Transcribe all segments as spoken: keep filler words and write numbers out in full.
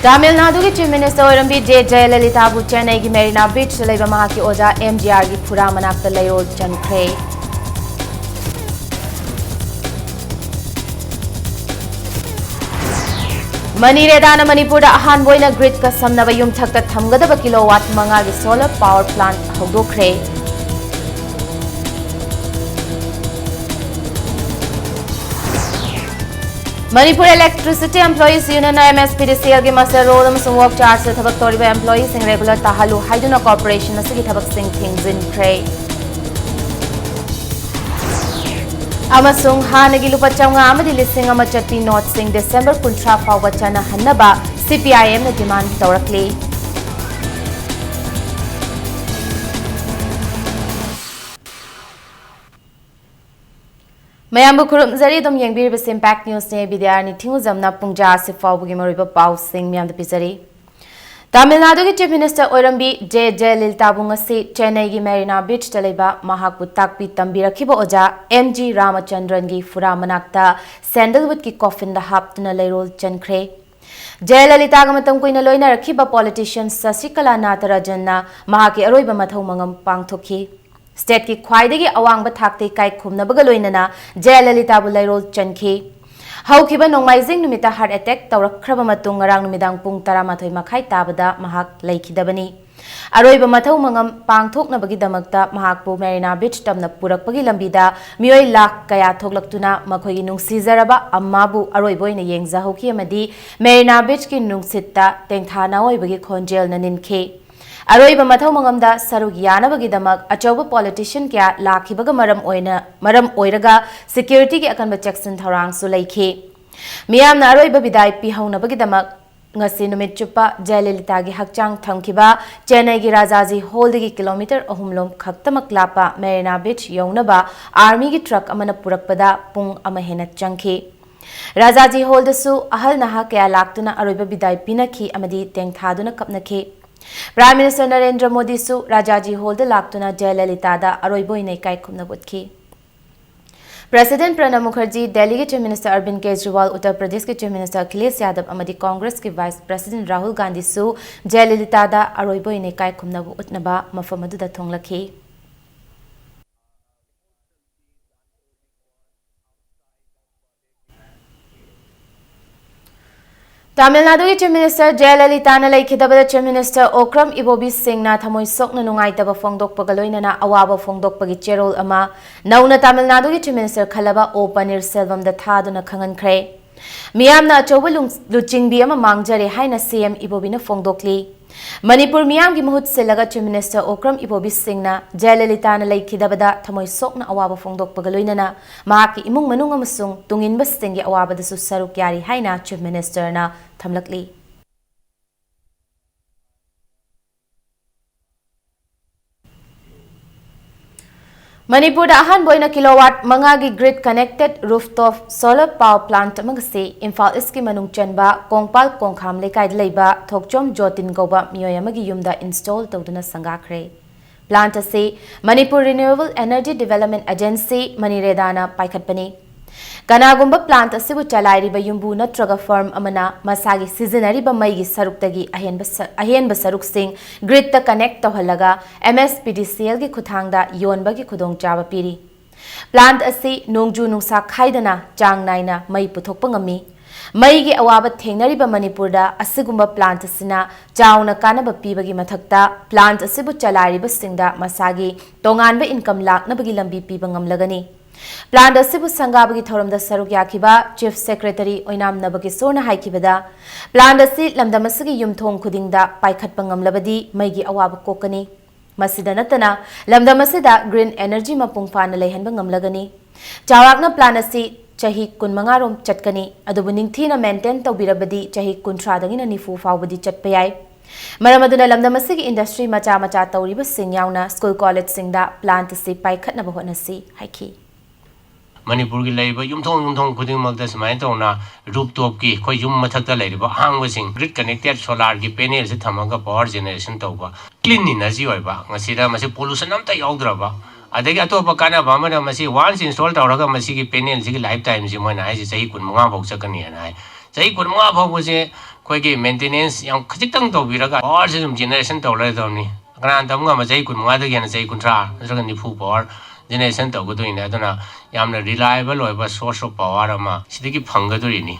ꯇꯥꯃꯤꯜ ꯅꯥꯗꯨꯒꯤ Chief Minister ꯑꯣꯏꯔꯝꯕꯤ J ꯖꯌꯂꯂꯤꯇꯥꯕꯨ ꯆꯦꯟꯅꯩꯒꯤ Marina ꯕꯤꯆꯇ ꯂꯩꯕ ꯃꯍꯥꯛꯀꯤ ꯑꯣꯖꯥ ꯑꯦꯝ ꯖꯤ ꯑꯥꯔꯒꯤ ꯐꯨꯔꯥ ꯃꯅꯥꯛꯇ ꯂꯩꯔꯣꯜ ꯆꯟꯈ꯭ꯔꯦ꯫ ꯃꯅꯤꯔꯦꯗꯥꯅ ꯃꯅꯤꯄꯨꯔꯗ ꯑꯍꯥꯟꯕ ꯑꯣꯏꯅ gridꯀ ꯁꯝꯅꯕ ꯌꯨꯝꯊꯛꯇ ꯊꯝꯒꯗꯕ kilowatt ꯃꯉꯥꯒꯤ solar power plant ꯍꯧꯗꯣꯛꯈ꯭ꯔꯦ꯫ Manipur Electricity Employees Union, M S P D C Lꯒꯤ muster roll ꯑꯃꯁꯨꯡ work chargeꯇ ꯊꯕꯛ ꯇꯧꯔꯤꯕ employeeꯁꯤꯡ regular ꯇꯥꯍꯜꯂꯨ ꯍꯥꯏꯗꯨꯅ corporation ꯑꯁꯤꯒꯤ ꯊꯕꯛꯁꯤꯡ ꯊꯤꯡꯖꯤꯟꯈ꯭ꯔꯦ꯫ ꯑꯃꯁꯨꯡ ꯍꯥꯟꯅꯒꯤ ꯂꯨꯄꯥ ꯆꯥꯝꯃꯉꯥ ꯑꯃꯗꯤ ꯂꯤꯁꯤꯡ ꯑꯃ ꯆꯠꯄꯤ noteꯁꯤꯡ December ꯀꯨꯟꯊ꯭ꯔꯥ ꯐꯥꯎꯕ ꯆꯠꯅꯍꯟꯅꯕ C P I Mꯅ demand ꯇꯧꯔꯛꯂꯤ꯫ ꯃꯌꯥꯝꯕꯨ ꯈꯨꯔꯨꯝꯖꯔꯤ꯫ ꯑꯗꯨꯝ ꯌꯦꯡꯕꯤꯔꯤꯕꯁꯤ Impact Newsꯅꯦ꯫ ꯕꯤꯗ꯭ꯌꯥꯔꯥꯅꯤ ꯊꯤꯡꯉꯨꯖꯝꯅ ꯄꯨꯡꯖꯥ ꯑꯁꯤ ꯐꯥꯎꯕꯒꯤ ꯃꯔꯨꯑꯣꯏꯕ ꯄꯥꯎꯁꯤꯡ ꯃꯌꯥꯝꯗ ꯄꯤꯖꯔꯤ꯫ ꯇꯥꯃꯤꯜ ꯅꯥꯗꯨꯒꯤ Chief Minister ꯑꯣꯏꯔꯝꯕꯤ ꯖꯦ ꯖꯌꯂꯂꯤꯇꯥꯕꯨ ꯉꯁꯤ ꯆꯦꯟꯅꯩꯒꯤ ꯃꯦꯔꯤꯅꯥ ꯕꯤꯆꯇ ꯂꯩꯕ ꯃꯍꯥꯛꯄꯨ ꯇꯥꯛꯄꯤ ꯇꯝꯕꯤꯔꯛꯈꯤꯕ ꯑꯣꯖꯥ ꯑꯦꯝ ꯖꯤ ꯔꯥꯃꯆꯟꯗ꯭ꯔꯟꯒꯤ ꯐꯨꯔꯥ ꯃꯅꯥꯛꯇ sandalwoodꯀꯤ coffinꯗ ꯍꯥꯞꯇꯨꯅ ꯂꯩꯔꯣꯜ ꯆꯟꯈ꯭ꯔꯦ꯫ ꯖꯌꯂꯂꯤꯇꯥꯒ ꯃꯇꯝ ꯀꯨꯏꯅ ꯂꯣꯏꯅꯔꯛꯈꯤꯕ politician ꯁꯁꯤꯀꯂꯥ ꯅꯥꯇꯔꯥꯖꯟꯅ ꯃꯍꯥꯛꯀꯤ ꯑꯔꯣꯏꯕ ꯃꯊꯧ ꯃꯉꯝ ꯄꯥꯡꯊꯣꯛꯈꯤ꯫ Stateꯀꯤ ꯈ꯭ꯋꯥꯏꯗꯒꯤ ꯑꯋꯥꯡꯕ ꯊꯥꯛꯇ ꯏꯀꯥꯏ ꯈꯨꯝꯅꯕꯒ ꯂꯣꯏꯅꯅ ꯖꯌꯂꯂꯤꯇꯥꯕꯨ ꯂꯩꯔꯣꯜ ꯆꯟꯈꯤ꯫ ꯍꯧꯈꯤꯕ ꯅꯣꯡꯃꯥꯏꯖꯤꯡ ꯅꯨꯃꯤꯠꯇ heart attack ꯇꯧꯔꯛꯈ꯭ꯔꯕ ꯃꯇꯨꯡ ꯉꯔꯥꯡ ꯅꯨꯃꯤꯗꯥꯡ ꯄꯨꯡ ꯇꯔꯥꯃꯥꯊꯣꯏ ꯃꯈꯥꯏ ꯇꯥꯕꯗ ꯃꯍꯥꯛ ꯂꯩꯈꯤꯗꯕꯅꯤ꯫ ꯑꯔꯣꯏꯕ ꯃꯊꯧ ꯃꯉꯝ ꯄꯥꯡꯊꯣꯛꯅꯕꯒꯤꯗꯃꯛꯇ ꯃꯍꯥꯛꯄꯨ ꯃꯦꯔꯤꯅꯥ ꯕꯤꯆ ꯇꯝꯅ ꯄꯨꯔꯛꯄꯒꯤ ꯂꯝꯕꯤꯗ ꯃꯤꯑꯣꯏ ꯂꯥꯈ ꯀꯌꯥ ꯊꯣꯛꯂꯛꯇꯨꯅ ꯃꯈꯣꯏꯒꯤ ꯅꯨꯡꯁꯤꯖꯔꯕ ꯑꯝꯃꯥꯕꯨ ꯑꯔꯣꯏꯕ ꯑꯣꯏꯅ ꯌꯦꯡꯖꯍꯧꯈꯤ ꯑꯃꯗꯤ ꯃꯦꯔꯤꯅꯥ ꯕꯤꯆꯀꯤ ꯅꯨꯡꯁꯤꯠꯇ ꯇꯦꯡꯊꯥꯅ ꯑꯣꯏꯕꯒꯤ ꯈꯣꯟꯖꯦꯜꯅ ꯅꯤꯟꯈꯤ꯫ ꯑꯔꯣꯏꯕ ꯃꯊꯧ ꯃꯉꯝꯗ ꯁꯔꯨꯛ ꯌꯥꯅꯕꯒꯤꯗꯃꯛ ꯑꯆꯧꯕ politician ꯀꯌꯥ ꯂꯥꯛꯈꯤꯕꯒ ꯃꯔꯝ ꯑꯣꯏꯅ, ꯃꯔꯝ ꯑꯣꯏꯔꯒ securityꯒꯤ ꯑꯀꯟꯕ ꯆꯦꯛꯁꯤꯟ ꯊꯧꯔꯥꯡꯁꯨ ꯂꯩꯈꯤ꯫ ꯃꯤꯌꯥꯝꯅ ꯑꯔꯣꯏꯕ ꯕꯤꯗꯥꯏ ꯄꯤꯍꯧꯅꯕꯒꯤꯗꯃꯛ ꯉꯁꯤ ꯅꯨꯃꯤꯠ ꯆꯨꯞꯄ ꯖꯌꯂꯂꯤꯇꯥꯒꯤ ꯍꯛꯆꯥꯡ ꯊꯝꯈꯤꯕ ꯆꯦꯟꯅꯩꯒꯤ ꯔꯥꯖꯥꯖꯤ ꯍꯣꯜꯗꯒꯤ kilometre ꯑꯍꯨꯝ ꯂꯣꯝ ꯈꯛꯇꯃꯛ ꯂꯥꯞꯄ ꯃꯦꯔꯤꯅꯥ ꯕꯤꯆ ꯌꯧꯅꯕ armyꯒꯤ truck ꯑꯃꯅ ꯄꯨꯔꯛꯄꯗ ꯄꯨꯡ ꯑꯃ ꯍꯦꯟꯅ ꯆꯪꯈꯤ꯫ ꯔꯥꯖꯥꯖꯤ ꯍꯣꯜꯗꯁꯨ ꯑꯍꯜ ꯅꯍꯥ ꯀꯌꯥ ꯂꯥꯛꯇꯨꯅ ꯑꯔꯣꯏꯕ ꯕꯤꯗꯥꯏ ꯄꯤꯅꯈꯤ ꯑꯃꯗꯤ ꯇꯦꯡꯊꯥꯗꯨꯅ ꯀꯞꯅꯈꯤ꯫ Prime Minister ꯅꯔꯦꯟꯗ꯭ꯔ ꯃꯣꯗꯤꯁꯨ ꯔꯥꯖꯥꯖꯤ ꯍꯣꯜꯗ ꯂꯥꯛꯇꯨꯅ ꯖꯌꯂꯂꯤꯇꯥꯗ ꯑꯔꯣꯏꯕ ꯑꯣꯏꯅ ꯏꯀꯥꯏ ꯈꯨꯝꯅꯕ ꯎꯠꯈꯤ꯫ President Pranab Mukherjee, ꯗꯦꯜꯂꯤꯒꯤ Chief Minister Arvind Kejriwal, Uttar ꯄ꯭ꯔꯗꯦꯁꯀꯤ Chief Minister Akhilesh Yadav ꯑꯃꯗꯤ ꯀꯣꯡꯒ꯭ꯔꯦꯁꯀꯤ Vice President ꯔꯥꯍꯨꯜ ꯒꯥꯟꯙꯤꯁꯨ ꯖꯌꯂꯂꯤꯇꯥꯗ ꯑꯔꯣꯏꯕ ꯑꯣꯏꯅ ꯏꯀꯥꯏ ꯈꯨꯝꯅꯕ ꯎꯠꯅꯕ ꯃꯐꯝ ꯑꯗꯨꯗ ꯊꯨꯡꯂꯈꯤ꯫ ꯇꯥꯃꯤꯜ ꯅꯥꯗꯨꯒꯤ Chief Minister ꯖꯌꯂꯂꯤꯇꯥꯅ ꯂꯩꯈꯤꯗꯕꯗ Chief Minister Okram ꯏꯕꯣꯕꯤ ꯁꯤꯡꯅ ꯊꯃꯣꯏ ꯁꯣꯛꯅ ꯅꯨꯡꯉꯥꯏꯇꯕ ꯐꯣꯡꯗꯣꯛꯄꯒ ꯂꯣꯏꯅꯅ ꯑꯋꯥꯕ ꯐꯣꯡꯗꯣꯛꯄꯒꯤ ꯆꯦꯔꯣꯜ ꯑꯃ ꯅꯧꯅ ꯇꯥꯃꯤꯜ ꯅꯥꯗꯨꯒꯤ Chief Minister ꯈꯜꯂꯕ ꯑꯣ ꯄꯅꯤꯔꯁꯦꯜꯚꯝꯗ ꯊꯥꯗꯨꯅ ꯈꯪꯍꯟꯈ꯭ꯔꯦ꯫ ꯃꯤꯌꯥꯝꯅ ꯑꯆꯧꯕ ꯂꯨꯡ-, ꯂꯨꯆꯤꯡꯕꯤ ꯑꯃ ꯃꯥꯡꯖꯔꯦ ꯍꯥꯏꯅ ꯁꯤ ꯑꯦꯝ ꯏꯕꯣꯕꯤꯅ ꯐꯣꯡꯗꯣꯛꯂꯤ꯫ ꯃꯅꯤꯄꯨꯔ ꯃꯤꯌꯥꯝꯒꯤ ꯃꯍꯨꯠ ꯁꯤꯜꯂꯒ Chief Minister ꯑꯣꯀ꯭ꯔꯝ ꯏꯕꯣꯕꯤ ꯁꯤꯡꯅ ꯖꯌꯂꯂꯤꯇꯥꯅ ꯂꯩꯈꯤꯗꯕꯗ ꯊꯃꯣꯏ ꯁꯣꯛꯅ ꯑꯋꯥꯕ ꯐꯣꯡꯗꯣꯛꯄꯒ ꯂꯣꯏꯅꯅ ꯃꯍꯥꯛꯀꯤ ꯏꯃꯨꯡ ꯃꯅꯨꯡ ꯑꯃꯁꯨꯡ ꯇꯨꯡꯏꯟꯕꯁꯤꯡꯒꯤ ꯑꯋꯥꯕꯗꯁꯨ ꯁꯔꯨꯛ ꯌꯥꯔꯤ ꯍꯥꯏꯅ Chief Ministerꯅ ꯊꯝꯂꯛꯂꯤ꯫ ꯃꯅꯤꯄꯨꯔꯗ ꯑꯍꯥꯟꯕ ꯑꯣꯏꯅ kilowatt ꯃꯉꯥꯒꯤ grid connected rooftop solar power plant ꯑꯃꯒꯁꯤ Imphal ꯏꯁꯀꯤ ꯃꯅꯨꯡ ꯆꯟꯕ ꯀꯣꯡꯄꯥꯜ ꯀꯣꯡꯈꯥꯝ ꯂꯩꯀꯥꯏꯗ ꯂꯩꯕ ꯊꯣꯛꯆꯣꯝ ꯖꯣꯇꯤꯟ ꯀꯧꯕ ꯃꯤꯑꯣꯏ ꯑꯃꯒꯤ ꯌꯨꯝꯗ install ꯇꯧꯗꯨꯅ ꯁꯪꯒꯥꯈ꯭ꯔꯦ꯫ Plant ꯑꯁꯤ Manipur Renewable Energy Development Agency, ꯃꯅꯤꯔꯦꯗꯥꯅ ꯄꯥꯏꯈꯠꯄꯅꯤ꯫ ꯀꯅꯥꯒꯨꯝꯕ plant ꯑꯁꯤꯕꯨ ꯆꯂꯥꯏꯔꯤꯕ ꯌꯨꯝꯕꯨ ꯅꯠꯇ꯭ꯔꯒ firm ꯑꯃꯅ ꯃꯁꯥꯒꯤ ꯁꯤꯖꯤꯟꯅꯔꯤꯕ ꯃꯩꯒꯤ ꯁꯔꯨꯛꯇꯒꯤ ꯑꯍꯦꯟꯕ ꯁ-, ꯑꯍꯦꯟꯕ ꯁꯔꯨꯛꯁꯤꯡ gridꯇ connect ꯇꯧꯍꯜꯂꯒ M S P D C Lꯒꯤ ꯈꯨꯠꯊꯥꯡꯗ ꯌꯣꯟꯕꯒꯤ ꯈꯨꯗꯣꯡꯆꯥꯕ ꯄꯤꯔꯤ꯫ Plant ꯑꯁꯤ ꯅꯣꯡꯖꯨ ꯅꯨꯡꯁꯥ ꯈꯥꯏꯗꯅ ꯆꯥꯡ ꯅꯥꯏꯅ ꯃꯩ ꯄꯨꯊꯣꯛꯄ ꯉꯝꯃꯤ꯫ ꯃꯩꯒꯤ ꯑꯋꯥꯕ ꯊꯦꯡꯅꯔꯤꯕ ꯃꯅꯤꯄꯨꯔꯗ ꯑꯁꯤꯒꯨꯝꯕ plant ꯑꯁꯤꯅ ꯆꯥꯎꯅ ꯀꯥꯟꯅꯕ ꯄꯤꯕꯒꯤ ꯃꯊꯛꯇ, plant ꯑꯁꯤꯕꯨ ꯆꯂꯥꯏꯔꯤꯕꯁꯤꯡꯗ ꯃꯁꯥꯒꯤ ꯇꯣꯉꯥꯟꯕ income ꯂꯥꯛꯅꯕꯒꯤ ꯂꯝꯕꯤ ꯄꯤꯕ ꯉꯝꯂꯒꯅꯤ꯫ Plant ꯑꯁꯤꯕꯨ ꯁꯪꯒꯥꯕꯒꯤ ꯊꯧꯔꯝꯗ ꯁꯔꯨꯛ ꯌꯥꯈꯤꯕ Chief Secretary ꯑꯣꯏꯅꯥꯝ ꯅꯕꯀꯤꯁꯣꯔꯅ ꯍꯥꯏꯈꯤꯕꯗ, plant ꯑꯁꯤ ꯂꯝꯗꯝ ꯑꯁꯤꯒꯤ ꯌꯨꯝꯊꯣꯡ ꯈꯨꯗꯤꯡꯗ ꯄꯥꯏꯈꯠꯄ ꯉꯝꯂꯕꯗꯤ ꯃꯩꯒꯤ ꯑꯋꯥꯕ ꯀꯣꯛꯀꯅꯤ꯫ ꯃꯁꯤꯗ ꯅꯠꯇꯅ, ꯂꯝꯗꯝ ꯑꯁꯤꯗ green energy ꯃꯄꯨꯡ ꯐꯥꯅ ꯂꯩꯍꯟꯕ ꯉꯝꯂꯒꯅꯤ꯫ ꯆꯥꯎꯔꯥꯛꯅ plant ꯑꯁꯤ ꯆꯍꯤ ꯀꯨꯟꯃꯉꯥ ꯔꯣꯝ ꯆꯠꯀꯅꯤ, ꯑꯗꯨꯕꯨ ꯅꯤꯡꯊꯤꯅ maintain ꯇꯧꯕꯤꯔꯕꯗꯤ ꯆꯍꯤ ꯀꯨꯟꯊ꯭ꯔꯥꯗꯒꯤꯅ ꯅꯤꯐꯨ ꯐꯥꯎꯕꯗꯤ ꯆꯠꯄ ꯌꯥꯏ꯫ ꯃꯔꯝ ꯑꯗꯨꯅ ꯂꯝꯗꯝ ꯑꯁꯤꯒꯤ industry ꯃꯆꯥ ꯃꯆꯥ ꯇꯧꯔꯤꯕꯁꯤꯡ ꯌꯥꯎꯅ school collegeꯁꯤꯡꯗ plant ꯑꯁꯤ ꯄꯥꯏꯈꯠꯅꯕ ꯍꯣꯠꯅꯁꯤ ꯍꯥꯏꯈꯤ꯫ ꯃꯅꯤꯄꯨꯔꯒꯤ ꯂꯩꯔꯤꯕ ꯌꯨꯝꯊꯣꯡ ꯌꯨꯝꯊꯣꯡ ꯈꯨꯗꯤꯡꯃꯛꯇ ꯁꯨꯃꯥꯏꯅ ꯇꯧꯅ rooftops ꯀꯤ ꯑꯩꯈꯣꯏ ꯌꯨꯝ ꯃꯊꯛꯇ ꯂꯩꯔꯤꯕ ꯑꯍꯥꯡꯕꯁꯤꯡ grid connected solar ꯒꯤ panel ꯁꯦ ꯊꯝꯃꯒ power generation ꯇꯧꯕ, clean energy ꯑꯣꯏꯕ, ꯃꯁꯤꯗ ꯃꯁꯤ pollution ꯑꯝꯇ ꯌꯥꯎꯗ꯭ꯔꯕ, ꯑꯗꯒꯤ ꯑꯇꯣꯞꯄ ꯀꯥꯟꯅꯕ ꯑꯃꯅ, ꯃꯁꯤ once install ꯇꯧꯔꯒ ꯃꯁꯤꯒꯤ panel ꯁꯤꯒꯤ life time ꯁꯤ ꯃꯣꯏꯅ ꯍꯥꯏꯁꯦ ꯆꯍꯤ ꯀꯨꯟꯃꯉꯥ ꯐꯥꯎ ꯆꯠꯀꯅꯤꯅ ꯍꯥꯏ꯫ ꯆꯍꯤ ꯀꯨꯟꯃꯉꯥ ꯐꯥꯎꯕꯁꯦ ꯑꯩꯈꯣꯏꯒꯤ maintenance ꯌꯥꯝ ꯈꯖꯤꯛꯇꯪ ꯇꯧꯕꯤꯔꯒ power ꯁꯦ ꯑꯗꯨꯝ generation ꯇꯧꯔ ꯂꯩꯗꯧꯅꯤ꯫ ꯀꯅꯥꯅ ꯇꯝ ꯉꯝꯕ ꯆꯍꯤ ꯀꯨꯟꯃꯉꯥꯗꯒꯤ ꯍꯦꯟꯅ ꯆꯍꯤ ꯀꯨꯟꯊ꯭ꯔꯥ ꯅꯠꯇ꯭ꯔꯒ ꯅꯤꯐꯨ power generation ꯇꯧꯒꯗꯣꯏꯅꯦ꯫ ꯑꯗꯨꯅ ꯌꯥꯝꯅ reliable ꯑꯣꯏꯕ source of power ꯑꯃ ꯁꯤꯗꯒꯤ ꯐꯪꯒꯗꯣꯔꯤꯅꯤ꯫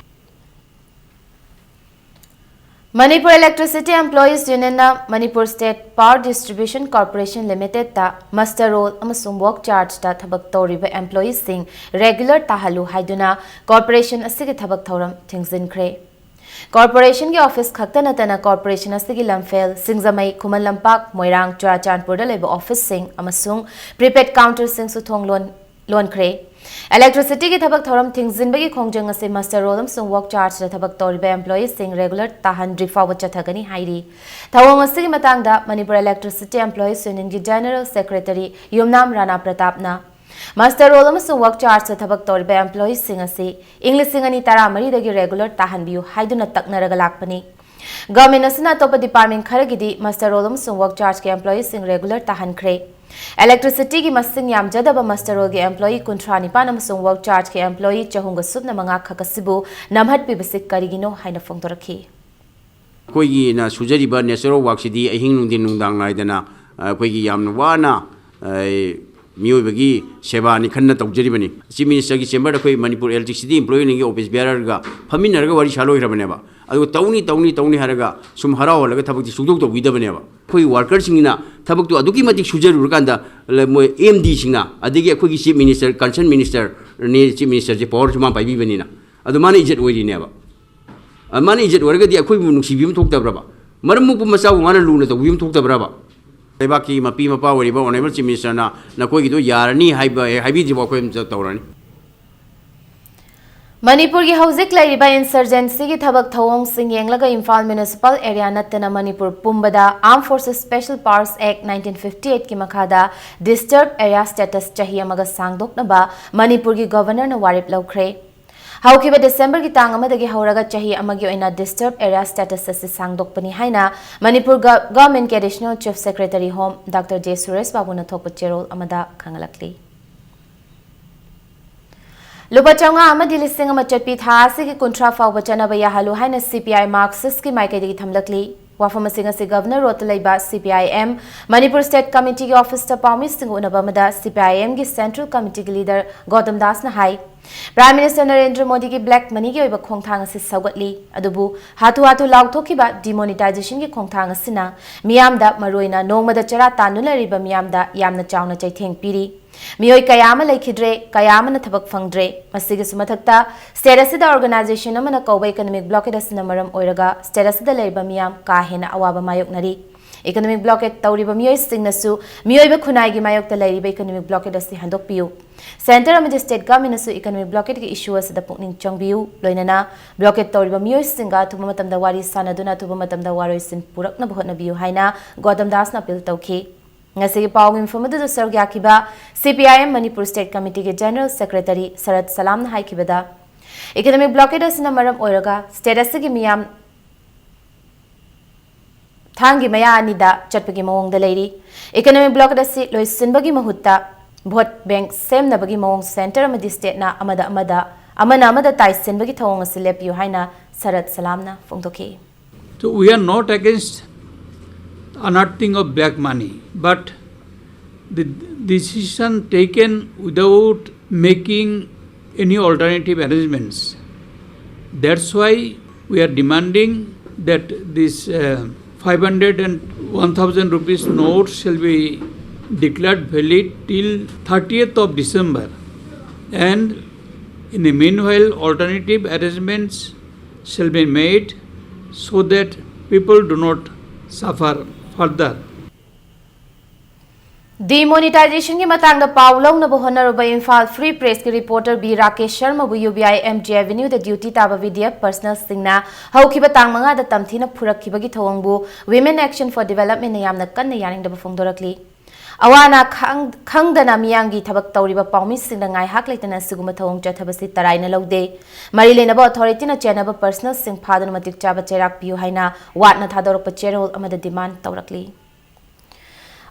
Manipur Electricity Employees Union ꯅ Manipur State Power Distribution Corporation Limited ꯇ muster roll ꯑꯃꯁꯨꯡ work charge ꯇ ꯊꯕꯛ ꯇꯧꯔꯤꯕ employee ꯁꯤꯡ regular ꯇꯥꯍꯜꯂꯨ ꯍꯥꯏꯗꯨꯅ corporation ꯑꯁꯤꯒꯤ ꯊꯕꯛ ꯊꯧꯔꯝ ꯊꯤꯡꯖꯤꯟꯈ꯭ꯔꯦ꯫ Corporation ꯒꯤ office ꯈꯛꯇ ꯅꯠꯇꯅ corporation ꯑꯁꯤꯒꯤ ꯂꯝꯐꯦꯜ, ꯁꯤꯡꯖꯃꯩ, ꯈꯨꯃꯟ ꯂꯝꯄꯥꯛ, ꯃꯣꯏꯔꯥꯡ, ꯆꯨꯔꯥꯆꯥꯟꯄꯨꯔꯗ ꯂꯩꯕ office ꯁꯤꯡ ꯑꯃꯁꯨꯡ prepaid counter ꯁꯤꯡꯁꯨ ꯊꯣꯡ ꯂꯣꯟ ꯂꯣꯟꯈ꯭ꯔꯦ꯫ Electricity ꯒꯤ ꯊꯕꯛ ꯊꯧꯔꯝ ꯊꯤꯡꯖꯤꯟꯕꯒꯤ ꯈꯣꯡꯖꯪ ꯑꯁꯤ muster roll ꯑꯃꯁꯨꯡ work charge ꯇ ꯊꯕꯛ ꯇꯧꯔꯤꯕ employee ꯁꯤꯡ regular ꯇꯥꯍꯟꯗ꯭ꯔꯤ ꯐꯥꯎꯕ ꯆꯠꯊꯒꯅꯤ ꯍꯥꯏꯔꯤ꯫ ꯊꯧꯑꯣꯡ ꯑꯁꯤꯒꯤ ꯃꯇꯥꯡꯗ Manipur Electricity Employees Union ꯒꯤ General Secretary ꯌꯨꯝꯅꯥꯝ ꯔꯥꯅꯥ ꯄ꯭ꯔꯇꯥꯞꯅ muster roll ꯑꯃꯁꯨꯡ work charge ꯇ ꯊꯕꯛ ꯇꯧꯔꯤꯕ employee ꯁꯤꯡ ꯑꯁꯤ ꯏꯪ ꯂꯤꯁꯤꯡ ꯑꯅꯤ ꯇꯔꯥꯃꯔꯤꯗꯒꯤ regular ꯇꯥꯍꯟꯕꯤꯌꯨ ꯍꯥꯏꯗꯨꯅ ꯇꯛꯅꯔꯒ ꯂꯥꯛꯄꯅꯤ꯫ Government ꯑꯁꯤꯅ ꯑꯇꯣꯞꯄ department ꯈꯔꯒꯤꯗꯤ muster roll ꯑꯃꯁꯨꯡ work charge ꯀꯤ employee ꯁꯤꯡ regular ꯇꯥꯍꯟꯈ꯭ꯔꯦ꯫ Electricity ꯒꯤ ꯃꯁꯤꯡ ꯌꯥꯝꯖꯗꯕ muster roll ꯒꯤ employee ꯀꯨꯟꯊ꯭ꯔꯥ ꯅꯤꯄꯥꯟ ꯑꯃꯁꯨꯡ work charge ꯀꯤ employee ꯆꯍꯨꯝꯒ ꯁꯨꯞꯅ ꯃꯉꯥ ꯈꯛ ꯑꯁꯤꯕꯨ ꯅꯝꯍꯠꯄꯤꯕꯁꯤ ꯀꯔꯤꯒꯤꯅꯣ ꯍꯥꯏꯅ ꯐꯣꯡꯗꯣꯔꯛꯈꯤ꯫ ꯑꯩꯈꯣꯏꯒꯤꯅ ꯁꯨꯖꯔꯤꯕ natural work ꯁꯤꯗꯤ ꯑꯍꯤꯡ ꯅꯨꯡꯊꯤꯟ ꯅꯨꯡꯗꯥꯡ ꯅꯥꯏꯗꯅ, ꯑ, ꯑꯩꯈꯣꯏꯒꯤ ꯌꯥꯝꯅ ꯋꯥꯅ, ꯑ, ꯃꯤꯑꯣꯏꯕꯒꯤ ꯁꯦꯕꯥꯅꯤ ꯈꯟꯅ ꯇꯧꯖꯔꯤꯕꯅꯤ꯫ Chief Minister ꯒꯤ chamber ꯗ ꯑꯩꯈꯣꯏ Manipur Electricity Employee Union ꯒꯤ office bearer ꯒ ꯐꯝꯃꯤꯟꯅꯔꯒ ꯋꯥꯔꯤ ꯁꯥ ꯂꯣꯏꯈ꯭ꯔꯕꯅꯦꯕ꯫ ꯑꯗꯨꯒ ꯇꯧꯅꯤ, ꯇꯧꯅꯤ, ꯇꯧꯅꯤ ꯍꯥꯏꯔꯒ ꯁꯨꯝ ꯍꯔꯥꯎꯍꯜꯂꯒ ꯊꯕꯛꯇꯤ ꯁꯨꯡꯇꯧ ꯇꯧꯕꯤꯗꯕꯅꯦꯕ꯫ ꯑꯩꯈꯣꯏ worker ꯁꯤꯡꯅ ꯊꯕꯛꯇꯨ ꯑꯗꯨꯛꯀꯤ ꯃꯇꯤꯛ ꯁꯨꯖꯔꯨꯔꯀꯥꯟꯗ, ꯂ-, ꯃꯣꯏ M D ꯁꯤꯡꯅ, ꯑꯗꯒꯤ ꯑꯩꯈꯣꯏꯒꯤ Chief Minister, concerned minister ꯅꯤ, Chief Minister ꯁꯦ power ꯁꯨ ꯃꯥ ꯄꯥꯏꯕꯤꯕꯅꯤꯅ, ꯑꯗꯨ ꯃꯥꯅ ꯏꯖꯠ ꯑꯣꯏꯔꯤꯅꯦꯕ꯫ ꯑ, ꯃꯥꯅ ꯏꯖꯠ ꯑꯣꯏꯔꯒꯗꯤ ꯑꯩꯈꯣꯏꯕꯨ ꯅꯨꯡꯁꯤꯕꯤꯕ ꯑꯃ ꯊꯣꯛꯇꯕ꯭ꯔꯕ? ꯃꯔꯝ ꯃꯣꯛꯄ ꯃꯆꯥꯕꯨ ꯃꯥꯅ ꯂꯨꯅ ꯇꯧꯕꯤꯕ ꯑꯃ ꯊꯣꯛꯇꯕ꯭ꯔꯕ? ꯂꯩꯕꯥꯛꯀꯤ ꯃꯄꯤ ꯃꯄꯥ ꯑꯣꯏꯔꯤꯕ Honourable Chief Minister ꯅ ꯅꯈꯣꯏꯒꯤꯗꯣ ꯌꯥꯔꯅꯤ ꯍꯥꯏꯕ, ꯍꯥꯏꯕꯤꯗ꯭ꯔꯤꯕ ꯑꯩꯈꯣꯏ ꯑꯗꯨꯝ ꯇꯧꯔꯅꯤ꯫ ꯃꯅꯤꯄꯨꯔꯒꯤ ꯍꯧꯖꯤꯛ ꯂꯩꯔꯤꯕ insurgency ꯒꯤ ꯊꯕꯛ ꯊꯧꯑꯣꯡꯁꯤꯡ ꯌꯦꯡꯂꯒ ꯏꯝꯐꯥꯜ municipal area ꯅꯠꯇꯅ ꯃꯅꯤꯄꯨꯔ ꯄꯨꯝꯕꯗ Armed Forces Special Powers Act nineteen fifty eight ꯀꯤ ꯃꯈꯥꯗ disturbed area status ꯆꯍꯤ ꯑꯃꯒ ꯁꯥꯡꯗꯣꯛꯅꯕ ꯃꯅꯤꯄꯨꯔꯒꯤ Governor ꯅ ꯋꯥꯔꯦꯞ ꯂꯧꯈ꯭ꯔꯦ꯫ ꯍꯧꯈꯤꯕ ꯗꯤꯁꯦꯝꯕꯔꯒꯤ ꯇꯥꯡ ꯑꯃꯗꯒꯤ ꯍꯧꯔꯒ ꯆꯍꯤ ꯑꯃꯒꯤ ꯑꯣꯏꯅ disturbed area status ꯑꯁꯤ ꯁꯥꯡꯗꯣꯛꯄꯅꯤ ꯍꯥꯏꯅ ꯃꯅꯤꯄꯨꯔ ꯒ-, Government ꯀꯤ Additional Chief Secretary Home Doctor J Suresh ꯕꯥꯕꯨꯅ ꯊꯣꯛꯄ ꯆꯦꯔꯣꯜ ꯑꯃꯗ ꯈꯪꯍꯜꯂꯛꯂꯤ꯫ ꯂꯨꯄꯥ ꯆꯥꯝꯃꯉꯥ ꯑꯃꯗꯤ ꯂꯤꯁꯤꯡ ꯑꯃ ꯆꯠꯄꯤ ꯊꯥ ꯑꯁꯤꯒꯤ ꯀꯨꯟꯊ꯭ꯔꯥ ꯐꯥꯎꯕ ꯆꯠꯅꯕ ꯌꯥꯍꯜꯂꯨ ꯍꯥꯏꯅ C P I Marxist ꯀꯤ ꯃꯥꯏꯀꯩꯗꯒꯤ ꯊꯝꯂꯛꯂꯤ꯫ ꯋꯥꯐꯝ ꯑꯁꯤ ꯉꯁꯤ Governor Road ꯇ ꯂꯩꯕ C P I M Manipur State Committee ꯒꯤ office ꯇ ꯄꯥꯎꯃꯤꯁꯤꯡꯒ ꯎꯅꯕ ꯑꯃꯗ C P I M ꯒꯤ Central Committee ꯒꯤ leader ꯒꯧꯇꯝ ꯗꯥꯁꯅ ꯍꯥꯏ꯫ Prime Minister ꯅꯔꯦꯟꯗ꯭ꯔ ꯃꯣꯗꯤꯒꯤ black money ꯒꯤ ꯑꯣꯏꯕ ꯈꯣꯡꯊꯥꯡ ꯑꯁꯤ ꯁꯧꯒꯠꯂꯤ꯫ ꯑꯗꯨꯕꯨ ꯍꯥꯊꯨ ꯍꯥꯊꯨ ꯂꯥꯎꯊꯣꯛꯈꯤꯕ demonetization ꯒꯤ ꯈꯣꯡꯊꯥꯡ ꯑꯁꯤꯅ ꯃꯤꯌꯥꯝꯗ, ꯃꯔꯨꯑꯣꯏꯅ ꯅꯣꯡꯃꯗ ꯆꯔꯥ ꯇꯥꯟꯗꯨꯅ ꯂꯩꯔꯤꯕ ꯃꯤꯌꯥꯝꯗ ꯌꯥꯝꯅ ꯆꯥꯎꯅ ꯆꯩꯊꯦꯡ ꯄꯤꯔꯤ꯫ ꯃꯤꯑꯣꯏ ꯀꯌꯥ ꯑꯃ ꯂꯩꯈꯤꯗ꯭ꯔꯦ, ꯀꯌꯥ ꯑꯃꯅ ꯊꯕꯛ ꯐꯪꯗ꯭ꯔꯦ꯫ ꯃꯁꯤꯒꯤꯁꯨ ꯃꯊꯛꯇ, state ꯑꯁꯤꯗ organization ꯑꯃꯅ ꯀꯧꯕ economic blockade ꯑꯁꯤꯅ ꯃꯔꯝ ꯑꯣꯏꯔꯒ state ꯑꯁꯤꯗ ꯂꯩꯔꯤꯕ ꯃꯤꯌꯥꯝ ꯀꯥ ꯍꯦꯟꯅ ꯑꯋꯥꯕ ꯃꯥꯌꯣꯛꯅꯔꯤ꯫ Economic blockade ꯇꯧꯔꯤꯕ ꯃꯤꯑꯣꯏꯁꯤꯡꯅꯁꯨ ꯃꯤꯑꯣꯏꯕ ꯈꯨꯟꯅꯥꯏꯒꯤ ꯃꯥꯌꯣꯛꯇ ꯂꯩꯔꯤꯕ economic blockade ꯑꯁꯤ ꯍꯟꯗꯣꯛꯄꯤꯌꯨ꯫ Centre ꯑꯃꯗꯤ state government ꯅꯁꯨ economic blockade ꯀꯤ issue ꯑꯁꯤꯗ ꯄꯨꯛꯅꯤꯡ ꯆꯪꯕꯤꯌꯨ꯫ ꯂꯣꯏꯅꯅ blockade ꯇꯧꯔꯤꯕ ꯃꯤꯑꯣꯏꯁꯤꯡꯒ ꯑꯊꯨꯕ ꯃꯇꯝꯗ ꯋꯥꯔꯤ ꯁꯥꯅꯗꯨꯅ ꯑꯊꯨꯕ ꯃꯇꯝꯗ ꯋꯥꯔꯣꯏꯁꯤꯟ ꯄꯨꯔꯛꯅꯕ ꯍꯣꯠꯅꯕꯤꯌꯨ ꯍꯥꯏꯅ ꯒꯧꯇꯝ ꯗꯥꯁꯅ appeal ꯇꯧꯈꯤ꯫ ꯉꯁꯤꯒꯤ ꯄꯥꯎꯒꯤ ꯃꯤꯐꯝ ꯑꯗꯨꯗ ꯁꯔꯨꯛ ꯌꯥꯈꯤꯕ C P I M Manipur State Committee ꯒꯤ General Secretary ꯁꯔꯠ ꯁꯂꯥꯝꯅ ꯍꯥꯏꯈꯤꯕꯗ, economic blockade ꯑꯁꯤꯅ ꯃꯔꯝ ꯑꯣꯏꯔꯒ state ꯑꯁꯤꯒꯤ ꯃꯤꯌꯥꯝ ꯊꯥꯡꯒꯤ ꯃꯌꯥ ꯑꯅꯤꯗ ꯆꯠꯄꯒꯤ ꯃꯑꯣꯡꯗ ꯂꯩꯔꯤ꯫ Economic blockade ꯑꯁꯤ ꯂꯣꯏꯁꯤꯟꯕꯒꯤ ꯃꯍꯨꯠꯇ vote bank ꯁꯦꯝꯅꯕꯒꯤ ꯃꯑꯣꯡ centre ꯑꯃꯗꯤ state ꯅ ꯑꯃꯗ ꯑꯃꯗ, ꯑꯃꯅ ꯑꯃꯗ ꯇꯥꯏꯁꯤꯟꯕꯒꯤ ꯊꯧꯑꯣꯡ ꯑꯁꯤ ꯂꯦꯞꯄꯤꯌꯨ ꯍꯥꯏꯅ ꯁꯔꯠ ꯁꯂꯥꯝꯅ ꯐꯣꯡꯗꯣꯛꯈꯤ꯫ So we are not against unearthing of black money, but the decision taken without making any alternative arrangements. That's why we are demanding that this uh, five hundred and one thousand rupees note shall be declared valid till thirtieth of December, and in the meanwhile alternative arrangements shall be made so that people do not suffer further. Demonetization ꯒꯤ ꯃꯇꯥꯡꯗ ꯄꯥꯎ ꯂꯧꯅꯕ ꯍꯣꯠꯅꯔꯨꯕ Imphal Free Press ꯀꯤ reporter B Rakesh ꯁꯔꯃꯕꯨ U B I M G Avenue the duty ꯇꯥꯕ V D F personnel ꯁꯤꯡꯅ ꯍꯧꯈꯤꯕ ꯇꯥꯡ ꯃꯉꯥꯗ ꯇꯝꯊꯤꯅ ꯐꯨꯔꯛꯈꯤꯕꯒꯤ ꯊꯧꯑꯣꯡꯕꯨ Women Action for Development ꯅ ꯌꯥꯝꯅ ꯀꯟꯅ ꯌꯥꯅꯤꯡꯗꯕ ꯐꯣꯡꯗꯣꯔꯛꯂꯤ꯫ ꯑꯋꯥ ꯑꯅꯥ ꯈꯪ- ꯈꯪꯗꯅ ꯃꯤꯌꯥꯝꯒꯤ ꯊꯕꯛ ꯇꯧꯔꯤꯕ ꯄꯥꯎꯃꯤꯁꯤꯡꯅ ꯉꯥꯏꯍꯥꯛ ꯂꯩꯇꯅ ꯁꯤꯒꯨꯝꯕ ꯊꯧꯑꯣꯡ ꯆꯠꯊꯕꯁꯤ ꯇꯔꯥꯏꯅ ꯂꯧꯗꯦ꯫ ꯃꯔꯤ ꯂꯩꯅꯕ ꯑꯣꯊꯣꯔꯤꯇꯤꯅ ꯆꯦꯟꯅꯕ ꯄꯔꯁꯅꯦꯜꯁꯤꯡ ꯐꯥꯗꯨꯅ ꯃꯇꯤꯛ ꯆꯥꯕ ꯆꯩꯔꯥꯛ ꯄꯤꯌꯨ ꯍꯥꯏꯅ ꯋꯥꯠꯅ ꯊꯥꯗꯣꯔꯛꯄ ꯆꯦꯔꯣꯜ ꯑꯃꯗ ꯗꯤꯃꯥꯟ ꯇꯧꯔꯛꯂꯤ꯫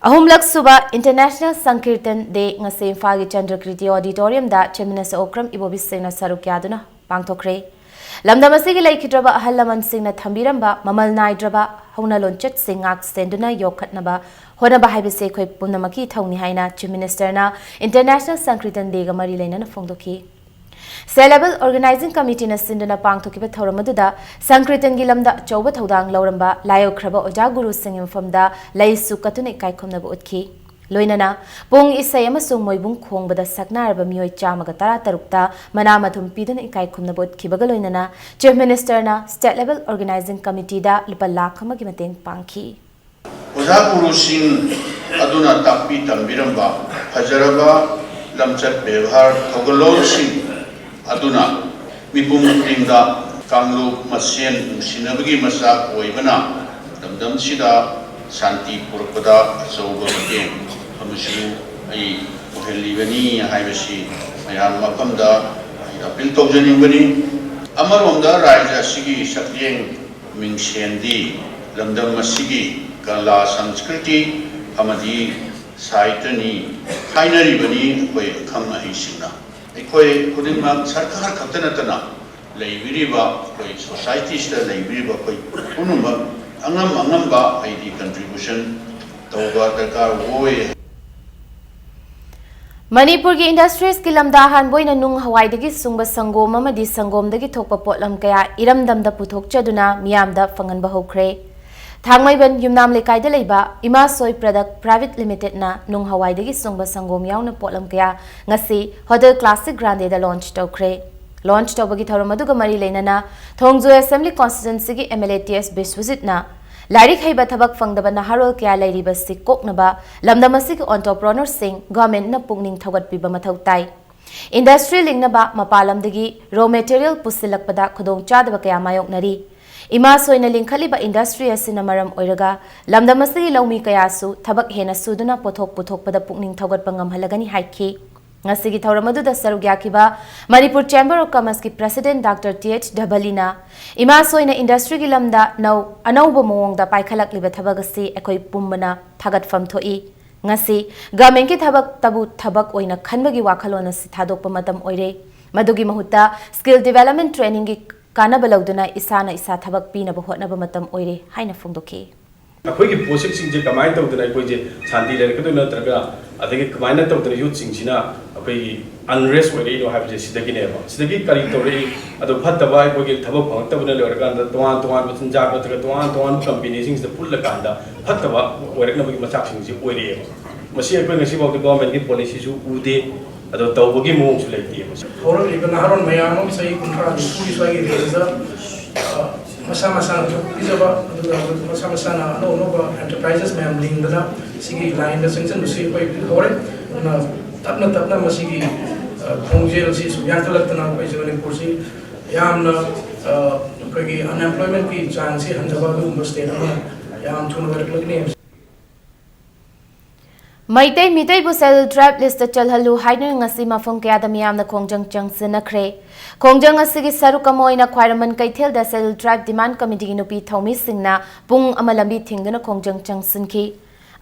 ꯑꯍꯨꯝꯂꯛ ꯁꯨꯕ ꯏꯟꯇꯔꯅꯦꯁꯅꯦꯜ ꯁꯪꯀꯤꯔꯇꯟ ꯗꯦ ꯉꯁꯤ ꯏꯝꯐꯥꯜꯒꯤ ꯆꯟꯗ꯭ꯔꯀꯤꯔꯇꯤ ꯑꯣꯗꯤꯇꯣꯔꯤꯌꯝꯗ ꯆꯤꯐ ꯃꯤꯅꯤꯁꯇꯔ ꯑꯣꯀ꯭ꯔꯝ ꯏꯕꯣꯕꯤꯁꯤꯡꯅ ꯁꯔꯨꯛ ꯌꯥꯗꯨꯅ ꯄꯥꯡꯊꯣꯛꯈ꯭ꯔꯦ꯫ ꯂꯝꯗꯝ ꯑꯁꯤꯒꯤ ꯂꯩꯈꯤꯗ꯭ꯔꯕ ꯑꯍꯜ ꯂꯃꯟꯁꯤꯡꯅ ꯊꯝꯕꯤꯔꯝꯕ ꯃꯃꯜ ꯅꯥꯏꯗ꯭ꯔꯕ ꯍꯧꯅ ꯂꯣꯟꯆꯠꯁꯤꯡ ꯉꯥꯛ ꯁꯦꯟꯗꯨꯅ ꯌꯣꯛꯈꯠꯅꯕ ꯍꯣꯠꯅꯕ ꯍꯥꯏꯕꯁꯤ ꯑꯩꯈꯣꯏ ꯄꯨꯝꯅꯃꯛꯀꯤ ꯏꯊꯧꯅꯤ ꯍꯥꯏꯅ ꯆꯤꯐ ꯃꯤꯅꯤꯁꯇꯔꯅ ꯏꯟꯇꯔꯅꯦꯁꯅꯦꯜ ꯁꯪꯀꯤꯔꯇꯟ ꯗꯦꯒ ꯃꯔꯤ ꯂꯩꯅꯅ ꯐꯣꯡꯗꯣꯛꯈꯤ꯫ ꯁꯦꯜ ꯍꯦꯕꯜ ꯑꯣꯔꯒꯅꯥꯏꯖꯤꯡ ꯀꯃꯤꯇꯤꯅ ꯁꯤꯟꯗꯨꯅ ꯄꯥꯡꯊꯣꯛꯈꯤꯕ ꯊꯧꯔꯝ ꯑꯗꯨꯗ ꯁꯪꯀꯤꯔꯇꯟꯒꯤ ꯂꯝꯗ ꯑꯆꯧꯕ ꯊꯧꯗꯥꯡ ꯂꯧꯔꯝꯕ ꯂꯥꯏꯑꯣꯏꯈ꯭ꯔꯕ ꯑꯣꯖꯥ ꯒꯨꯔꯨꯁꯤꯡꯒꯤ ꯃꯐꯝꯗ ꯂꯩꯁꯨ ꯀꯠꯇꯨꯅ ꯏꯀꯥꯏ ꯈꯨꯝꯅꯕ ꯎꯠꯈꯤ꯫ ꯂꯣꯏꯅꯅ ꯄꯨꯡ ꯏꯁꯩ ꯑꯃꯁꯨꯡ ꯃꯣꯏꯕꯨꯡ ꯈꯣꯡꯕꯗ ꯁꯛꯅꯔꯕ ꯃꯤꯑꯣꯏ ꯆꯥꯝꯃꯒ ꯇꯔꯥꯇꯔꯨꯛꯇ ꯃꯅꯥ ꯃꯊꯨꯝ ꯄꯤꯗꯨꯅ ꯏꯀꯥꯏ ꯈꯨꯝꯅꯕ ꯎꯠꯈꯤꯕꯒ ꯂꯣꯏꯅꯅ ꯆꯤꯐ ꯃꯤꯅꯤꯁꯇꯔꯅ ꯁ꯭ꯇꯦꯠ ꯂꯦꯚꯦꯜ ꯑꯣꯔꯒꯅꯥꯏꯖꯤꯡ ꯀꯃꯤꯇꯤꯗ ꯂꯨꯄꯥ ꯂꯥꯈ ꯑꯃꯒꯤ ꯃꯇꯦꯡ ꯄꯥꯡꯈꯤ꯫ ꯑꯣꯖꯥ ꯒꯨꯔꯨꯁꯤꯡ ꯑꯗꯨꯅ ꯇꯥꯛꯄꯤ ꯇꯝꯕꯤꯔꯝꯕ ꯐꯖꯔꯕ ꯂꯝꯆꯠ ꯕꯦꯕꯥꯔ ꯊꯧꯒꯜꯂꯣꯟꯁꯤꯡ ꯑꯗꯨꯅ ꯃꯤꯄꯨꯝ ꯈꯨꯗꯤꯡꯗ ꯀꯥꯡꯂꯨꯞ ꯃꯁꯦꯟ ꯅꯨꯡꯁꯤꯅꯕꯒꯤ ꯃꯆꯥꯛ ꯑꯣꯏꯕꯅ ꯂꯝꯗꯝꯁꯤꯗ ꯁꯥꯟꯇꯤ ꯄꯨꯔꯛꯄꯗ ꯑꯆꯧꯕ ꯃꯇꯦꯡ ꯑꯃꯁꯨ ꯑꯩ ꯑꯣꯏꯍꯜꯂꯤꯕꯅꯤ ꯍꯥꯏꯕꯁꯤ ꯃꯌꯥꯝ ꯃꯐꯝꯗ ꯑꯩ ꯑꯄꯤꯜ ꯇꯧꯖꯅꯤꯡꯕꯅꯤ꯫ ꯑꯃꯔꯣꯝꯗ ꯔꯥꯖ꯭ꯌ ꯑꯁꯤꯒꯤ ꯁꯛꯂꯦꯡ ꯃꯤꯡꯁꯦꯟꯗꯤ ꯂꯝꯗꯝ ꯑꯁꯤꯒꯤ ꯀꯂꯥ, ꯁꯪꯁꯀ꯭ꯔꯤꯇꯤ ꯑꯃꯗꯤ ꯁꯥꯍꯤꯇ꯭ꯌꯅꯤ ꯍꯥꯏꯅꯔꯤꯕꯅꯤ꯫ ꯑꯩꯈꯣꯏ ꯑꯈꯪ ꯑꯍꯩꯁꯤꯡꯅ, ꯑꯩꯈꯣꯏ ꯈꯨꯗꯤꯡꯃꯛ ꯁꯔꯀꯥꯔ ꯈꯛꯇ ꯅꯠꯇꯅ ꯂꯩꯕꯤꯔꯤꯕ ꯑꯩꯈꯣꯏ ꯁꯣꯁꯥꯏꯇꯤꯁꯤꯗ ꯂꯩꯕꯤꯔꯤꯕ ꯑꯩꯈꯣꯏ ꯄꯨꯝꯅꯃꯛ ꯑꯉꯝ ꯑꯉꯝꯕ ꯍꯥꯏꯗꯤ ꯀꯟꯇ꯭ꯔꯤꯕ꯭ꯌꯨꯁꯟ ꯇꯧꯕ ꯗꯔꯀꯥꯔ ꯑꯣꯏ꯫ ꯃꯅꯤꯄꯨꯔꯒꯤ ꯏꯟꯗꯁꯇ꯭ꯔꯤꯁꯀꯤ ꯂꯝꯗ ꯑꯍꯥꯟꯕ ꯑꯣꯏꯅ ꯅꯨꯡ ꯍꯋꯥꯏꯗꯒꯤ ꯁꯨꯡꯕ ꯁꯪꯒꯣꯝ ꯑꯃꯗꯤ ꯁꯪꯒꯣꯝꯗꯒꯤ ꯊꯣꯛꯄ ꯄꯣꯠꯂꯝ ꯀꯌꯥ ꯏꯔꯝꯗꯝꯗ ꯄꯨꯊꯣꯛꯆꯗꯨꯅ ꯃꯤꯌꯥꯝꯗ ꯐꯪꯍꯟꯕ ꯍꯧꯈ꯭ꯔꯦ꯫ ꯊꯥꯡꯃꯩꯕꯟ ꯌꯨꯝꯅꯥꯝ ꯂꯩꯀꯥꯏꯗ ꯂꯩꯕ ꯏꯃꯥ ꯁꯣꯏ ꯄ꯭ꯔꯗꯛ ꯄ꯭ꯔꯥꯏꯚꯦꯠ ꯂꯤꯃꯤꯇꯦꯗꯅ ꯅꯨꯡ ꯍꯋꯥꯏꯗꯒꯤ ꯁꯨꯡꯕ ꯁꯪꯒꯣꯝ ꯌꯥꯎꯅ ꯄꯣꯠꯂꯝ ꯀꯌꯥ ꯉꯁꯤ ꯍꯣꯇꯦꯜ ꯀ꯭ꯂꯥꯁꯤꯛ ꯒ꯭ꯔꯥꯟꯗꯦꯗ ꯂꯣꯟꯆ ꯇꯧꯈ꯭ꯔꯦ꯫ ꯂꯣꯟꯆ ꯇꯧꯕꯒꯤ ꯊꯧꯔꯝ ꯑꯗꯨꯒ ꯃꯔꯤ ꯂꯩꯅꯅ ꯊꯣꯡꯖꯨ ꯑꯦꯁꯦꯝꯕ꯭ꯂꯤ ꯀꯣꯟꯁꯇꯤꯇ꯭ꯋꯦꯟꯁꯤꯒꯤ M L A T S ꯕꯤꯁ꯭ꯋꯖꯤꯠꯅ ꯂꯥꯏꯔꯤꯛ ꯍꯩꯕ ꯊꯕꯛ ꯐꯪꯗꯕ ꯅꯍꯥꯔꯣꯜ ꯀꯌꯥ ꯂꯩꯔꯤꯕꯁꯤ ꯀꯣꯛꯅꯕ ꯂꯝꯗꯝ ꯑꯁꯤꯒꯤ ꯑꯣꯟꯇꯔꯄ꯭ꯔꯣꯅꯔꯁꯤꯡ ꯒꯣꯔꯃꯦꯟꯠꯅ ꯄꯨꯛꯅꯤꯡ ꯊꯧꯒꯠꯄꯤꯕ ꯃꯊꯧ ꯇꯥꯏ꯫ ꯏꯟꯗꯁꯇ꯭ꯔꯤ ꯂꯤꯡꯅꯕ ꯃꯄꯥꯟ ꯂꯝꯗꯒꯤ ꯔꯣ ꯃꯦꯇꯔꯤꯌꯦꯜ ꯄꯨꯁꯤꯜꯂꯛꯄꯗ ꯈꯨꯗꯣꯡꯆꯥꯗꯕ ꯀꯌꯥ ꯃꯥꯌꯣꯛꯅꯔꯤ꯫ ꯏꯃꯥ ꯁꯣꯏꯅ ꯂꯤꯡꯈꯠꯂꯤꯕ ꯏꯟꯗꯁꯇ꯭ꯔꯤ ꯑꯁꯤꯅ ꯃꯔꯝ ꯑꯣꯏꯔꯒ ꯂꯝꯗꯝ ꯑꯁꯤꯒꯤ ꯂꯧꯃꯤ ꯀꯌꯥꯁꯨ ꯊꯕꯛ ꯍꯦꯟꯅ ꯁꯨꯗꯨꯅ ꯄꯣꯠꯊꯣꯛ ꯄꯨꯊꯣꯛꯄꯗ ꯄꯨꯛꯅꯤꯡ ꯊꯧꯒꯠꯄ ꯉꯝꯍꯜꯂꯒꯅꯤ ꯍꯥꯏꯈꯤ꯫ ꯉꯁꯤꯒꯤ ꯊꯧꯔꯝ ꯑꯗꯨꯗ ꯁꯔꯨꯛ ꯌꯥꯈꯤꯕ ꯃꯅꯤꯄꯨꯔ ꯆꯦꯝꯕꯔ ꯑꯣꯐ ꯀꯃꯔꯁꯀꯤ ꯄ꯭ꯔꯦꯁꯤꯗꯦꯟꯠ ꯗꯥꯛꯇꯔ ꯇꯤ ꯑꯩꯆ ꯙꯕꯂꯤꯅ ꯏꯃꯥ ꯁꯣꯏꯅ ꯏꯟꯗꯁꯇ꯭ꯔꯤꯒꯤ ꯂꯝꯗ ꯅꯧ-, ꯑꯅꯧꯕ ꯃꯑꯣꯡꯗ ꯄꯥꯏꯈꯠꯂꯛꯂꯤꯕ ꯊꯕꯛ ꯑꯁꯤ ꯑꯩꯈꯣꯏ ꯄꯨꯝꯕꯅ ꯊꯥꯒꯠꯐꯝ ꯊꯣꯛꯏ꯫ ꯉꯁꯤ ꯒꯚꯔꯟꯃꯦꯟꯠꯀꯤ ꯊꯕꯛꯇꯕꯨ ꯊꯕꯛ ꯑꯣꯏꯅ ꯈꯟꯕꯒꯤ ꯋꯥꯈꯜꯂꯣꯟ ꯑꯁꯤ ꯊꯥꯗꯣꯛꯄ ꯃꯇꯝ ꯑꯣꯏꯔꯦ꯫ ꯃꯗꯨꯒꯤ ꯃꯍꯨꯠꯇ ꯁ꯭ꯀꯤꯜ ꯗꯤꯚꯦꯂꯞꯃꯦꯟꯠ ꯇ꯭ꯔꯦꯅꯤꯡꯒꯤ ꯀꯥꯟꯅꯕ ꯂꯧꯗꯨꯅ ꯏꯁꯥꯅ ꯏꯁꯥ ꯊꯕꯛ ꯄꯤꯅꯕ ꯍꯣꯠꯅꯕ ꯃꯇꯝ ꯑꯣꯏꯔꯦ ꯍꯥꯏꯅ ꯐꯣꯡꯗꯣꯛꯈꯤ꯫ ꯑꯩꯈꯣꯏꯒꯤ ꯄꯣꯠꯁꯛꯁꯤꯡꯁꯦ ꯀꯃꯥꯏꯅ ꯇꯧꯗꯅ ꯑꯩꯈꯣꯏꯁꯦ ꯁꯥꯟꯇꯤ ꯂꯩꯔꯛꯀꯗꯣꯏꯅꯣ, ꯅꯠꯇ꯭ꯔꯒ ꯑꯗꯒꯤ ꯀꯃꯥꯏꯅ ꯇꯧꯗꯅ ꯌꯨꯠꯁꯤꯡꯁꯤꯅ ꯑꯩꯈꯣꯏꯒꯤ ꯑꯟꯔꯦꯁ ꯑꯣꯏꯔꯛꯏꯅꯣ ꯍꯥꯏꯕꯁꯦ ꯁꯤꯗꯒꯤꯅꯦꯕ꯫ ꯁꯤꯗꯒꯤ ꯀꯔꯤ ꯇꯧꯔꯛꯏ? ꯑꯗꯣ ꯐꯠꯇꯕ ꯑꯩꯈꯣꯏꯒꯤ ꯊꯕꯛ ꯐꯪꯉꯛꯇꯕꯅ ꯂꯣꯏꯔꯀꯥꯟꯗ ꯇꯣꯉꯥꯟ ꯇꯣꯉꯥꯟꯕ ꯆꯤꯟꯖꯥꯛ ꯅꯠꯇ꯭ꯔꯒ ꯇꯣꯉꯥꯟ ꯇꯣꯉꯥꯟꯕ ꯀꯝꯄꯦꯅꯤꯁꯤꯡꯁꯤꯗ ꯄꯨꯜꯂꯀꯥꯟꯗ ꯐꯠꯇꯕ ꯑꯣꯏꯔꯛꯅꯕꯒꯤ ꯃꯆꯥꯛꯁꯤꯡꯁꯦ ꯑꯣꯏꯔꯛꯑꯦꯕ꯫ ꯃꯁꯤ ꯑꯩꯈꯣꯏ ꯉꯁꯤꯐꯥꯎꯗ ꯒꯣꯔꯃꯦꯟꯒꯤ ꯄꯣꯂꯤꯁꯤꯁꯨ ꯎꯗꯦ, ꯑꯗꯣ ꯇꯧꯕꯒꯤ ꯃꯑꯣꯡꯁꯨ ꯂꯩꯇꯦꯕ꯫ ꯍꯧꯔꯛꯂꯤꯕ ꯅꯍꯥꯔꯣꯜ ꯃꯌꯥꯝ ꯑꯃ ꯆꯍꯤ ꯀꯨꯟꯊ꯭ꯔꯥ ꯅꯤꯐꯨꯒꯤ ꯁ꯭ꯋꯥꯏꯒꯤ ꯔꯦꯟꯖꯇ, ꯑ, ꯃꯁꯥ ꯃꯁꯥꯅ ꯊꯕꯛ ꯄꯤꯖꯕ, ꯑꯗꯨꯒ ꯃꯁꯥ ꯃꯁꯥꯅ ꯑꯅꯧ ꯑꯅꯧꯕ ꯑꯦꯟꯇꯔꯄ꯭ꯔꯥꯏꯖꯦꯁ ꯃꯌꯥꯝ ꯂꯤꯡꯗꯅ ꯁꯤꯒꯤ ꯂꯥꯏꯟꯗ ꯆꯪꯁꯤꯟꯕꯁꯤ ꯑꯩꯈꯣꯏ ꯍꯧꯔꯦ꯫ ꯑꯗꯨꯅ ꯇꯞꯅ ꯇꯞꯅ ꯃꯁꯤꯒꯤ, ꯑ, ꯈꯣꯡꯖꯦꯜꯁꯤ ꯁꯨꯝ ꯌꯥꯟꯈꯠꯂꯛꯇꯅ ꯑꯩꯈꯣꯏꯁꯦ ꯃꯅꯤꯄꯨꯔꯁꯤ ꯌꯥꯝꯅ, ꯑ, ꯑꯩꯈꯣꯏꯒꯤ ꯑꯟꯑꯦꯝꯄ꯭ꯂꯣꯏꯃꯦꯟꯠꯀꯤ ꯆꯥꯡꯁꯤ ꯍꯟꯊꯕ ꯑꯗꯨꯒꯨꯝꯕ ꯁ꯭ꯇꯦꯠ ꯑꯃ ꯌꯥꯝ ꯊꯨꯅ ꯑꯣꯏꯔꯛꯂꯒꯅꯤ ꯍꯥꯏꯕꯁꯤ꯫ ꯃꯩꯇꯩ ꯃꯤꯇꯩꯕꯨ ꯁꯦꯗ꯭ꯌꯨꯜ ꯇ꯭ꯔꯥꯏꯕ ꯂꯤꯁꯇ ꯆꯜꯍꯜꯂꯨ ꯍꯥꯏꯗꯨꯅ ꯉꯁꯤ ꯃꯐꯝ ꯀꯌꯥꯗ ꯃꯤꯌꯥꯝꯅ ꯈꯣꯡꯖꯪ ꯆꯪꯁꯤꯟꯅꯈ꯭ꯔꯦ꯫ ꯈꯣꯡꯖꯪ ꯑꯁꯤꯒꯤ ꯁꯔꯨꯛ ꯑꯃ ꯑꯣꯏꯅ ꯈ꯭ꯋꯥꯏꯔꯝꯕꯟ ꯀꯩꯊꯦꯜꯗ ꯁꯦꯗ꯭ꯌꯨꯜ ꯇ꯭ꯔꯥꯏꯕ ꯗꯤꯃꯥꯟꯗ ꯀꯃꯤꯇꯤꯒꯤ ꯅꯨꯄꯤ ꯊꯧꯃꯤꯁꯤꯡꯅ ꯄꯨꯡ ꯑꯃ ꯂꯝꯕꯤ ꯊꯤꯡꯗꯨꯅ ꯈꯣꯡꯖꯪ ꯆꯪꯁꯤꯟꯈꯤ꯫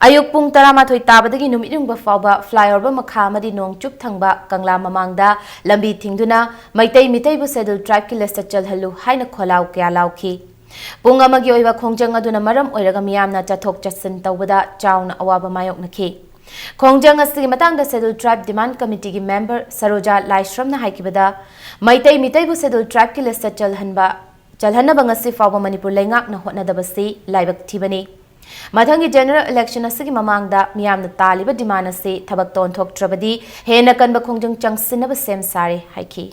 ꯑꯌꯨꯛ ꯄꯨꯡ ꯇꯔꯥꯃꯥꯊꯣꯏ ꯇꯥꯕꯗꯒꯤ ꯅꯨꯃꯤꯠ ꯌꯨꯡꯕ ꯐꯥꯎꯕ ꯐ꯭ꯂꯥꯏꯑꯣꯚꯔ ꯃꯈꯥ ꯑꯃꯗꯤ ꯅꯣꯡꯆꯨꯞ ꯊꯪꯕ ꯀꯪꯂꯥ ꯃꯃꯥꯡꯗ ꯂꯝꯕꯤ ꯊꯤꯡꯗꯨꯅ ꯃꯩꯇꯩ ꯃꯤꯇꯩꯕꯨ ꯁꯦꯗ꯭ꯌꯨꯜ ꯇ꯭ꯔꯥꯏꯕꯀꯤ ꯂꯤꯁꯇ ꯆꯜꯍꯜꯂꯨ ꯍꯥꯏꯅ ꯈꯣꯜꯂꯥꯎ ꯀꯌꯥ ꯂꯥꯎꯈꯤ꯫ ꯄꯨꯡ ꯑꯃꯒꯤ ꯑꯣꯏꯕ ꯈꯣꯡꯖꯪ ꯑꯗꯨꯅ ꯃꯔꯝ ꯑꯣꯏꯔꯒ ꯃꯤꯌꯥꯝꯅ ꯆꯠꯊꯣꯛ ꯆꯠꯁꯤꯟ ꯇꯧꯕꯗ ꯆꯥꯎꯅ ꯑꯋꯥꯕ ꯃꯥꯌꯣꯛꯅꯈꯤ꯫ ꯈꯣꯡꯖꯪ ꯑꯁꯤꯒꯤ ꯃꯇꯥꯡꯗ ꯁꯦꯗ꯭ꯌꯨꯜ ꯇ꯭ꯔꯥꯏꯕ ꯗꯤꯃꯥꯟꯗ ꯀꯃꯤꯇꯤꯒꯤ ꯃꯦꯝꯕꯔ ꯁꯔꯣꯖꯥ ꯂꯥꯏꯁ꯭ꯔꯝꯅ ꯍꯥꯏꯈꯤꯕꯗ, ꯃꯩꯇꯩ ꯃꯤꯇꯩꯕꯨ ꯁꯦꯗ꯭ꯌꯨꯜ ꯇ꯭ꯔꯥꯏꯕꯀꯤ ꯂꯤꯁꯇ ꯆꯜꯍꯟꯕ, ꯆꯜꯍꯟꯅꯕ ꯉꯁꯤ ꯐꯥꯎꯕ ꯃꯅꯤꯄꯨꯔ ꯂꯩꯉꯥꯛꯅ ꯍꯣꯠꯅꯗꯕꯁꯤ ꯂꯥꯏꯕꯛ ꯊꯤꯕꯅꯤ꯫ ꯃꯊꯪꯒꯤ ꯖꯦꯅꯔꯦꯜ ꯏꯂꯦꯛꯁꯟ ꯑꯁꯤꯒꯤ ꯃꯃꯥꯡꯗ ꯃꯤꯌꯥꯝꯅ ꯇꯥꯜꯂꯤꯕ ꯗꯤꯃꯥꯟꯗ ꯑꯁꯤ ꯊꯕꯛꯇ ꯑꯣꯟꯊꯣꯛꯇ꯭ꯔꯕꯗꯤ ꯍꯦꯟꯅ ꯀꯟꯕ ꯈꯣꯡꯖꯪ ꯆꯪꯁꯤꯟꯅꯕ ꯁꯦꯝ ꯁꯥꯔꯦ ꯍꯥꯏꯈꯤ꯫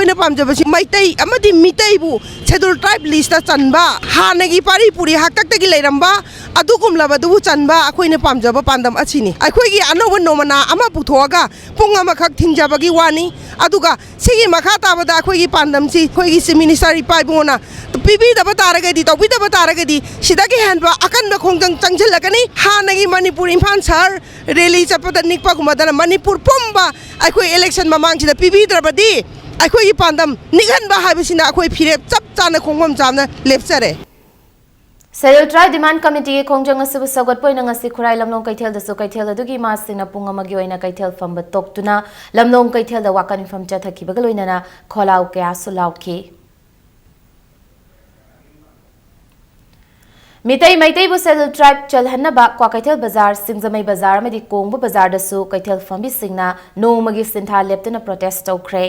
ꯑꯩꯅ ꯄꯥꯝꯖꯕꯁꯤ ꯃꯩꯇꯩ ꯑꯃꯗꯤ ꯃꯤꯇꯩꯕꯨ Scheduled Tribe list ꯆꯟꯕ, ꯍꯥꯟꯅꯒꯤ ꯄꯥꯔꯤ ꯄꯨꯔꯤ ꯍꯥꯛꯇꯛꯇꯒꯤ ꯂꯩꯔꯝꯕ ꯑꯗꯨꯒꯨꯝꯂꯕꯗꯨꯕꯨ ꯆꯟꯕ ꯑꯩꯈꯣꯏꯅ ꯄꯥꯝꯖꯕ ꯄꯥꯟꯗꯝ ꯑꯁꯤꯅꯤ꯫ ꯑꯩꯈꯣꯏꯒꯤ ꯑꯅꯧꯕ ꯅꯣꯡꯃꯅꯥ ꯑꯃ ꯄꯨꯊꯣꯛꯑꯒ ꯄꯨꯡ ꯑꯃꯈꯛ ꯊꯤꯡꯖꯕꯒꯤ ꯋꯥꯅꯤ꯫ ꯑꯗꯨꯒ ꯁꯤꯒꯤ ꯃꯈꯥ ꯇꯥꯕꯗ ꯑꯩꯈꯣꯏꯒꯤ ꯄꯥꯟꯗꯝꯁꯤ ꯑꯩꯈꯣꯏꯒꯤ Chief Minister ꯏꯄꯥ ꯏꯄꯨꯅ ꯄꯤꯕꯤꯗꯕ ꯇꯥꯔꯒꯗꯤ, ꯇꯧꯕꯤꯗꯕ ꯇꯥꯔꯒꯗꯤ ꯁꯤꯗꯒꯤ ꯍꯦꯟꯕ ꯑꯀꯟꯕ ꯈꯣꯡꯖꯪ ꯆꯪꯁꯤꯜꯂꯛꯀꯅꯤ꯫ ꯍꯥꯟꯅꯒꯤ ꯃꯅꯤꯄꯨꯔ ꯏꯝꯐꯥꯜ ꯁꯍꯔ rally ꯆꯠꯄꯗ ꯅꯤꯛꯄꯒꯨꯝꯕꯗꯅ ꯃꯅꯤꯄꯨꯔ ꯄꯨꯝꯕ ꯑꯩꯈꯣꯏ election ꯃꯃꯥꯡꯁꯤꯗ ꯄꯤꯕꯤꯗ꯭ꯔꯕꯗꯤ ꯑꯩꯈꯣꯏꯒꯤ ꯄꯥꯟꯗꯝ ꯅꯤꯛꯍꯟꯕ ꯍꯥꯏꯕꯁꯤꯅ ꯑꯩꯈꯣꯏ ꯐꯤꯔꯦꯞ ꯆꯞ ꯆꯥꯅ ꯈꯣꯡꯐꯝ ꯆꯥꯅ ꯂꯦꯞꯆꯔꯦ꯫ Scheduled Tribe Demand Committeeꯒꯤ ꯈꯣꯡꯖꯪ ꯑꯁꯤꯕꯨ ꯁꯧꯒꯠꯄ ꯑꯣꯏꯅ ꯉꯁꯤ ꯈꯨꯔꯥꯏ ꯂꯝꯂꯣꯡ ꯀꯩꯊꯦꯜꯗꯁꯨ ꯀꯩꯊꯦꯜ ꯑꯗꯨꯒꯤ ꯏꯃꯥꯁꯤꯡꯅ ꯄꯨꯡ ꯑꯃꯒꯤ ꯑꯣꯏꯅ ꯀꯩꯊꯦꯜ ꯐꯝꯕ ꯇꯣꯛꯇꯨꯅ ꯂꯝꯂꯣꯡ ꯀꯩꯊꯦꯜꯗ ꯋꯥꯀꯠ ꯃꯤꯐꯝ ꯆꯠꯊꯈꯤꯕꯒ ꯂꯣꯏꯅꯅ ꯈꯣꯜꯂꯥꯎ ꯀꯌꯥꯁꯨ ꯂꯥꯎꯈꯤ꯫ ꯃꯤꯇꯩ ꯃꯩꯇꯩꯕꯨ Scheduled Tribe ꯆꯜꯍꯟꯅꯕ ꯀ꯭ꯋꯥꯀꯩꯊꯦꯜ ꯕꯖꯥꯔ, ꯁꯤꯡꯖꯃꯩ ꯕꯖꯥꯔ ꯑꯃꯗꯤ ꯀꯣꯡꯕ ꯕꯖꯥꯔꯗꯁꯨ ꯀꯩꯊꯦꯜ ꯐꯝꯕꯤꯁꯤꯡꯅ ꯅꯣꯡꯃꯒꯤ ꯁꯤꯟꯊꯥ ꯂꯦꯞꯇꯅ protest ꯇꯧꯈ꯭ꯔꯦ꯫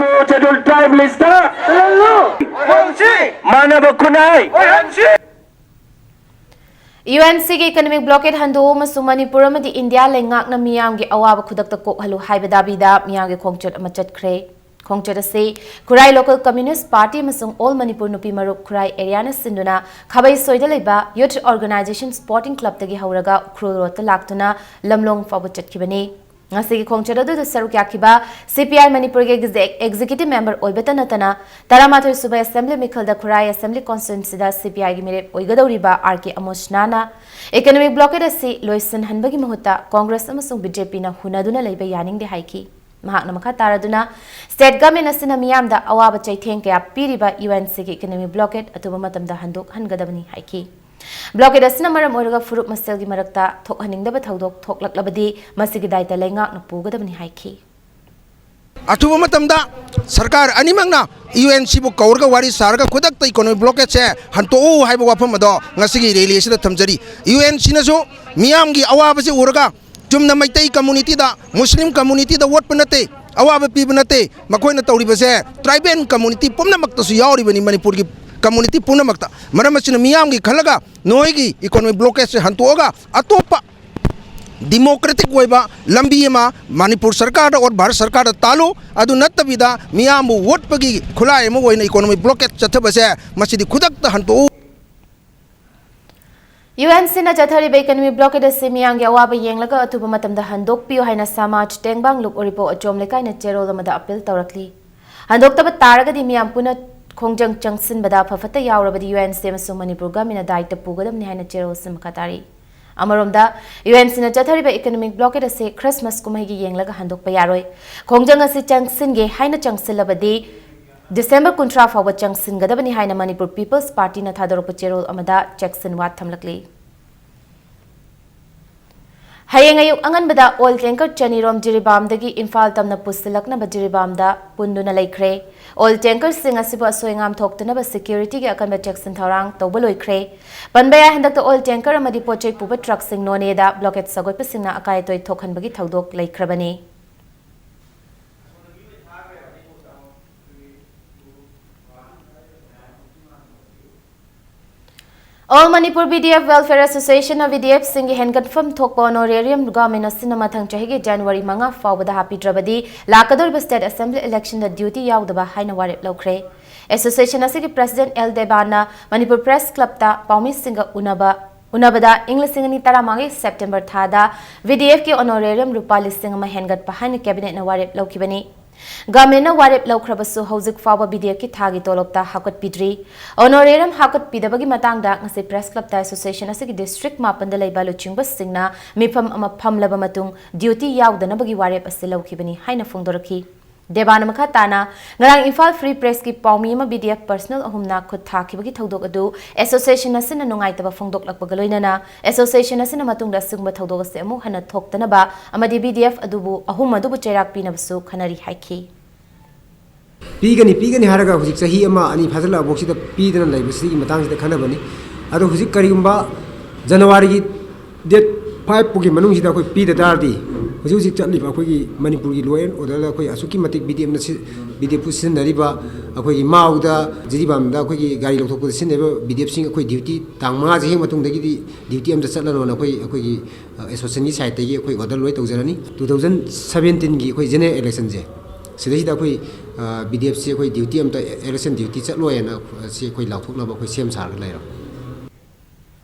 ꯃꯩꯇꯩꯕꯨ Scheduled Tribe list ꯆꯜꯍꯜꯂꯨ! ꯃꯥꯟꯅꯕ ꯈꯨꯟꯅꯥꯏ! UNCꯒꯤ economic blockade ꯍꯟꯗꯣꯛꯎ ꯑꯃꯁꯨꯡ ꯃꯅꯤꯄꯨꯔ ꯑꯃꯗꯤ ꯏꯟꯗꯤꯌꯥ ꯂꯩꯉꯥꯛꯅ ꯃꯤꯌꯥꯝꯒꯤ ꯑꯋꯥꯕ ꯈꯨꯗꯛꯇ ꯀꯣꯛꯍꯜꯂꯨ ꯍꯥꯏꯕ ꯗꯥꯕꯤꯗ ꯃꯤꯌꯥꯝꯒꯤ ꯈꯣꯡꯆꯠ ꯑꯃ ꯆꯠꯈ꯭ꯔꯦ꯫ ꯈꯣꯡꯆꯠ ꯑꯁꯤ ꯈꯨꯔꯥꯏ Local Communist Party ꯑꯃꯁꯨꯡ All Manipur ꯅꯨꯄꯤ ꯃꯔꯨꯞ ꯈꯨꯔꯥꯏ areaꯅ ꯁꯤꯟꯗꯨꯅ ꯈꯥꯕꯩ ꯁꯣꯏꯗ ꯂꯩꯕ Youth Organisation Sporting Clubꯇꯒꯤ ꯍꯧꯔꯒ ꯎꯈ꯭ꯔꯨꯜ roadꯇ ꯂꯥꯛꯇꯨꯅ ꯂꯝꯂꯣꯡ ꯐꯥꯎꯕ ꯆꯠꯈꯤꯕꯅꯤ꯫ ꯉꯁꯤꯒꯤ ꯈꯣꯡꯆꯠ ꯑꯗꯨꯗ ꯁꯔꯨꯛ ꯌꯥꯈꯤꯕ CPI ꯃꯅꯤꯄꯨꯔꯒꯤ exec-, executive member ꯑꯣꯏꯕꯇ ꯅꯠꯇꯅ ꯇꯔꯥꯃꯥꯊꯣꯏ ꯁꯨꯕ assembly ꯃꯤꯈꯜꯗ ꯈꯨꯔꯥꯏ assembly constituencyꯗ CPIꯒꯤ ꯃꯤꯔꯦꯞ ꯑꯣꯏꯒꯗꯧꯔꯤꯕ R K ꯑꯃꯣꯁꯅꯥꯅ economic blockade ꯑꯁꯤ ꯂꯣꯏꯁꯤꯟꯍꯟꯕꯒꯤ ꯃꯍꯨꯠꯇ Congress ꯑꯃꯁꯨꯡ BJPꯅ ꯍꯨꯟꯅꯗꯨꯅ ꯂꯩꯕ ꯌꯥꯅꯤꯡꯗꯦ ꯍꯥꯏꯈꯤ꯫ ꯃꯍꯥꯛꯅ ꯃꯈꯥ ꯇꯥꯔꯗꯨꯅ state government ꯑꯁꯤꯅ ꯃꯤꯌꯥꯝꯗ ꯑꯋꯥꯕ ꯆꯩꯊꯦꯡ ꯀꯌꯥ ꯄꯤꯔꯤꯕ UNCꯒꯤ economic blockade ꯑꯊꯨꯕ ꯃꯇꯝꯗ ꯍꯟꯗꯣꯛꯍꯟꯒꯗꯕꯅꯤ ꯍꯥꯏꯈꯤ꯫ Blockade ꯑꯁꯤꯅ ꯃꯔꯝ ꯑꯣꯏꯔꯒ ꯐꯨꯔꯨꯞ ꯃꯁꯦꯜꯒꯤ ꯃꯔꯛꯇ ꯊꯣꯛꯍꯟꯅꯤꯡꯗꯕ ꯊꯧꯗꯣꯛ ꯊꯣꯛꯂꯛꯂꯕꯗꯤ ꯃꯁꯤꯒꯤ ꯗꯥꯏꯇ ꯂꯩꯉꯥꯛꯅ ꯄꯨꯒꯗꯕꯅꯤ ꯍꯥꯏꯈꯤ꯫ ꯑꯊꯨꯕ ꯃꯇꯝꯗ ꯁꯔꯀꯥꯔ ꯑꯅꯤꯃꯛꯅ UNCꯕꯨ ꯀꯧꯔꯒ ꯋꯥꯔꯤ ꯁꯥꯔꯒ ꯈꯨꯗꯛꯇ economic blockade ꯁꯦ ꯍꯟꯇꯣꯛꯎ ꯍꯥꯏꯕ ꯋꯥꯐꯝ ꯑꯗꯣ ꯉꯁꯤꯒꯤ rally ꯑꯁꯤꯗ ꯊꯝꯖꯔꯤ꯫ UNCꯅꯁꯨ ꯃꯤꯌꯥꯝꯒꯤ ꯑꯋꯥꯕꯁꯤ ꯎꯔꯒ ꯆꯨꯝꯅ ꯃꯩꯇꯩ communityꯗ, Muslim communityꯗ ꯑꯣꯠꯄ ꯅꯠꯇꯦ, ꯑꯋꯥꯕ ꯄꯤꯕ ꯅꯠꯇꯦ꯫ ꯃꯈꯣꯏꯅ ꯇꯧꯔꯤꯕꯁꯦ tribal community ꯄꯨꯝꯅꯃꯛꯇꯁꯨ ꯌꯥꯎꯔꯤꯕꯅꯤ, ꯃꯅꯤꯄꯨꯔꯒꯤ community ꯄꯨꯝꯅꯃꯛꯇ꯫ ꯃꯔꯝ ꯑꯁꯤꯅ ꯃꯤꯌꯥꯝꯒꯤ ꯈꯜꯂꯒ ꯅꯣꯏꯒꯤ economic blockade ꯁꯦ ꯍꯟꯇꯣꯛꯑꯒ ꯑꯇꯣꯞꯄ ꯗꯤꯃꯣꯀ꯭ꯔꯦꯇꯤꯛ ꯑꯣꯏꯕ ꯂꯝꯕꯤ ꯑꯃ ꯃꯅꯤꯄꯨꯔ ꯁꯔꯀꯥꯔꯗ ꯑꯣꯔ ꯚꯥꯔꯠ ꯁꯔꯀꯥꯔꯗ ꯇꯥꯜꯂꯨ꯫ ꯑꯗꯨ ꯅꯠꯇꯕꯤꯗ ꯃꯤꯌꯥꯝꯕꯨ ꯑꯣꯠꯄꯒꯤ ꯈꯨꯠꯂꯥꯏ ꯑꯃ ꯑꯣꯏꯅ ꯏꯀꯣꯅꯣꯃꯤꯛ ꯕ꯭ꯂꯣꯀꯦꯠ ꯆꯠꯊꯕꯁꯦ, ꯃꯁꯤꯗꯤ ꯈꯨꯗꯛꯇ ꯍꯟꯗꯣꯛꯎ꯫ ꯌꯨ ꯑꯦꯟ ꯁꯤꯅ ꯆꯠꯊꯔꯤꯕ ꯏꯀꯣꯅꯣꯃꯤꯛ ꯕ꯭ꯂꯣꯀꯦꯠ ꯑꯁꯤ ꯃꯤꯌꯥꯝꯒꯤ ꯑꯋꯥꯕ ꯌꯦꯡꯂꯒ ꯑꯊꯨꯕ ꯃꯇꯝꯗ ꯍꯟꯗꯣꯛꯄꯤꯌꯨ ꯍꯥꯏꯅ ꯁꯃꯥꯖ ꯇꯦꯡꯕꯥꯡꯂꯨꯞ ꯎꯔꯤꯄꯣꯛ ꯑꯆꯣꯝ ꯂꯩꯀꯥꯏꯅ ꯆꯦꯔꯣꯜ ꯑꯃꯗ ꯑꯄꯤꯜ ꯇꯧꯔꯛꯂꯤ꯫ ꯍꯟꯗꯣꯛꯇꯕ ꯇꯥꯔꯒꯗꯤ ꯃꯤꯌꯥꯝ ꯄꯨꯟꯅ ꯈꯣꯡꯖꯪ ꯆꯪꯁꯤꯟꯕꯗ ꯑꯐ ꯐꯠꯇ ꯌꯥꯎꯔꯕꯗꯤ ꯌꯨ ꯑꯦꯟ ꯁꯤ ꯑꯃꯁꯨꯡ ꯃꯅꯤꯄꯨꯔ ꯒꯚꯔꯟꯃꯦꯟꯠꯅ ꯗꯥꯏꯇ ꯄꯨꯒꯗꯕꯅꯤ ꯍꯥꯏꯅ ꯆꯦꯔꯣꯜ ꯑꯁꯤ ꯃꯈꯥ ꯇꯥꯔꯤ꯫ ꯑꯃꯔꯣꯝꯗ, ꯌꯨ ꯑꯦꯟ ꯁꯤꯅ ꯆꯠꯊꯔꯤꯕ ꯏꯀꯣꯅꯣꯃꯤꯛ ꯕ꯭ꯂꯣꯀꯦꯠ ꯑꯁꯤ ꯈ꯭ꯔꯤꯁꯃꯥꯁ ꯀꯨꯝꯍꯩꯒꯤ ꯌꯦꯡꯂꯒ ꯍꯟꯗꯣꯛꯄ ꯌꯥꯔꯣꯏ꯫ ꯈꯣꯡꯖꯪ ꯑꯁꯤ ꯆꯪꯁꯤꯟꯒꯦ ꯍꯥꯏꯅ ꯆꯪꯁꯤꯜꯂꯕꯗꯤ ꯗꯤꯁꯦꯝꯕꯔ ꯀꯨꯟꯊ꯭ꯔꯥ ꯐꯥꯎꯕ ꯆꯪꯁꯤꯟꯒꯗꯕꯅꯤ ꯍꯥꯏꯅ ꯃꯅꯤꯄꯨꯔ ꯄꯤꯄꯜꯁ ꯄꯥꯔꯇꯤꯅ ꯊꯥꯗꯣꯔꯛꯄ ꯆꯦꯔꯣꯜ ꯑꯃꯗ ꯆꯦꯛꯁꯤꯟ ꯋꯥ ꯊꯝꯂꯛꯂꯤ꯫ ꯍꯌꯦꯡ ꯑꯌꯨꯛ ꯑꯉꯟꯕꯗ ꯑꯣꯏꯜ ꯇꯦꯡꯀꯔ ꯆꯅꯤꯔꯣꯝ ꯖꯤꯔꯤꯕꯥꯝꯗꯒꯤ ꯏꯝꯐꯥꯜ ꯇꯝꯅ ꯄꯨꯁꯤꯜꯂꯛꯅꯕ ꯖꯤꯔꯤꯕꯥꯝꯗ ꯄꯨꯟꯗꯨꯅ ꯂꯩꯈ꯭ꯔꯦ꯫ ꯑꯣꯏꯜ ꯇꯦꯡꯀꯔꯁꯤꯡ ꯑꯁꯤꯕꯨ ꯑꯁꯣꯏ ꯑꯉꯥꯝ ꯊꯣꯛꯇꯅꯕ ꯁꯦꯀ꯭ꯌꯨꯔꯤꯇꯤꯒꯤ ꯑꯀꯟꯕ ꯆꯦꯛꯁꯤꯟ ꯊꯧꯔꯥꯡ ꯇꯧꯕ ꯂꯣꯏꯈ꯭ꯔꯦ꯫ ꯄꯟꯕ ꯌꯥꯏ, ꯍꯟꯗꯛꯇ ꯑꯣꯏꯜ ꯇꯦꯡꯀꯔ ꯑꯃꯗꯤ ꯄꯣꯠ ꯆꯩ ꯄꯨꯕ ꯇ꯭ꯔꯛꯁꯤꯡ ꯅꯣꯅꯦꯗ ꯕ꯭ꯂꯣꯀꯦꯠ ꯁꯧꯒꯠꯄꯁꯤꯡꯅ ꯑꯀꯥꯏ ꯑꯇꯣꯏ ꯊꯣꯛꯍꯟꯕꯒꯤ ꯊꯧꯗꯣꯛ ꯂꯩꯈ꯭ꯔꯕꯅꯤ꯫ All Manipur B D F Welfare Association ꯅ B D F ꯁꯤꯡꯒꯤ ꯍꯦꯟꯒꯠꯐꯝ ꯊꯣꯛꯄ honorarium government ꯑꯁꯤꯅ ꯃꯊꯪ ꯆꯍꯤꯒꯤ ꯖꯅꯋꯥꯔꯤ ꯃꯉꯥ ꯐꯥꯎꯕꯗ ꯍꯥꯞꯄꯤꯗ꯭ꯔꯕꯗꯤ ꯂꯥꯛꯀꯗꯧꯔꯤꯕ state assembly election ꯗ duty ꯌꯥꯎꯗꯕ ꯍꯥꯏꯅ ꯋꯥꯔꯦꯞ ꯂꯧꯈ꯭ꯔꯦ꯫ Association ꯑꯁꯤꯒꯤ president L ꯗꯦꯕꯥꯟꯅ Manipur Press Club ꯇ ꯄꯥꯎꯃꯤꯁꯤꯡꯒ ꯎꯅꯕ ꯎꯅꯕꯗ ꯏꯪ ꯂꯤꯁꯤꯡ ꯑꯅꯤ ꯇꯔꯥꯃꯉꯥꯒꯤ September ꯊꯥꯗ B D F ꯀꯤ honorarium ꯂꯨꯄꯥ ꯂꯤꯁꯤꯡ ꯑꯃ ꯍꯦꯟꯒꯠꯄ ꯍꯥꯏꯅ cabinet ꯅ ꯋꯥꯔꯦꯞ ꯂꯧꯈꯤꯕꯅꯤ꯫ Government ꯅ ꯋꯥꯔꯦꯞ ꯂꯧꯈ꯭ꯔꯕꯁꯨ ꯍꯧꯖꯤꯛ ꯐꯥꯎꯕ B D F ꯀꯤ ꯊꯥꯒꯤ ꯇꯣꯂꯣꯞꯇ ꯍꯥꯞꯀꯠꯄꯤꯗ꯭ꯔꯤ꯫ Honorarium ꯍꯥꯞꯀꯠꯄꯤꯗꯕꯒꯤ ꯃꯇꯥꯡꯗ ꯉꯁꯤ Press Club ꯇ association ꯑꯁꯤꯒꯤ district ꯃꯥꯄꯟꯗ ꯂꯩꯕ ꯂꯨꯆꯤꯡꯕꯁꯤꯡꯅ ꯃꯤꯐꯝ ꯑꯃ ꯐꯝꯂꯕ ꯃꯇꯨꯡ duty ꯌꯥꯎꯗꯅꯕꯒꯤ ꯋꯥꯔꯦꯞ ꯑꯁꯤ ꯂꯧꯈꯤꯕꯅꯤ ꯍꯥꯏꯅ ꯐꯣꯡꯗꯣꯔꯛꯈꯤ꯫ ꯗꯦꯕꯥꯅ ꯃꯈꯥ ꯇꯥꯅ, ꯉꯔꯥꯡ ꯏꯝꯐꯥꯜ Free Press ꯀꯤ ꯄꯥꯎꯃꯤ ꯑꯃ B D F personnel ꯑꯍꯨꯝꯅ ꯈꯨꯠ ꯊꯥꯈꯤꯕꯒꯤ ꯊꯧꯗꯣꯛ ꯑꯗꯨ association ꯑꯁꯤꯅ ꯅꯨꯡꯉꯥꯏꯇꯕ ꯐꯣꯡꯗꯣꯛꯂꯛꯄꯒ ꯂꯣꯏꯅꯅ association ꯑꯁꯤꯅ ꯃꯇꯨꯡꯗ ꯑꯁꯤꯒꯨꯝꯕ ꯊꯧꯗꯣꯛ ꯑꯁꯤ ꯑꯃꯨꯛ ꯍꯟꯅ ꯊꯣꯛꯇꯅꯕ ꯑꯃꯗꯤ B D F ꯑꯗꯨꯕꯨ, ꯑꯍꯨꯝ ꯑꯗꯨꯕꯨ ꯆꯩꯔꯥꯛ ꯄꯤꯅꯕꯁꯨ ꯈꯟꯅꯔꯤ ꯍꯥꯏꯈꯤ꯫ ꯄꯤꯒꯅꯤ ꯄꯤꯒꯅꯤ ꯍꯥꯏꯔꯒ ꯍꯧꯖꯤꯛ ꯆꯍꯤ ꯑꯃ ꯑꯅꯤ ꯐꯥꯖꯤꯜꯂꯛꯑꯕꯣꯛꯁꯤꯗ ꯄꯤꯗꯅ ꯂꯩꯕꯁꯤꯒꯤ ꯃꯇꯥꯡꯁꯤꯗ ꯈꯟꯅꯕꯅꯤ꯫ ꯑꯗꯣ ꯍꯧꯖꯤꯛ ꯀꯔꯤꯒꯨꯝꯕ ꯖꯅꯋꯥꯔꯤꯒꯤ date five ꯄꯨꯒꯤ ꯃꯅꯨꯡꯁꯤꯗ ꯑꯩꯈꯣꯏ ꯄꯤꯗ ꯇꯥꯔꯗꯤ ꯍꯧꯖꯤꯛ ꯍꯧꯖꯤꯛ ꯆꯠꯂꯤꯕ ꯑꯩꯈꯣꯏꯒꯤ ꯃꯅꯤꯄꯨꯔꯒꯤ law and order ꯗ ꯑꯩꯈꯣꯏ ꯑꯁꯨꯛꯀꯤ ꯃꯇꯤꯛ BDF ꯅ ꯁꯤ, BDF ꯄꯨ ꯁꯤꯖꯤꯟꯅꯔꯤꯕ, ꯑꯩꯈꯣꯏꯒꯤ ꯃꯥꯎꯗ, ꯖꯤꯔꯤꯕꯥꯝꯗ ꯑꯩꯈꯣꯏꯒꯤ ꯒꯥꯔꯤ ꯂꯧꯊꯣꯛꯄꯗ ꯁꯤꯖꯤꯟꯅꯔꯤꯕ BDF ꯁꯤꯡ ꯑꯩꯈꯣꯏ duty ꯇꯥꯡ ꯃꯉꯥꯁꯦ ꯍꯦꯛ ꯃꯇꯨꯡꯗꯒꯤꯗꯤ duty ꯑꯝꯇ ꯆꯠꯂꯅꯣꯅ ꯑꯩꯈꯣꯏ, ꯑꯩꯈꯣꯏꯒꯤ, ꯑ, association ꯒꯤ side ꯇꯒꯤ ꯑꯩꯈꯣꯏ order ꯂꯣꯏ ꯇꯧꯖꯔꯅꯤ꯫ Two thousand seventeen ꯒꯤ ꯑꯩꯈꯣꯏ general election ꯁꯦ, ꯁꯤꯗꯩꯁꯤꯗ ꯑꯩꯈꯣꯏ, ꯑ, BDF ꯁꯤ ꯑꯩꯈꯣꯏ duty ꯑꯝꯇ, election duty ꯆꯠꯂꯣꯏꯅ ꯁꯤ ꯑꯩꯈꯣꯏ ꯂꯥꯎꯊꯣꯛꯅꯕ ꯑꯩꯈꯣꯏ ꯁꯦꯝ ꯁꯥꯔꯒ ꯂꯩꯔꯕꯅꯤ꯫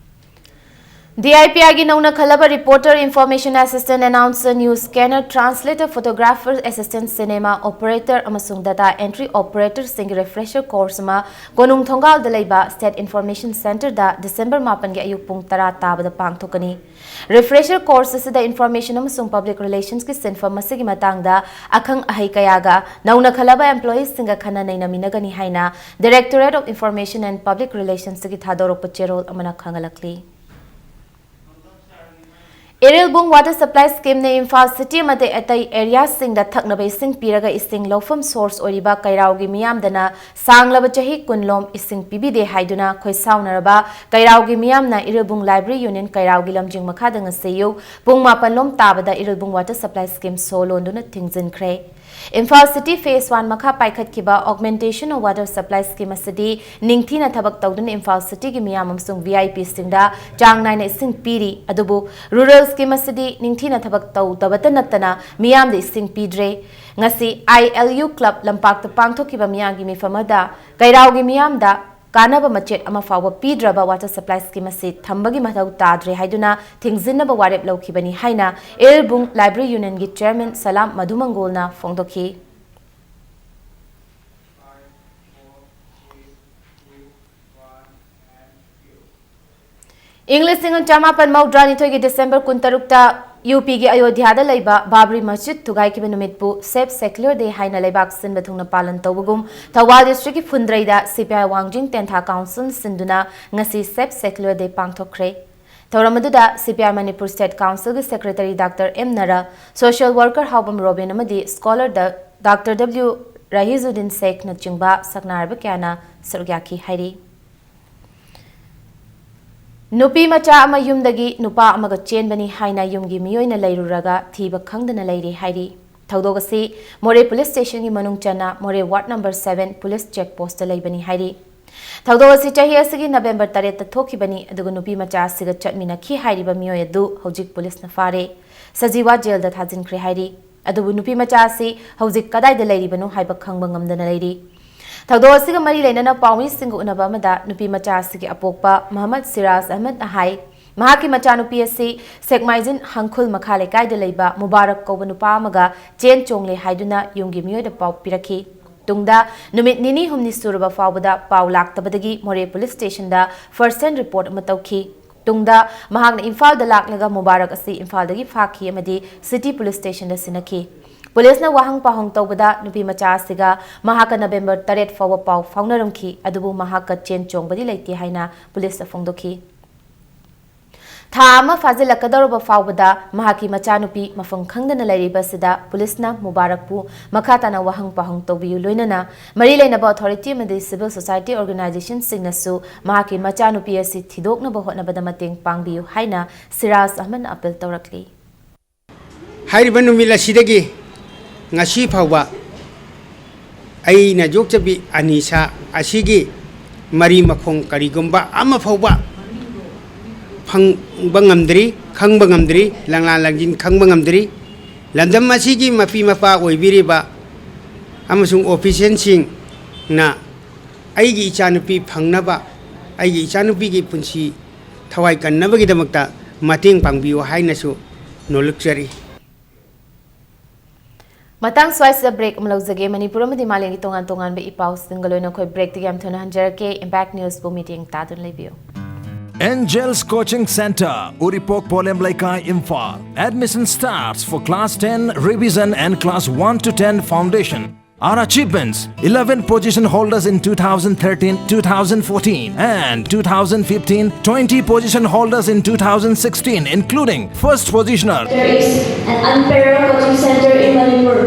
DIPR ꯒꯤ ꯅꯧꯅ ꯈꯜꯂꯕ reporter, information assistant, announcer, news scanner, translator, photographer, assistant cinema operator ꯑꯃꯁꯨꯡ data entry operator ꯁꯤꯡꯒꯤ refresher course ꯑꯃ ꯀꯣꯅꯨꯡ ꯊꯣꯡꯒꯥꯜꯗ ꯂꯩꯕ State Information Centre ꯗ December ꯃꯥꯄꯟꯒꯤ ꯑꯌꯨꯛ ꯄꯨꯡ ꯇꯔꯥ ꯇꯥꯕꯗ ꯄꯥꯡꯊꯣꯛꯀꯅꯤ꯫ Refresher course ꯑꯁꯤꯗ information ꯑꯃꯁꯨꯡ public relations ꯀꯤ ꯁꯤꯟꯐꯝ ꯑꯁꯤꯒꯤ ꯃꯇꯥꯡꯗ ꯑꯈꯪ ꯑꯍꯩ ꯀꯌꯥꯒ ꯅꯧꯅ ꯈꯜꯂꯕ employees ꯁꯤꯡꯒ ꯈꯟꯅ ꯅꯩꯅꯃꯤꯟꯅꯒꯅꯤ ꯍꯥꯏꯅ Directorate of Information and Public Relations ꯇꯒꯤ ꯊꯥꯗꯣꯔꯛꯄ ꯆꯦꯔꯣꯜ ꯑꯃꯅ ꯈꯪꯍꯜꯂꯛꯂꯤ꯫ ꯏꯔꯤꯜꯕꯨꯡ Water Supply Scheme ꯅ ꯏꯝꯐꯥꯜ city ꯑꯃꯗꯤ ꯑꯇꯩ area ꯁꯤꯡꯗ ꯊꯛꯅꯕ ꯏꯁꯤꯡ ꯄꯤꯔꯒ ꯏꯁꯤꯡ ꯂꯧꯐꯝ source ꯑꯣꯏꯔꯤꯕ ꯀꯩꯔꯥꯎꯒꯤ ꯃꯤꯌꯥꯝꯗꯅ ꯁꯥꯡꯂꯕ ꯆꯍꯤ ꯀꯨꯟ ꯂꯣꯝ ꯏꯁꯤꯡ ꯄꯤꯕꯤꯗꯦ ꯍꯥꯏꯗꯨꯅ ꯈꯣꯏꯁꯥꯎꯅꯔꯕ ꯀꯩꯔꯥꯎꯒꯤ ꯃꯤꯌꯥꯝꯅ ꯏꯔꯤꯜꯕꯨꯡ Library Union ꯀꯩꯔꯥꯎꯒꯤ ꯂꯝꯖꯤꯡ ꯃꯈꯥꯗ ꯉꯁꯤ ꯑꯌꯨꯛ ꯄꯨꯡ ꯃꯥꯄꯟ ꯂꯣꯝ ꯇꯥꯕꯗ ꯏꯔꯤꯜꯕꯨꯡ Water Supply Scheme ꯁꯣ ꯂꯣꯟꯗꯨꯅ ꯊꯤꯡꯖꯤꯟꯈ꯭ꯔꯦ꯫ ꯏꯝꯐꯥꯜ city phase one ꯃꯈꯥ ꯄꯥꯏꯈꯠꯈꯤꯕ Augmentation of Water Supply Scheme ꯑꯁꯤꯗꯤ ꯅꯤꯡꯊꯤꯅ ꯊꯕꯛ ꯇꯧꯗꯨꯅ ꯏꯝꯐꯥꯜ city ꯒꯤ ꯃꯤꯌꯥꯝ ꯑꯃꯁꯨꯡ V I P ꯁꯤꯡꯗ ꯆꯥꯡ ꯅꯥꯏꯅ ꯏꯁꯤꯡ ꯄꯤꯔꯤ꯫ ꯑꯗꯨꯕꯨ rural scheme ꯑꯁꯤꯗꯤ ꯅꯤꯡꯊꯤꯅ ꯊꯕꯛ ꯇꯧꯗꯕꯇ ꯅꯠꯇꯅ ꯃꯤꯌꯥꯝꯗ ꯏꯁꯤꯡ ꯄꯤꯗ꯭ꯔꯦ꯫ ꯉꯁꯤ I L U club ꯂꯝꯄꯥꯛꯇ ꯄꯥꯡꯊꯣꯛꯈꯤꯕ ꯃꯤꯌꯥꯝꯒꯤ ꯃꯤꯐꯝ ꯑꯃꯗ ꯀꯩꯔꯥꯎꯒꯤ ꯃꯤꯌꯥꯝꯗ ꯀꯥꯟꯅꯕ ꯃꯆꯦꯠ ꯑꯃ ꯐꯥꯎꯕ ꯄꯤꯗ꯭ꯔꯕ water supply scheme ꯑꯁꯤ ꯊꯝꯕꯒꯤ ꯃꯊꯧ ꯇꯥꯗ꯭ꯔꯦ ꯍꯥꯏꯗꯨꯅ ꯊꯤꯡꯖꯤꯟꯅꯕ ꯋꯥꯔꯦꯞ ꯂꯧꯈꯤꯕꯅꯤ ꯍꯥꯏꯅ ꯏꯔꯤꯜꯕꯨꯡ Library Union ꯒꯤ chairman ꯁꯂꯥꯝ ꯃꯙꯨꯃꯪꯒꯣꯜꯅ ꯐꯣꯡꯗꯣꯛꯈꯤ꯫ ꯏꯪ ꯂꯤꯁꯤꯡ ꯆꯃꯥꯄꯟ ꯃꯧꯗ꯭ꯔꯥꯅꯤꯊꯣꯏꯒꯤ December ꯀꯨꯟꯇꯔꯨꯛꯇ ꯌꯨ ꯄꯤꯒꯤ ꯑꯌꯣꯙ꯭ꯌꯥꯗ ꯂꯩꯕ Babri masjid ꯊꯨꯒꯥꯏꯈꯤꯕ ꯅꯨꯃꯤꯠꯄꯨ Save Secular Day ꯍꯥꯏꯅ ꯂꯩꯕꯥꯛ ꯁꯤꯟꯕ ꯊꯨꯡꯅ ꯄꯥꯂꯟ ꯇꯧꯕꯒꯨꯝ, ꯊꯧꯕꯥꯜ district ꯀꯤ ꯐꯨꯟꯗ꯭ꯔꯩꯗ C P I ꯋꯥꯡꯖꯤꯡ ꯇꯦꯟꯊꯥ council ꯁꯤꯟꯗꯨꯅ ꯉꯁꯤ Save Secular Day ꯄꯥꯡꯊꯣꯛꯈ꯭ꯔꯦ꯫ ꯊꯧꯔꯝ ꯑꯗꯨꯗ C P I Manipur State Council ꯒꯤ secretary Doctor M ꯅꯔ, social worker ꯍꯥꯎꯕꯝ ꯔꯣꯕꯤꯟ ꯑꯃꯗꯤ scholar ꯗ-, Doctor W ꯔꯍꯤꯖꯨꯗꯤꯟ ꯁꯦꯈꯅꯆꯤꯡꯕ ꯁꯛꯅꯥꯏꯔꯕ ꯀꯌꯥꯅ ꯁꯔꯨꯛ ꯌꯥꯈꯤ ꯍꯥꯏꯔꯤ꯫ ꯅꯨꯄꯤ ꯃꯆꯥ ꯑꯃ ꯌꯨꯝꯗꯒꯤ ꯅꯨꯄꯥ ꯑꯃꯒ ꯆꯦꯟꯕꯅꯤ ꯍꯥꯏꯅ ꯌꯨꯝꯒꯤ ꯃꯤꯑꯣꯏꯅ ꯂꯩꯔꯨꯔꯒ ꯊꯤꯕ ꯈꯪꯗꯅ ꯂꯩꯔꯦ ꯍꯥꯏꯔꯤ꯫ ꯊꯧꯗꯣꯛ ꯑꯁꯤ ꯃꯣꯔꯦ ꯄꯨꯂꯤꯁ ꯁ꯭ꯇꯦꯁꯟꯒꯤ ꯃꯅꯨꯡ ꯆꯟꯅ Moreh ward number seven police check post ꯂꯩꯕꯅꯤ ꯍꯥꯏꯔꯤ꯫ ꯊꯧꯗꯣꯛ ꯑꯁꯤ ꯆꯍꯤ ꯑꯁꯤꯒꯤ ꯅꯕꯦꯝꯕꯔ ꯇꯔꯦꯠꯇ ꯊꯣꯛꯈꯤꯕꯅꯤ, ꯑꯗꯨꯒ ꯅꯨꯄꯤ ꯃꯆꯥ ꯑꯁꯤꯒ ꯆꯠꯃꯤꯟꯅꯈꯤ ꯍꯥꯏꯔꯤꯕ ꯃꯤꯑꯣꯏ ꯑꯗꯨ ꯍꯧꯖꯤꯛ ꯄꯨꯂꯤꯁꯅ ꯐꯥꯔꯦ꯫ ꯁꯖꯤꯋꯥ ꯖꯦꯜꯗ ꯊꯥꯖꯤꯟꯈ꯭ꯔꯦ ꯍꯥꯏꯔꯤ꯫ ꯑꯗꯨꯕꯨ ꯅꯨꯄꯤ ꯃꯆꯥ ꯑꯁꯤ ꯍꯧꯖꯤꯛ ꯀꯗꯥꯏꯗ ꯂꯩꯔꯤꯕꯅꯣ ꯍꯥꯏꯕ ꯈꯪꯕ ꯉꯝꯗꯅ ꯂꯩꯔꯤ꯫ ꯊꯧꯗꯣꯛ ꯑꯁꯤꯒ ꯃꯔꯤ ꯂꯩꯅꯅ ꯄꯥꯎꯃꯤꯁꯤꯡꯒ ꯎꯅꯕ ꯑꯃꯗ ꯅꯨꯄꯤ ꯃꯆꯥ ꯑꯁꯤꯒꯤ ꯑꯄꯣꯛꯄ ꯃꯍꯃꯗ ꯁꯤꯔꯥꯖ ꯑꯍꯃꯗꯅ ꯍꯥꯏ, ꯃꯍꯥꯛꯀꯤ ꯃꯆꯥꯅꯨꯄꯤ ꯑꯁꯤ ꯁꯦꯛꯃꯥꯏꯖꯤꯟ ꯍꯪꯈꯨꯜ ꯃꯈꯥ ꯂꯩꯀꯥꯏꯗ ꯂꯩꯕ ꯃꯨꯕꯥꯔꯛ ꯀꯧꯕ ꯅꯨꯄꯥ ꯑꯃꯒ ꯆꯦꯟ ꯆꯣꯡꯂꯦ ꯍꯥꯏꯗꯨꯅ ꯌꯨꯝꯒꯤ ꯃꯤꯑꯣꯏꯗ ꯄꯥꯎ ꯄꯤꯔꯛꯈꯤ꯫ ꯇꯨꯡꯗ ꯅꯨꯃꯤꯠ ꯅꯤꯅꯤ ꯍꯨꯝꯅꯤ ꯁꯨꯔꯕ ꯐꯥꯎꯕꯗ ꯄꯥꯎ ꯂꯥꯛꯇꯕꯗꯒꯤ ꯃꯣꯔꯦ ꯄꯨꯂꯤꯁ ꯁ꯭ꯇꯦꯁꯟꯗ ꯐꯥꯔꯁ ꯍꯦꯟ ꯔꯤꯄꯣꯔꯠ ꯑꯃ ꯇꯧꯈꯤ꯫ ꯇꯨꯡꯗ ꯃꯍꯥꯛꯅ ꯏꯝꯐꯥꯜꯗ ꯂꯥꯛꯂꯒ ꯃꯨꯕꯥꯔꯛ ꯑꯁꯤ ꯏꯝꯐꯥꯜꯗꯒꯤ ꯐꯥꯈꯤ ꯑꯃꯗꯤ ꯁꯤꯇꯤ ꯄꯨꯂꯤꯁ ꯁ꯭ꯇꯦꯁꯟꯗ ꯁꯤꯟꯅꯈꯤ꯫ ꯄꯨꯂꯤꯁꯅ ꯋꯥꯍꯪ ꯄꯥꯎꯍꯪ ꯇꯧꯕꯗ ꯅꯨꯄꯤ ꯃꯆꯥ ꯑꯁꯤꯒ ꯃꯍꯥꯛꯀ ꯅꯕꯦꯝꯕꯔ ꯇꯔꯦꯠ ꯐꯥꯎꯕ ꯄꯥꯎ ꯐꯥꯎꯅꯔꯝꯈꯤ, ꯑꯗꯨꯕꯨ ꯃꯍꯥꯛꯀ ꯆꯦꯟ ꯆꯣꯡꯕꯗꯤ ꯂꯩꯇꯦ ꯍꯥꯏꯅ ꯄꯨꯂꯤꯁꯇ ꯐꯣꯡꯗꯣꯛꯈꯤ꯫ ꯊꯥ ꯑꯃ ꯐꯥꯖꯤꯜꯂꯛꯀꯗꯧꯔꯕ ꯐꯥꯎꯕꯗ ꯃꯍꯥꯛꯀꯤ ꯃꯆꯥꯅꯨꯄꯤ ꯃꯐꯝ ꯈꯪꯗꯅ ꯂꯩꯔꯤꯕ ꯑꯁꯤꯗ ꯄꯨꯂꯤꯁꯅ ꯃꯨꯕꯥꯔꯛꯄꯨ ꯃꯈꯥ ꯇꯥꯅ ꯋꯥꯍꯪ ꯄꯥꯎꯍꯪ ꯇꯧꯕꯤꯌꯨ, ꯂꯣꯏꯅꯅ ꯃꯔꯤ ꯂꯩꯅꯕ ꯑꯣꯊꯣꯔꯤꯇꯤ ꯑꯃꯗꯤ ꯁꯤꯚꯤꯜ ꯁꯣꯁꯥꯏꯇꯤ ꯑꯣꯔꯒꯅꯥꯏꯖꯦꯁꯟꯁꯤꯡꯅꯁꯨ ꯃꯍꯥꯛꯀꯤ ꯃꯆꯥꯅꯨꯄꯤ ꯑꯁꯤ ꯊꯤꯗꯣꯛꯅꯕ ꯍꯣꯠꯅꯕꯗ ꯃꯇꯦꯡ ꯄꯥꯡꯕꯤꯌꯨ ꯍꯥꯏꯅ ꯁꯤꯔꯥꯖ ꯑꯍꯃꯗꯅ ꯑꯄꯤꯜ ꯇꯧꯔꯛꯂꯤ꯫ ꯍꯥꯏꯔꯤꯕ ꯅꯨꯃꯤꯠ ꯑꯁꯤꯗꯒꯤ ꯉꯁꯤ ꯐꯥꯎꯕ ꯑꯩꯅ ꯌꯣꯛꯆꯕꯤ ꯑꯅꯤꯁꯥ ꯑꯁꯤꯒꯤ ꯃꯔꯤ ꯃꯈꯣꯡ ꯀꯔꯤꯒꯨꯝꯕ ꯑꯃ ꯐꯥꯎꯕ ꯐꯪꯕ ꯉꯝꯗ꯭ꯔꯤ, ꯈꯪꯕ ꯉꯝꯗ꯭ꯔꯤ, ꯂꯪꯂꯥ ꯂꯪꯖꯤꯟ ꯈꯪꯕ ꯉꯝꯗ꯭ꯔꯤ꯫ ꯂꯝꯗꯝ ꯑꯁꯤꯒꯤ ꯃꯄꯤ ꯃꯄꯥ ꯑꯣꯏꯕꯤꯔꯤꯕ ꯑꯃꯁꯨꯡ ꯑꯣꯐꯤꯁꯤꯌꯦꯜꯁꯤꯡꯅ ꯑꯩꯒꯤ ꯏꯆꯥꯅꯨꯄꯤ ꯐꯪꯅꯕ, ꯑꯩꯒꯤ ꯏꯆꯥꯅꯨꯄꯤꯒꯤ ꯄꯨꯟꯁꯤ ꯊꯋꯥꯏ ꯀꯟꯅꯕꯒꯤꯗꯃꯛꯇ ꯃꯇꯦꯡ ꯄꯥꯡꯕꯤꯌꯨ ꯍꯥꯏꯅꯁꯨ ꯅꯣꯜꯂꯨꯛꯆꯔꯤ꯫ ꯃꯇꯥꯡ ꯁ꯭ꯋꯥꯏꯁꯤꯗ ꯕ꯭ꯔꯦꯛ ꯑꯃ ꯂꯧꯖꯒꯦ꯫ ꯃꯅꯤꯄꯨꯔ ꯑꯃꯗꯤ ꯃꯥꯂꯦꯝꯒꯤ ꯇꯣꯉꯥꯟ ꯇꯣꯉꯥꯟꯕ ꯏ ꯄꯥꯎꯁꯤꯡꯒ ꯂꯣꯏꯅ ꯑꯩꯈꯣꯏ ꯕ꯭ꯔꯦꯛꯇꯒꯤ ꯌꯥꯝ ꯊꯨꯅ ꯍꯟꯖꯔꯛꯀꯦ꯫ ꯏꯝꯄꯦꯛ ꯅ꯭ꯌꯨꯁꯄꯨ ꯃꯤꯠꯌꯦꯡ ꯇꯥꯗꯨꯅ ꯂꯩꯕꯤꯌꯨ꯫ Angels Coaching Center, Uripok, Polem Leikai, Imphal. Admission starts for class ten revision and class one to ten foundation. Our achievements: eleven position holders in two thousand thirteen, two thousand fourteen, and two thousand fifteen, twenty position holders in two thousand sixteen, including first positioner. There is an unparalleled coaching center in Manipur.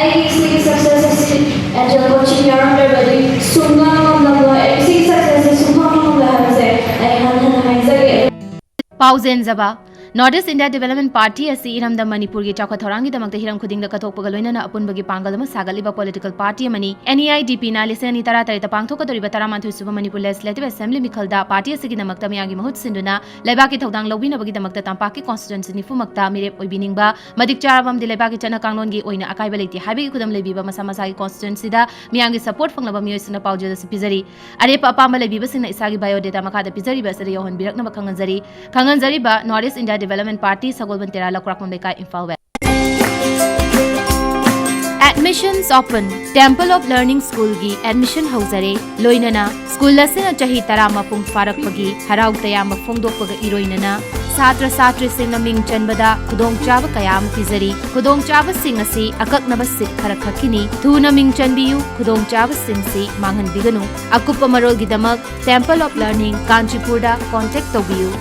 ꯑꯩꯒꯤ ꯁꯤꯒꯤ success ꯑꯁꯤ angel coaching ꯌꯥꯎꯔꯝꯗ꯭ꯔꯕꯗꯤ ꯁꯨꯡꯉꯝ ꯉꯝꯂꯝꯂꯣꯏ꯫ ꯑꯩ ꯁꯤꯒꯤ success ꯑꯁꯤ ꯁꯨꯡꯐꯪ ꯐꯪꯂꯣꯏ ꯍꯥꯏꯕꯁꯦ ꯑꯩ ꯍꯟꯅ ꯍꯟꯅ ꯍꯥꯏꯖꯒꯦ꯫ ꯍꯧꯖꯤꯟꯖꯕ꯫ North East India Development Party ꯑꯁꯤ ꯏꯔꯝꯗꯝ ꯃꯅꯤꯄꯨꯔꯒꯤ ꯆꯥꯎꯈꯠ ꯊꯧꯔꯥꯡꯒꯤꯗꯃꯛꯇ ꯍꯤꯔꯝ ꯈꯨꯗꯤꯡꯗ ꯀꯠꯊꯣꯛꯄꯒ ꯂꯣꯏꯅꯅ ꯑꯄꯨꯟꯕꯒꯤ ꯄꯥꯡꯒꯜ ꯑꯃ ꯁꯥꯒꯠꯂꯤꯕ political party ꯑꯃꯅꯤ꯫ N E I D P ꯅ ꯂꯤꯁꯤꯡ ꯑꯅꯤ ꯇꯔꯥꯇꯔꯦꯠꯇ ꯄꯥꯡꯊꯣꯛꯀꯗꯧꯔꯤꯕ ꯇꯔꯥꯃꯥꯊꯣꯏ ꯁꯨꯕ ꯃꯅꯤꯄꯨꯔ Legislative Assembly ꯃꯤꯈꯜꯗ party ꯑꯁꯤꯒꯤꯗꯃꯛꯇ ꯃꯤꯌꯥꯝꯒꯤ ꯃꯍꯨꯠ ꯁꯤꯟꯗꯨꯅ ꯂꯩꯕꯥꯛꯀꯤ ꯊꯧꯗꯥꯡ ꯂꯧꯕꯤꯅꯕꯒꯤꯗꯃꯛꯇ ꯇꯝꯄꯥꯛꯀꯤ constituency ꯅꯤꯐꯨꯃꯛꯇ ꯃꯤꯔꯦꯞ ꯑꯣꯏꯕꯤꯅꯤꯡꯕ, ꯃꯇꯤꯛ ꯆꯥꯔꯕ ꯑꯃꯗꯤ ꯂꯩꯕꯥꯛꯀꯤ ꯆꯠꯅ ꯀꯥꯡꯂꯣꯟꯒꯤ ꯑꯣꯏꯅ ꯑꯀꯥꯏꯕ ꯂꯩꯇꯦ ꯍꯥꯏꯕꯒꯤ ꯈꯨꯗꯝ ꯂꯩꯕꯤꯕ ꯃꯁꯥ ꯃꯁꯥꯒꯤ constituency ꯗ ꯃꯤꯌꯥꯝꯒꯤ support ꯐꯪꯂꯕ ꯃꯤꯑꯣꯏꯁꯤꯡꯅ ꯄꯥꯎꯖꯦꯜ ꯑꯁꯤ ꯄꯤꯖꯔꯤ꯫ ꯑꯔꯦꯞꯄ ꯑꯄꯥꯝꯕ ꯂꯩꯕꯤꯕꯁꯤꯡꯅ ꯏꯁꯥꯒꯤ biodata ꯃꯈꯥꯗ ꯄꯤꯖꯔꯤꯕ ꯑꯁꯤꯗ ꯌꯧꯍꯟꯕꯤꯔꯛꯅꯕ ꯈꯪꯍꯟꯖꯔꯤ꯫ ꯈꯪꯍꯟꯖꯔꯤꯕ North East India Development Party, ꯁꯒꯣꯜꯕꯟ ꯇꯦꯔꯥ, ꯂꯧꯀ꯭ꯔꯥꯛꯄꯝ ꯂꯩꯀꯥꯏ, Imphal West꯫ Admissions open꯫ Temple of Learning School ꯒꯤ admission ꯍꯧꯖꯔꯦ꯫ ꯂꯣꯏꯅꯅ school ꯑꯁꯤꯅ ꯆꯍꯤ ꯇꯔꯥ ꯃꯄꯨꯡ ꯐꯥꯔꯛꯄꯒꯤ ꯍꯔꯥꯎ ꯇꯌꯥꯝꯕ ꯐꯣꯡꯗꯣꯛꯄꯒ ꯏꯔꯣꯏꯅꯅ ꯁꯥꯇ꯭ꯔ ꯁꯥꯇ꯭ꯔꯤꯁꯤꯡꯅ ꯃꯤꯡ ꯆꯟꯕꯗ ꯈꯨꯗꯣꯡꯆꯥꯕ ꯀꯌꯥ ꯑꯃ ꯄꯤꯖꯔꯤ꯫ ꯈꯨꯗꯣꯡꯆꯥꯕꯁꯤꯡ ꯑꯁꯤ ꯑꯀꯛꯅꯕ seat ꯈꯔ ꯈꯛꯀꯤꯅꯤ꯫ ꯊꯨꯅ ꯃꯤꯡ ꯆꯟꯕꯤꯌꯨ, ꯈꯨꯗꯣꯡꯆꯥꯕꯁꯤꯡꯁꯤ ꯃꯥꯡꯍꯟꯕꯤꯒꯅꯨ꯫ ꯑꯀꯨꯞꯄ ꯃꯔꯣꯜꯒꯤꯗꯃꯛ Temple of Learning, ꯀꯥꯟꯆꯤꯄꯨꯔꯗ contact ꯇꯧꯕꯤꯌꯨ꯫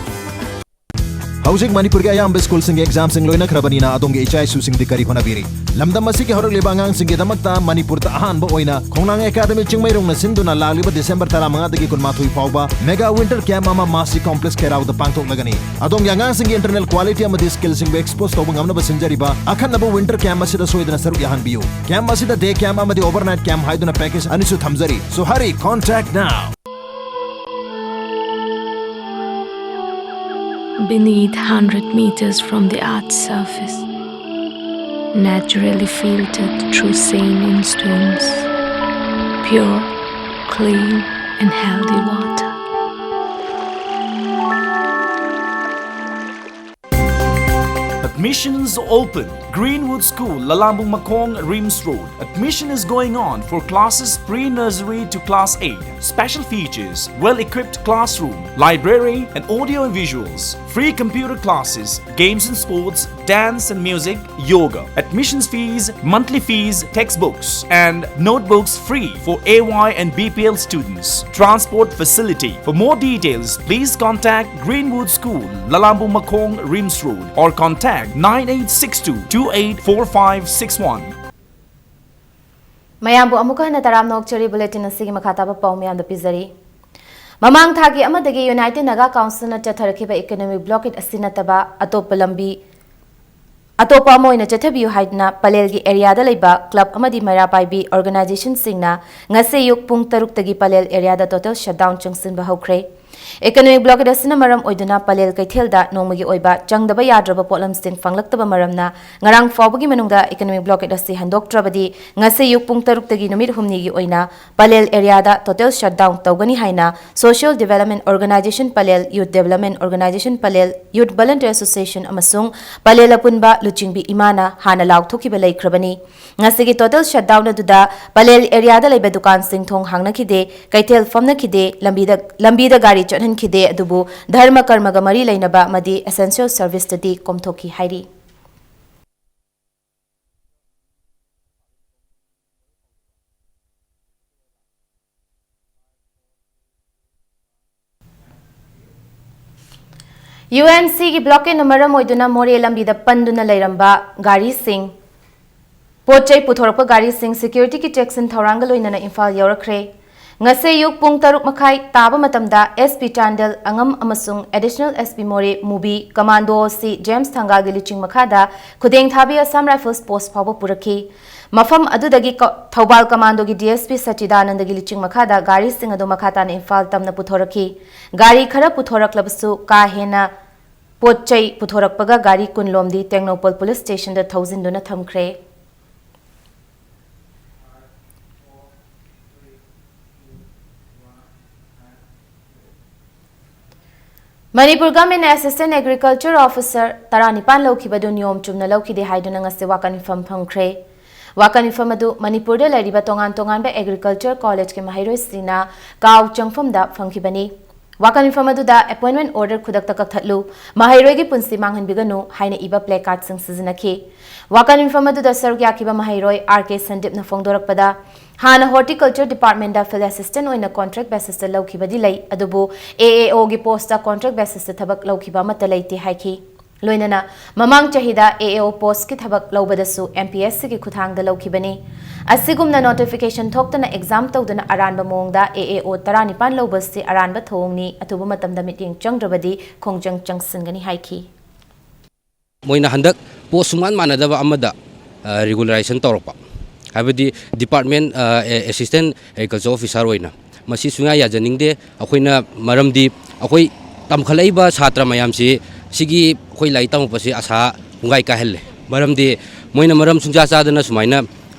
ꯍꯧꯖꯤꯛ ꯃꯅꯤꯄꯨꯔꯒꯤ ꯑꯌꯥꯝꯕ school ꯁꯤꯡꯒꯤ exam ꯁꯤꯡ ꯂꯣꯏꯅꯈ꯭ꯔꯕꯅꯤꯅ ꯑꯗꯣꯝꯒꯤ ꯏꯆꯥ ꯏꯁꯨꯁꯤꯡꯗꯤ ꯀꯔꯤ ꯍꯣꯠꯅꯕꯤꯔꯤ? ꯂꯝꯗꯝ ꯑꯁꯤꯒꯤ ꯍꯧꯔꯛꯂꯤꯕ ꯑꯉꯥꯡꯁꯤꯡꯒꯤꯗꯃꯛꯇ ꯃꯅꯤꯄꯨꯔꯗ ꯑꯍꯥꯟꯕ ꯑꯣꯏꯅ ꯈꯣꯡꯅꯥꯡ ꯑꯦꯀꯥꯗꯃꯤ ꯆꯤꯡꯃꯩꯔꯣꯡꯅ ꯁꯤꯟꯗꯨꯅ ꯂꯥꯛꯂꯤꯕ December ꯇꯔꯥꯃꯉꯥꯗꯒꯤ ꯀꯨꯟꯃꯥꯊꯣꯏ ꯐꯥꯎꯕ mega winter camp ꯑꯃ Mercy Complex ꯈꯦꯔꯥꯎꯗ ꯄꯥꯡꯊꯣꯛꯂꯒꯅꯤ꯫ ꯑꯗꯣꯝꯒꯤ ꯑꯉꯥꯡꯁꯤꯡꯒꯤ internal quality ꯑꯃꯗꯤ skill ꯁꯤꯡꯕꯨ expose ꯇꯧꯕ ꯉꯝꯅꯕ ꯁꯤꯟꯖꯔꯤꯕ ꯑꯈꯟꯅꯕ winter camp ꯑꯁꯤꯗ ꯁꯣꯏꯗꯅ ꯁꯔꯨꯛ ꯌꯥꯍꯟꯕꯤꯌꯨ꯫ Camp ꯑꯁꯤꯗ day camp ꯑꯃꯗꯤ overnight camp ꯍꯥꯏꯗꯨꯅ package ꯑꯅꯤꯁꯨ ꯊꯝꯖꯔꯤ꯫ So hurry, contact now. Beneath, hundred meters from the earth's surface, naturally filtered through saline streams, pure, clean, and healthy water. Admissions open. Greenwood School, Lalambung Makhong, RIMS Road. Admission is going on for classes pre-nursery to class eight. Special features: well-equipped classroom, library, and audio visuals. Free computer classes, games and sports, dance and music, yoga. Admissions fees, monthly fees, textbooks, and notebooks free for A Y and B P L students. Transport facility. For more details, please contact Greenwood School, Lalambung Makhong, RIMS Road, or contact nine eight six two two eight four five six one. ꯃꯌꯥꯝꯕꯨ ꯑꯃꯨꯛꯀ ꯍꯟꯅ ꯇꯔꯥꯝꯅ ꯑꯣꯛꯆꯔꯤ꯫ Bulletin ꯑꯁꯤꯒꯤ ꯃꯈꯥ ꯇꯥꯕ ꯄꯥꯎ ꯃꯌꯥꯝꯗ ꯄꯤꯖꯔꯤ꯫ ꯃꯃꯥꯡ ꯊꯥꯒꯤ ꯑꯃꯗꯒꯤ United Naga Councilꯅ ꯆꯠꯊꯔꯛꯈꯤꯕ economic blockade ꯑꯁꯤ ꯅꯠꯇꯕ ꯑꯇꯣꯞꯄ ꯂꯝꯕꯤ, ꯑꯇꯣꯞꯄ ꯑꯃ ꯑꯣꯏꯅ ꯆꯠꯊꯕꯤꯌꯨ ꯍꯥꯏꯗꯨꯅ ꯄꯂꯦꯜꯒꯤ areaꯗ ꯂꯩꯕ club ꯑꯃꯗꯤ ꯃꯩꯔꯥ ꯄꯥꯏꯕꯤ organizationꯁꯤꯡꯅ ꯉꯁꯤ ꯑꯌꯨꯛ ꯄꯨꯡ ꯇꯔꯨꯛꯇꯒꯤ ꯄꯂꯦꯜ areaꯗ total shutdown ꯆꯪꯁꯤꯟꯕ ꯍꯧꯈ꯭ꯔꯦ꯫ Economic blockade ꯑꯁꯤꯅ ꯃꯔꯝ ꯑꯣꯏꯗꯨꯅ ꯄꯂꯦꯜ ꯀꯩꯊꯦꯜꯗ ꯅꯣꯡꯃꯒꯤ ꯑꯣꯏꯕ ꯆꯪꯗꯕ ꯌꯥꯗ꯭ꯔꯕ ꯄꯣꯠꯂꯝꯁꯤꯡ ꯐꯪꯂꯛꯇꯕ ꯃꯔꯝꯅ ꯉꯔꯥꯡ ꯐꯥꯎꯕꯒꯤ ꯃꯅꯨꯡꯗ economic blockade ꯑꯁꯤ ꯍꯟꯗꯣꯛꯇ꯭ꯔꯕꯗꯤ ꯉꯁꯤ ꯑꯌꯨꯛ ꯄꯨꯡ ꯇꯔꯨꯛꯇꯒꯤ ꯅꯨꯃꯤꯠ ꯍꯨꯝꯅꯤꯒꯤ ꯑꯣꯏꯅ ꯄꯂꯦꯜ areaꯗ total shutdown ꯇꯧꯒꯅꯤ ꯍꯥꯏꯅ Social Development Organisation Pallel, Youth Development Organisation Pallel, Youth Volunteer Association ꯑꯃꯁꯨꯡ ꯄꯂꯦꯜ ꯑꯄꯨꯟꯕ ꯂꯨꯆꯤꯡꯕꯤ ꯏꯃꯥꯅ ꯍꯥꯟꯅ ꯂꯥꯎꯊꯣꯛꯈꯤꯕ ꯂꯩꯈ꯭ꯔꯕꯅꯤ꯫ ꯉꯁꯤꯒꯤ total shutdown ꯑꯗꯨꯗ ꯄꯂꯦꯜ areaꯗ ꯂꯩꯕ ꯗꯨꯀꯥꯟꯁꯤꯡ ꯊꯣꯡ ꯍꯥꯡꯅꯈꯤꯗꯦ, ꯀꯩꯊꯦꯜ ꯐꯝꯅꯈꯤꯗꯦ, ꯂꯝꯕꯤꯗ, ꯂꯝꯕꯤꯗ ꯒꯥꯔꯤ ꯆꯠꯍꯟꯈꯤꯗꯦ, ꯑꯗꯨꯕꯨ ꯙꯔꯃ ꯀꯔꯃꯒ ꯃꯔꯤ ꯂꯩꯅꯕ ꯑꯃꯗꯤ essential serviceꯇꯗꯤ ꯀꯣꯝꯊꯣꯛꯈꯤ ꯍꯥꯏꯔꯤ꯫ UNCꯒꯤ blockadeꯅ ꯃꯔꯝ ꯑꯣꯏꯗꯨꯅ ꯃꯣꯔꯦ ꯂꯝꯕꯤꯗ ꯄꯟꯗꯨꯅ ꯂꯩꯔꯝꯕ ꯒꯥꯔꯤꯁꯤꯡ, ꯄꯣꯠ ꯆꯩ ꯄꯨꯊꯣꯔꯛꯄ ꯒꯥꯔꯤꯁꯤꯡ securityꯒꯤ ꯆꯦꯛꯁꯤꯟ ꯊꯧꯔꯥꯡꯒ ꯂꯣꯏꯅꯅ ꯏꯝꯐꯥꯜ ꯌꯧꯔꯛꯈ꯭ꯔꯦ꯫ ꯉꯁꯤ ꯑꯌꯨꯛ ꯄꯨꯡ ꯇꯔꯨꯛ ꯃꯈꯥꯏ ꯇꯥꯕ ꯃꯇꯝꯗ SP ꯆꯥꯟꯗꯦꯜ ꯑꯉꯝ ꯑꯃꯁꯨꯡ Additional SP ꯃꯣꯔꯦ ꯃꯨꯕꯤ commando ꯑꯁꯤ James ꯊꯪꯒꯥꯜꯒꯤ ꯂꯨꯆꯤꯡ ꯃꯈꯥꯗ ꯈꯨꯗꯦꯡ ꯊꯥꯕꯤ Assam Rifles post ꯐꯥꯎꯕ ꯄꯨꯔꯛꯈꯤ꯫ ꯃꯐꯝ ꯑꯗꯨꯗꯒꯤ ꯀ-, ꯊꯧꯕꯥꯜ commandoꯒꯤ DSP ꯁꯆꯤꯗꯥꯅꯟꯗꯒꯤ ꯂꯨꯆꯤꯡ ꯃꯈꯥꯗ ꯒꯥꯔꯤꯁꯤꯡ ꯑꯗꯨ ꯃꯈꯥ ꯇꯥꯅ ꯏꯝꯐꯥꯜ ꯇꯝꯅ ꯄꯨꯊꯣꯔꯛꯈꯤ꯫ ꯒꯥꯔꯤ ꯈꯔ ꯄꯨꯊꯣꯔꯛꯂꯕꯁꯨ ꯀꯥ ꯍꯦꯟꯅ ꯄꯣꯠ ꯆꯩ ꯄꯨꯊꯣꯔꯛꯄꯒ ꯒꯥꯔꯤ ꯀꯨꯟ ꯂꯣꯝꯗꯤ ꯇꯦꯡꯅꯧꯄꯜ police stationꯗ ꯊꯧꯖꯤꯟꯗꯨꯅ ꯊꯝꯈ꯭ꯔꯦ꯫ ꯃꯅꯤꯄꯨꯔ governmentꯅ Assistant Agriculture Officer ꯇꯔꯥꯅꯤꯄꯥꯟ ꯂꯧꯈꯤꯕꯗꯨ ꯅꯤꯌꯣꯝ ꯆꯨꯝꯅ ꯂꯧꯈꯤꯗꯦ ꯍꯥꯏꯗꯨꯅ ꯉꯁꯤ ꯋꯥꯀꯠ ꯃꯤꯐꯝ ꯐꯝꯈ꯭ꯔꯦ꯫ ꯋꯥꯀꯠ ꯃꯤꯐꯝ ꯑꯗꯨ ꯃꯅꯤꯄꯨꯔꯗ ꯂꯩꯔꯤꯕ ꯇꯣꯉꯥꯟ ꯇꯣꯉꯥꯟꯕ agriculture collegeꯀꯤ ꯃꯍꯩꯔꯣꯏꯁꯤꯡꯅ ꯀꯥꯎ ꯆꯪꯐꯝꯗ ꯐꯝꯈꯤꯕꯅꯤ꯫ ꯋꯥꯀꯠ ꯃꯤꯐꯝ ꯑꯗꯨꯗ appointment order ꯈꯨꯗꯛꯇ ꯀꯛꯊꯠꯂꯨ, ꯃꯍꯩꯔꯣꯏꯒꯤ ꯄꯨꯟꯁꯤ ꯃꯥꯡꯍꯟꯕꯤꯒꯅꯨ ꯍꯥꯏꯅ ꯏꯕ placardꯁꯤꯡ ꯁꯤꯖꯤꯟꯅꯈꯤ꯫ ꯋꯥꯀꯠ ꯃꯤꯐꯝ ꯑꯗꯨꯗ ꯁꯔꯨꯛ ꯌꯥꯈꯤꯕ ꯃꯍꯩꯔꯣꯏ R K ꯁꯟꯗꯤꯞꯅ ꯐꯣꯡꯗꯣꯔꯛꯄꯗ, ꯍꯥꯟꯅ Horticulture Departmentꯇ Field Assistant ꯑꯣꯏꯅ contract basisꯇ ꯂꯧꯈꯤꯕꯗꯤ ꯂꯩ, ꯑꯗꯨꯕꯨ AAOꯒꯤ postꯇ contract basisꯇ ꯊꯕꯛ ꯂꯧꯈꯤꯕ ꯑꯃꯠꯇ ꯂꯩꯇꯦ ꯍꯥꯏꯈꯤ꯫ ꯂꯣꯏꯅꯅ ꯃꯃꯥꯡ ꯆꯍꯤꯗ A A O postꯀꯤ ꯊꯕꯛ ꯂꯧꯕꯗꯁꯨ M P S Cꯒꯤ ꯈꯨꯠꯊꯥꯡꯗ ꯂꯧꯈꯤꯕꯅꯤ꯫ ꯑꯁꯤꯒꯨꯝꯅ notification ꯊꯣꯛꯇꯅ exam ꯇꯧꯗꯨꯅ ꯑꯔꯥꯟꯕ ꯃꯑꯣꯡꯗ A A O ꯇꯔꯥꯅꯤꯄꯥꯟ ꯂꯧꯕꯁꯤ ꯑꯔꯥꯟꯕ ꯊꯧꯑꯣꯡꯅꯤ, ꯑꯊꯨꯕ ꯃꯇꯝꯗ ꯃꯤꯠꯌꯦꯡ ꯆꯪꯗ꯭ꯔꯕꯗꯤ ꯈꯣꯡꯖꯪ ꯆꯪꯁꯤꯟꯒꯅꯤ ꯍꯥꯏꯈꯤ꯫ ꯃꯣꯏꯅ ꯍꯟꯗꯛ post ꯁꯨꯡꯃꯥꯟ ꯃꯥꯟꯅꯗꯕ ꯑꯃꯗ regularizationꯟ ꯇꯧꯔꯛꯄ, ꯍꯥꯏꯕꯗꯤ department assistant agriculture officer ꯑꯣꯏꯅ꯫ ꯃꯁꯤ ꯁꯨꯡꯌꯥ ꯌꯥꯖꯅꯤꯡꯗꯦ ꯑꯩꯈꯣꯏꯅ, ꯃꯔꯝꯗꯤ ꯑꯩꯈꯣꯏ ꯇꯝꯈꯠꯂꯛꯏꯕ ꯁꯥꯇ꯭ꯔ ꯃꯌꯥꯝꯁꯤ ꯁꯤꯒꯤ ꯑꯩꯈꯣꯏ ꯂꯥꯏꯔꯤꯛ ꯇꯝꯃꯛꯄꯁꯤ ꯑꯁꯥ ꯄꯨꯡꯀꯥꯏ ꯀꯥꯏꯍꯜꯂꯦ꯫ ꯃꯔꯝꯗꯤ ꯃꯣꯏꯅ ꯃꯔꯝ ꯁꯨꯡꯆꯥ ꯆꯥꯗꯅ ꯁꯨꯃꯥꯏꯅ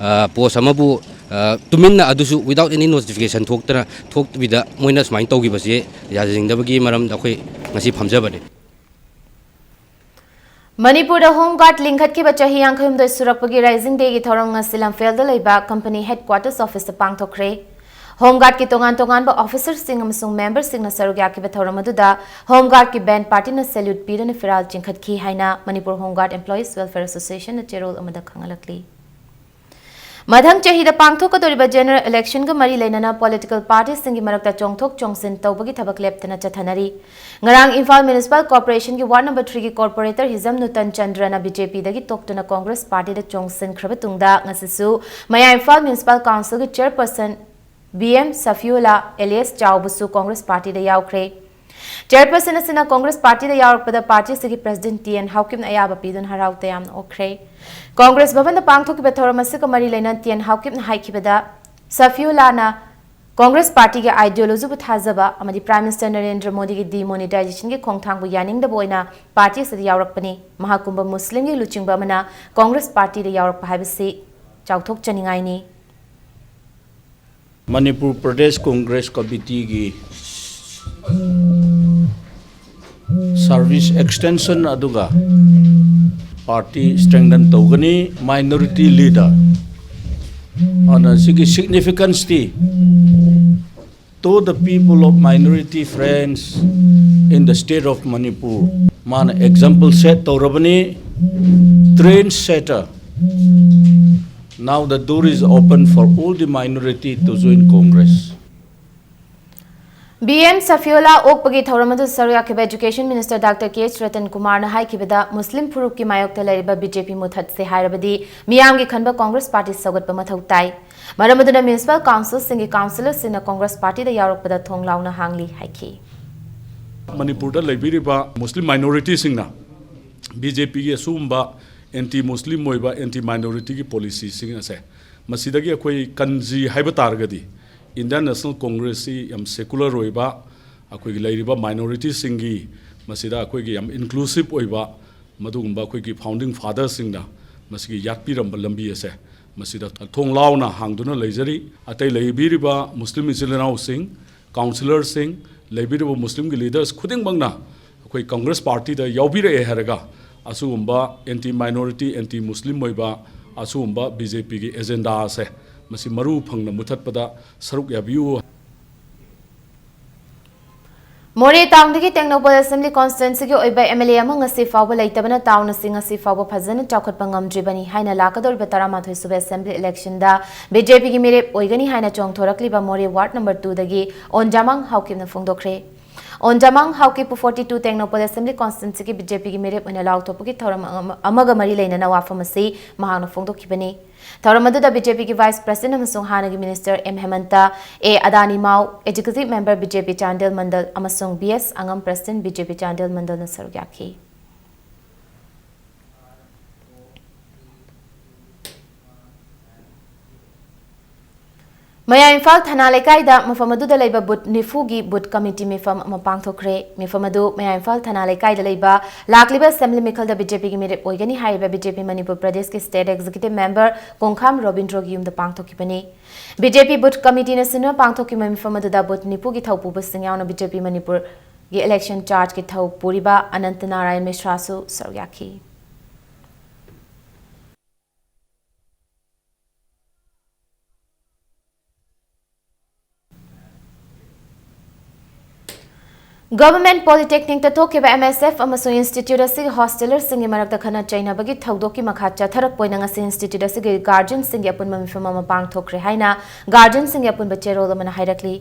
post ꯑꯃꯕꯨ ꯇꯨꯃꯤꯟꯅ, ꯑꯗꯨꯁꯨ without any notification ꯊꯣꯛꯇꯅ, ꯊꯣꯛꯇꯕꯤꯗ ꯃꯣꯏꯅ ꯁꯨꯃꯥꯏꯅ ꯇꯧꯈꯤꯕꯁꯤ ꯌꯥꯖꯅꯤꯡꯗꯕꯒꯤ ꯃꯔꯝꯗ ꯑꯩꯈꯣꯏ ꯉꯁꯤ ꯐꯝꯖꯕꯅꯤ꯫ ꯃꯅꯤꯄꯨꯔꯗ Home Guard ꯂꯤꯡꯈꯠꯈꯤꯕ ꯆꯍꯤ ꯌꯥꯡꯈꯩꯍꯨꯝꯗꯣꯏ ꯁꯨꯔꯛꯄꯒꯤ Rising Dayꯒꯤ ꯊꯧꯔꯝ ꯉꯁꯤ ꯂꯝꯐꯦꯜꯗ ꯂꯩꯕ company headquarters officeꯇ ꯄꯥꯡꯊꯣꯛꯈ꯭ꯔꯦ꯫ Home Guardꯀꯤ ꯇꯣꯉꯥꯟ ꯇꯣꯉꯥꯟꯕ officerꯁꯤꯡ ꯑꯃꯁꯨꯡ memberꯁꯤꯡꯅ ꯁꯔꯨꯛ ꯌꯥꯈꯤꯕ ꯊꯧꯔꯝ ꯑꯗꯨꯗ Home Guardꯀꯤ band partyꯅ salute ꯄꯤꯗꯨꯅ ꯐꯤꯔꯥꯜ ꯆꯤꯡꯈꯠꯈꯤ ꯍꯥꯏꯅ Manipur Home Guard Employees Welfare Associationꯅ ꯆꯦꯔꯣꯜ ꯑꯃꯗ ꯈꯪꯍꯜꯂꯛꯂꯤ꯫ ꯃꯊꯪ ꯆꯍꯤꯗ ꯄꯥꯡꯊꯣꯛꯀꯗꯧꯔꯤꯕ general electionꯒ ꯃꯔꯤ ꯂꯩꯅꯅ political partyꯁꯤꯡꯒꯤ ꯃꯔꯛꯇ ꯆꯣꯡꯊꯣꯛ ꯆꯣꯡꯁꯤꯟ ꯇꯧꯕꯒꯤ ꯊꯕꯛ ꯂꯦꯞꯇꯅ ꯆꯠꯊꯅꯔꯤ꯫ ꯉꯔꯥꯡ Imphal Municipal Corporationꯒꯤ ward number threeꯒꯤ corporatorꯍꯤꯖꯝ ꯅꯨꯇꯟ ꯆꯟꯗ꯭ꯔꯅ BJPꯗꯒꯤ ꯇꯣꯛꯇꯨꯅ Congress partyꯗ ꯆꯣꯡꯁꯤꯟꯈ꯭ꯔꯕ ꯇꯨꯡꯗ ꯉꯁꯤꯁꯨ ꯃꯌꯥ Imphal Municipal Councilꯒꯤ chairperson B M Safiullah alias ꯆꯥꯎꯕꯁꯨ Congress partyꯗ ꯌꯥꯎꯈ꯭ꯔꯦ꯫ Chairperson ꯑꯁꯤꯅ Congress partyꯗ ꯌꯥꯎꯔꯛꯄꯗ party ꯑꯁꯤꯒꯤ president T N ꯍꯥꯎꯀꯤꯞꯅ ꯑꯌꯥꯕ ꯄꯤꯗꯨꯅ ꯍꯔꯥꯎ ꯇꯌꯥꯝꯅ ꯑꯣꯛꯈ꯭ꯔꯦ꯫ Congress ꯚꯕꯟꯗ ꯄꯥꯡꯊꯣꯛꯈꯤꯕ ꯊꯧꯔꯝ ꯑꯁꯤꯒ ꯃꯔꯤ ꯂꯩꯅꯅ T N ꯍꯥꯎꯀꯤꯞꯅ ꯍꯥꯏꯈꯤꯕꯗ, ꯁꯐꯤꯎꯂꯥꯅ Congress partyꯒꯤ ideologyꯕꯨ ꯊꯥꯖꯕ ꯑꯃꯗꯤ Prime Minister ꯅꯔꯦꯟꯗ꯭ꯔ ꯃꯣꯗꯤꯒꯤ demonetizationꯒꯤ ꯈꯣꯡꯊꯥꯡꯕꯨ ꯌꯥꯅꯤꯡꯗꯕ ꯑꯣꯏꯅ party ꯑꯁꯤꯗ ꯌꯥꯎꯔꯛꯄꯅꯤ꯫ ꯃꯍꯥꯛꯀꯨꯝꯕ ꯃꯨꯁꯂꯤꯝꯒꯤ ꯂꯨꯆꯤꯡꯕ ꯑꯃꯅ Congress partyꯗ ꯌꯥꯎꯔꯛꯄ ꯍꯥꯏꯕꯁꯤ ꯆꯥꯎꯊꯣꯛꯆꯅꯤꯡꯉꯥꯏꯅꯤ꯫ Manipur Pradesh Congress Committeeꯒꯤ service extension ꯑꯗꯨꯒ party strengthen ꯇꯧꯒꯅꯤ꯫ Minority leader ꯑꯗꯨꯅ ꯁꯤꯒꯤ significanceꯇꯤ, to the people of minority friends in the state of Manipur, ꯃꯥꯅ example set ꯇꯧꯔꯕꯅꯤ꯫ Trendsetter, now the door is open for all the minority to join Congress. B M Safiula ꯑꯣꯛꯄꯒꯤ ꯊꯧꯔꯝ ꯑꯗꯨ ꯁꯔꯨꯛ ꯌꯥꯈꯤꯕ Education Minister Doctor K H Ratan ꯀꯨꯃꯥꯔꯅ ꯍꯥꯏꯈꯤꯕꯗ, ꯃꯨꯁꯂꯤꯝ ꯐꯨꯔꯨꯞꯀꯤ ꯃꯥꯌꯣꯛꯇ ꯂꯩꯔꯤꯕ ꯕꯤ ꯖꯦ ꯄꯤ ꯃꯨꯊꯠꯁꯦ ꯍꯥꯏꯔꯕꯗꯤ ꯃꯤꯌꯥꯝꯒꯤ ꯈꯟꯕ Congress Party ꯁꯧꯒꯠꯄ ꯃꯊꯧ ꯇꯥꯏ꯫ ꯃꯔꯝ ꯑꯗꯨꯅ Municipal Councilꯁꯤꯡꯒꯤ councillorꯁꯤꯡꯅ Congress Partyꯗ ꯌꯥꯎꯔꯛꯄꯗ ꯊꯣꯡ ꯂꯥꯎꯅ ꯍꯥꯡꯂꯤ ꯍꯥꯏꯈꯤ꯫ ꯃꯅꯤꯄꯨꯔꯗ ꯂꯩꯕꯤꯔꯤꯕ ꯃꯨꯁꯂꯤꯝ minorityꯁꯤꯡꯅ ꯕꯤ ꯖꯦ ꯄꯤꯒꯤ ꯑꯁꯤꯒꯨꯝꯕ anti Muslim ꯑꯣꯏꯕ, anti minorityꯒꯤ policyꯁꯤꯡ ꯑꯁꯦ, ꯃꯁꯤꯗꯒꯤ ꯑꯩꯈꯣꯏ ꯀꯟꯁꯤ ꯍꯥꯏꯕ ꯇꯥꯔꯒꯗꯤ, Indian National Congressꯁꯤ ꯌꯥꯝ secular ꯑꯣꯏꯕ, ꯑꯩꯈꯣꯏꯒꯤ ꯂꯩꯔꯤꯕ minorityꯁꯤꯡꯒꯤ, ꯃꯁꯤꯗ ꯑꯩꯈꯣꯏꯒꯤ ꯌꯥꯝ inclusive ꯑꯣꯏꯕ, ꯃꯗꯨꯒꯨꯝꯕ ꯑꯩꯈꯣꯏꯒꯤ founding fatherꯁꯤꯡꯅ ꯃꯁꯤꯒꯤ ꯌꯥꯠꯄꯤꯔꯝꯕ ꯂꯝꯕꯤ ꯑꯁꯦ, ꯃꯁꯤꯗ ꯊꯣꯡ ꯂꯥꯎꯅ ꯍꯥꯡꯗꯨꯅ ꯂꯩꯖꯔꯤ꯫ ꯑꯇꯩ ꯂꯩꯕꯤꯔꯤꯕ ꯃꯨꯁꯂꯤꯝ ꯏꯆꯤꯜ ꯏꯅꯥꯎꯁꯤꯡ, councillorꯁꯤꯡ, ꯂꯩꯕꯤꯔꯤꯕ ꯃꯨꯁꯂꯤꯝꯒꯤ leaders ꯈꯨꯗꯤꯡꯃꯛꯅ ꯑꯩꯈꯣꯏ Congress Partyꯗ ꯌꯥꯎꯕꯤꯔꯛꯑꯦ ꯍꯥꯏꯔꯒ, ꯑꯁꯤꯒꯨꯝꯕ anti minority, anti Muslim ꯑꯣꯏꯕ ꯑꯁꯤꯒꯨꯝꯕ ꯕꯤ ꯖꯦ ꯄꯤꯒꯤ agenda ꯑꯁꯦ, ꯃꯁꯤ ꯃꯔꯨ ꯐꯪꯅ ꯃꯨꯊꯠꯄꯗ ꯁꯔꯨꯛ ꯌꯥꯕꯤꯌꯨ꯫ ꯃꯣꯔꯦ ꯇꯥꯎꯟꯗꯒꯤ ꯇꯦꯡꯅꯧꯄꯜ Assembly Constituencyꯒꯤ ꯑꯣꯏꯕ M L A ꯑꯃ ꯉꯁꯤ ꯐꯥꯎꯕ ꯂꯩꯇꯕꯅ ꯇꯥꯎꯟ ꯑꯁꯤ ꯉꯁꯤ ꯐꯥꯎꯕ ꯐꯖꯅ ꯆꯥꯎꯈꯠꯄ ꯉꯝꯗ꯭ꯔꯤꯕꯅꯤ ꯍꯥꯏꯅ ꯂꯥꯛꯀꯗꯧꯔꯤꯕ ꯇꯔꯥꯃꯥꯊꯣꯏ ꯁꯨꯕ Assembly Electionꯗ B J Pꯒꯤ ꯃꯤꯔꯦꯞ ꯑꯣꯏꯒꯅꯤ ꯍꯥꯏꯅ ꯆꯣꯡꯊꯣꯔꯛꯂꯤꯕ ꯃꯣꯔꯦ Ward number twoꯗꯒꯤ ꯑꯣꯟꯖꯥꯃꯥꯡ ꯍꯥꯎꯀꯤꯞꯅ ꯐꯣꯡꯗꯣꯛꯈ꯭ꯔꯦ꯫ ꯑꯣꯟꯖꯥꯃꯥꯡ ꯍꯥꯎꯀꯤꯞꯄꯨ forty two Tengnoupal Assembly Constituencyꯒꯤ B J Pꯒꯤ ꯃꯤꯔꯦꯞ ꯑꯣꯏꯅ ꯂꯥꯎꯊꯣꯛꯄꯒꯤ ꯊꯧꯔꯝ ꯑꯃ-, ꯑꯃꯒ ꯃꯔꯤ ꯂꯩꯅꯅ ꯋꯥꯐꯝ ꯑꯁꯤ ꯃꯍꯥꯛꯅ ꯐꯣꯡꯗꯣꯛꯈꯤꯕꯅꯤ꯫ ꯊꯧꯔꯝ ꯑꯗꯨꯗ B J Pꯒꯤ Vice President ꯑꯃꯁꯨꯡ ꯍꯥꯟꯅꯒꯤ Minister M ꯍꯦꯃꯟꯇ, A Adani Mao, Executive Member B J P Chandel ꯃꯟꯗꯜ ꯑꯃꯁꯨꯡ B S ꯑꯉꯝ, President B J P Chandel ꯃꯟꯗꯜꯅ ꯁꯔꯨꯛ ꯌꯥꯈꯤ꯫ ꯃꯌꯥꯏ ꯏꯝꯐꯥꯜ ꯊꯅꯥ ꯂꯩꯀꯥꯏꯗ ꯃꯐꯝ ꯑꯗꯨꯗ ꯂꯩꯕ ꯕꯨꯊ ꯅꯤꯐꯨꯒꯤ ꯕꯨꯊ ꯀꯃꯤꯇꯤ ꯃꯤꯐꯝ ꯑꯃ ꯄꯥꯡꯊꯣꯛꯈ꯭ꯔꯦ꯫ ꯃꯤꯐꯝ ꯑꯗꯨ ꯃꯌꯥꯏ ꯏꯝꯐꯥꯜ ꯊꯅꯥ ꯂꯩꯀꯥꯏꯗ ꯂꯩꯕ ꯂꯥꯛꯂꯤꯕ Assembly ꯃꯤꯈꯜꯗ B J Pꯒꯤ ꯃꯤꯔꯦꯞ ꯑꯣꯏꯒꯅꯤ ꯍꯥꯏꯔꯤꯕ B J P ꯃꯅꯤꯄꯨꯔ ꯄ꯭ꯔꯗꯦꯁꯀꯤ State Executive Member ꯀꯣꯡꯈꯥꯝ ꯔꯣꯕꯤꯟꯗ꯭ꯔꯣꯒꯤ ꯌꯨꯝꯗ ꯄꯥꯡꯊꯣꯛꯈꯤꯕꯅꯤ꯫ B J P ꯕꯨꯊ ꯀꯃꯤꯇꯤꯅ ꯁꯤꯟꯗꯨꯅ ꯄꯥꯡꯊꯣꯛꯈꯤꯕ ꯃꯤꯐꯝ ꯑꯗꯨꯗ ꯕꯨꯊ ꯅꯤꯐꯨꯒꯤ ꯊꯧꯄꯨꯕꯁꯤꯡ ꯌꯥꯎꯅ B J P ꯃꯅꯤꯄꯨꯔꯒꯤ election chargeꯀꯤ ꯊꯧ ꯄꯨꯔꯤꯕ ꯑꯅꯟꯇ ꯅꯥꯔꯥꯌꯟ ꯃꯤꯁ꯭ꯔꯥꯁꯨ ꯁꯔꯨꯛ ꯌꯥꯈꯤ꯫ Government Polytechnic ꯇ ꯊꯣꯛꯈꯤꯕ M S F ꯑꯃꯁꯨꯡ institute ꯑꯁꯤꯒꯤ hosteler ꯁꯤꯡꯒꯤ ꯃꯔꯛꯇ ꯈꯠꯅ ꯆꯩꯅꯕꯒꯤ ꯊꯧꯗꯣꯛꯀꯤ ꯃꯈꯥ ꯆꯠꯊꯔꯛꯄ ꯑꯣꯏꯅ ꯉꯁꯤ institute ꯑꯁꯤꯒꯤ guardian ꯁꯤꯡꯒꯤ ꯑꯄꯨꯟꯕ ꯃꯤꯐꯝ ꯑꯃ ꯄꯥꯡꯊꯣꯛꯈ꯭ꯔꯦ ꯍꯥꯏꯅ guardian ꯁꯤꯡꯒꯤ ꯑꯄꯨꯟꯕ ꯆꯦꯔꯣꯜ ꯑꯃꯅ ꯍꯥꯏꯔꯛꯂꯤ꯫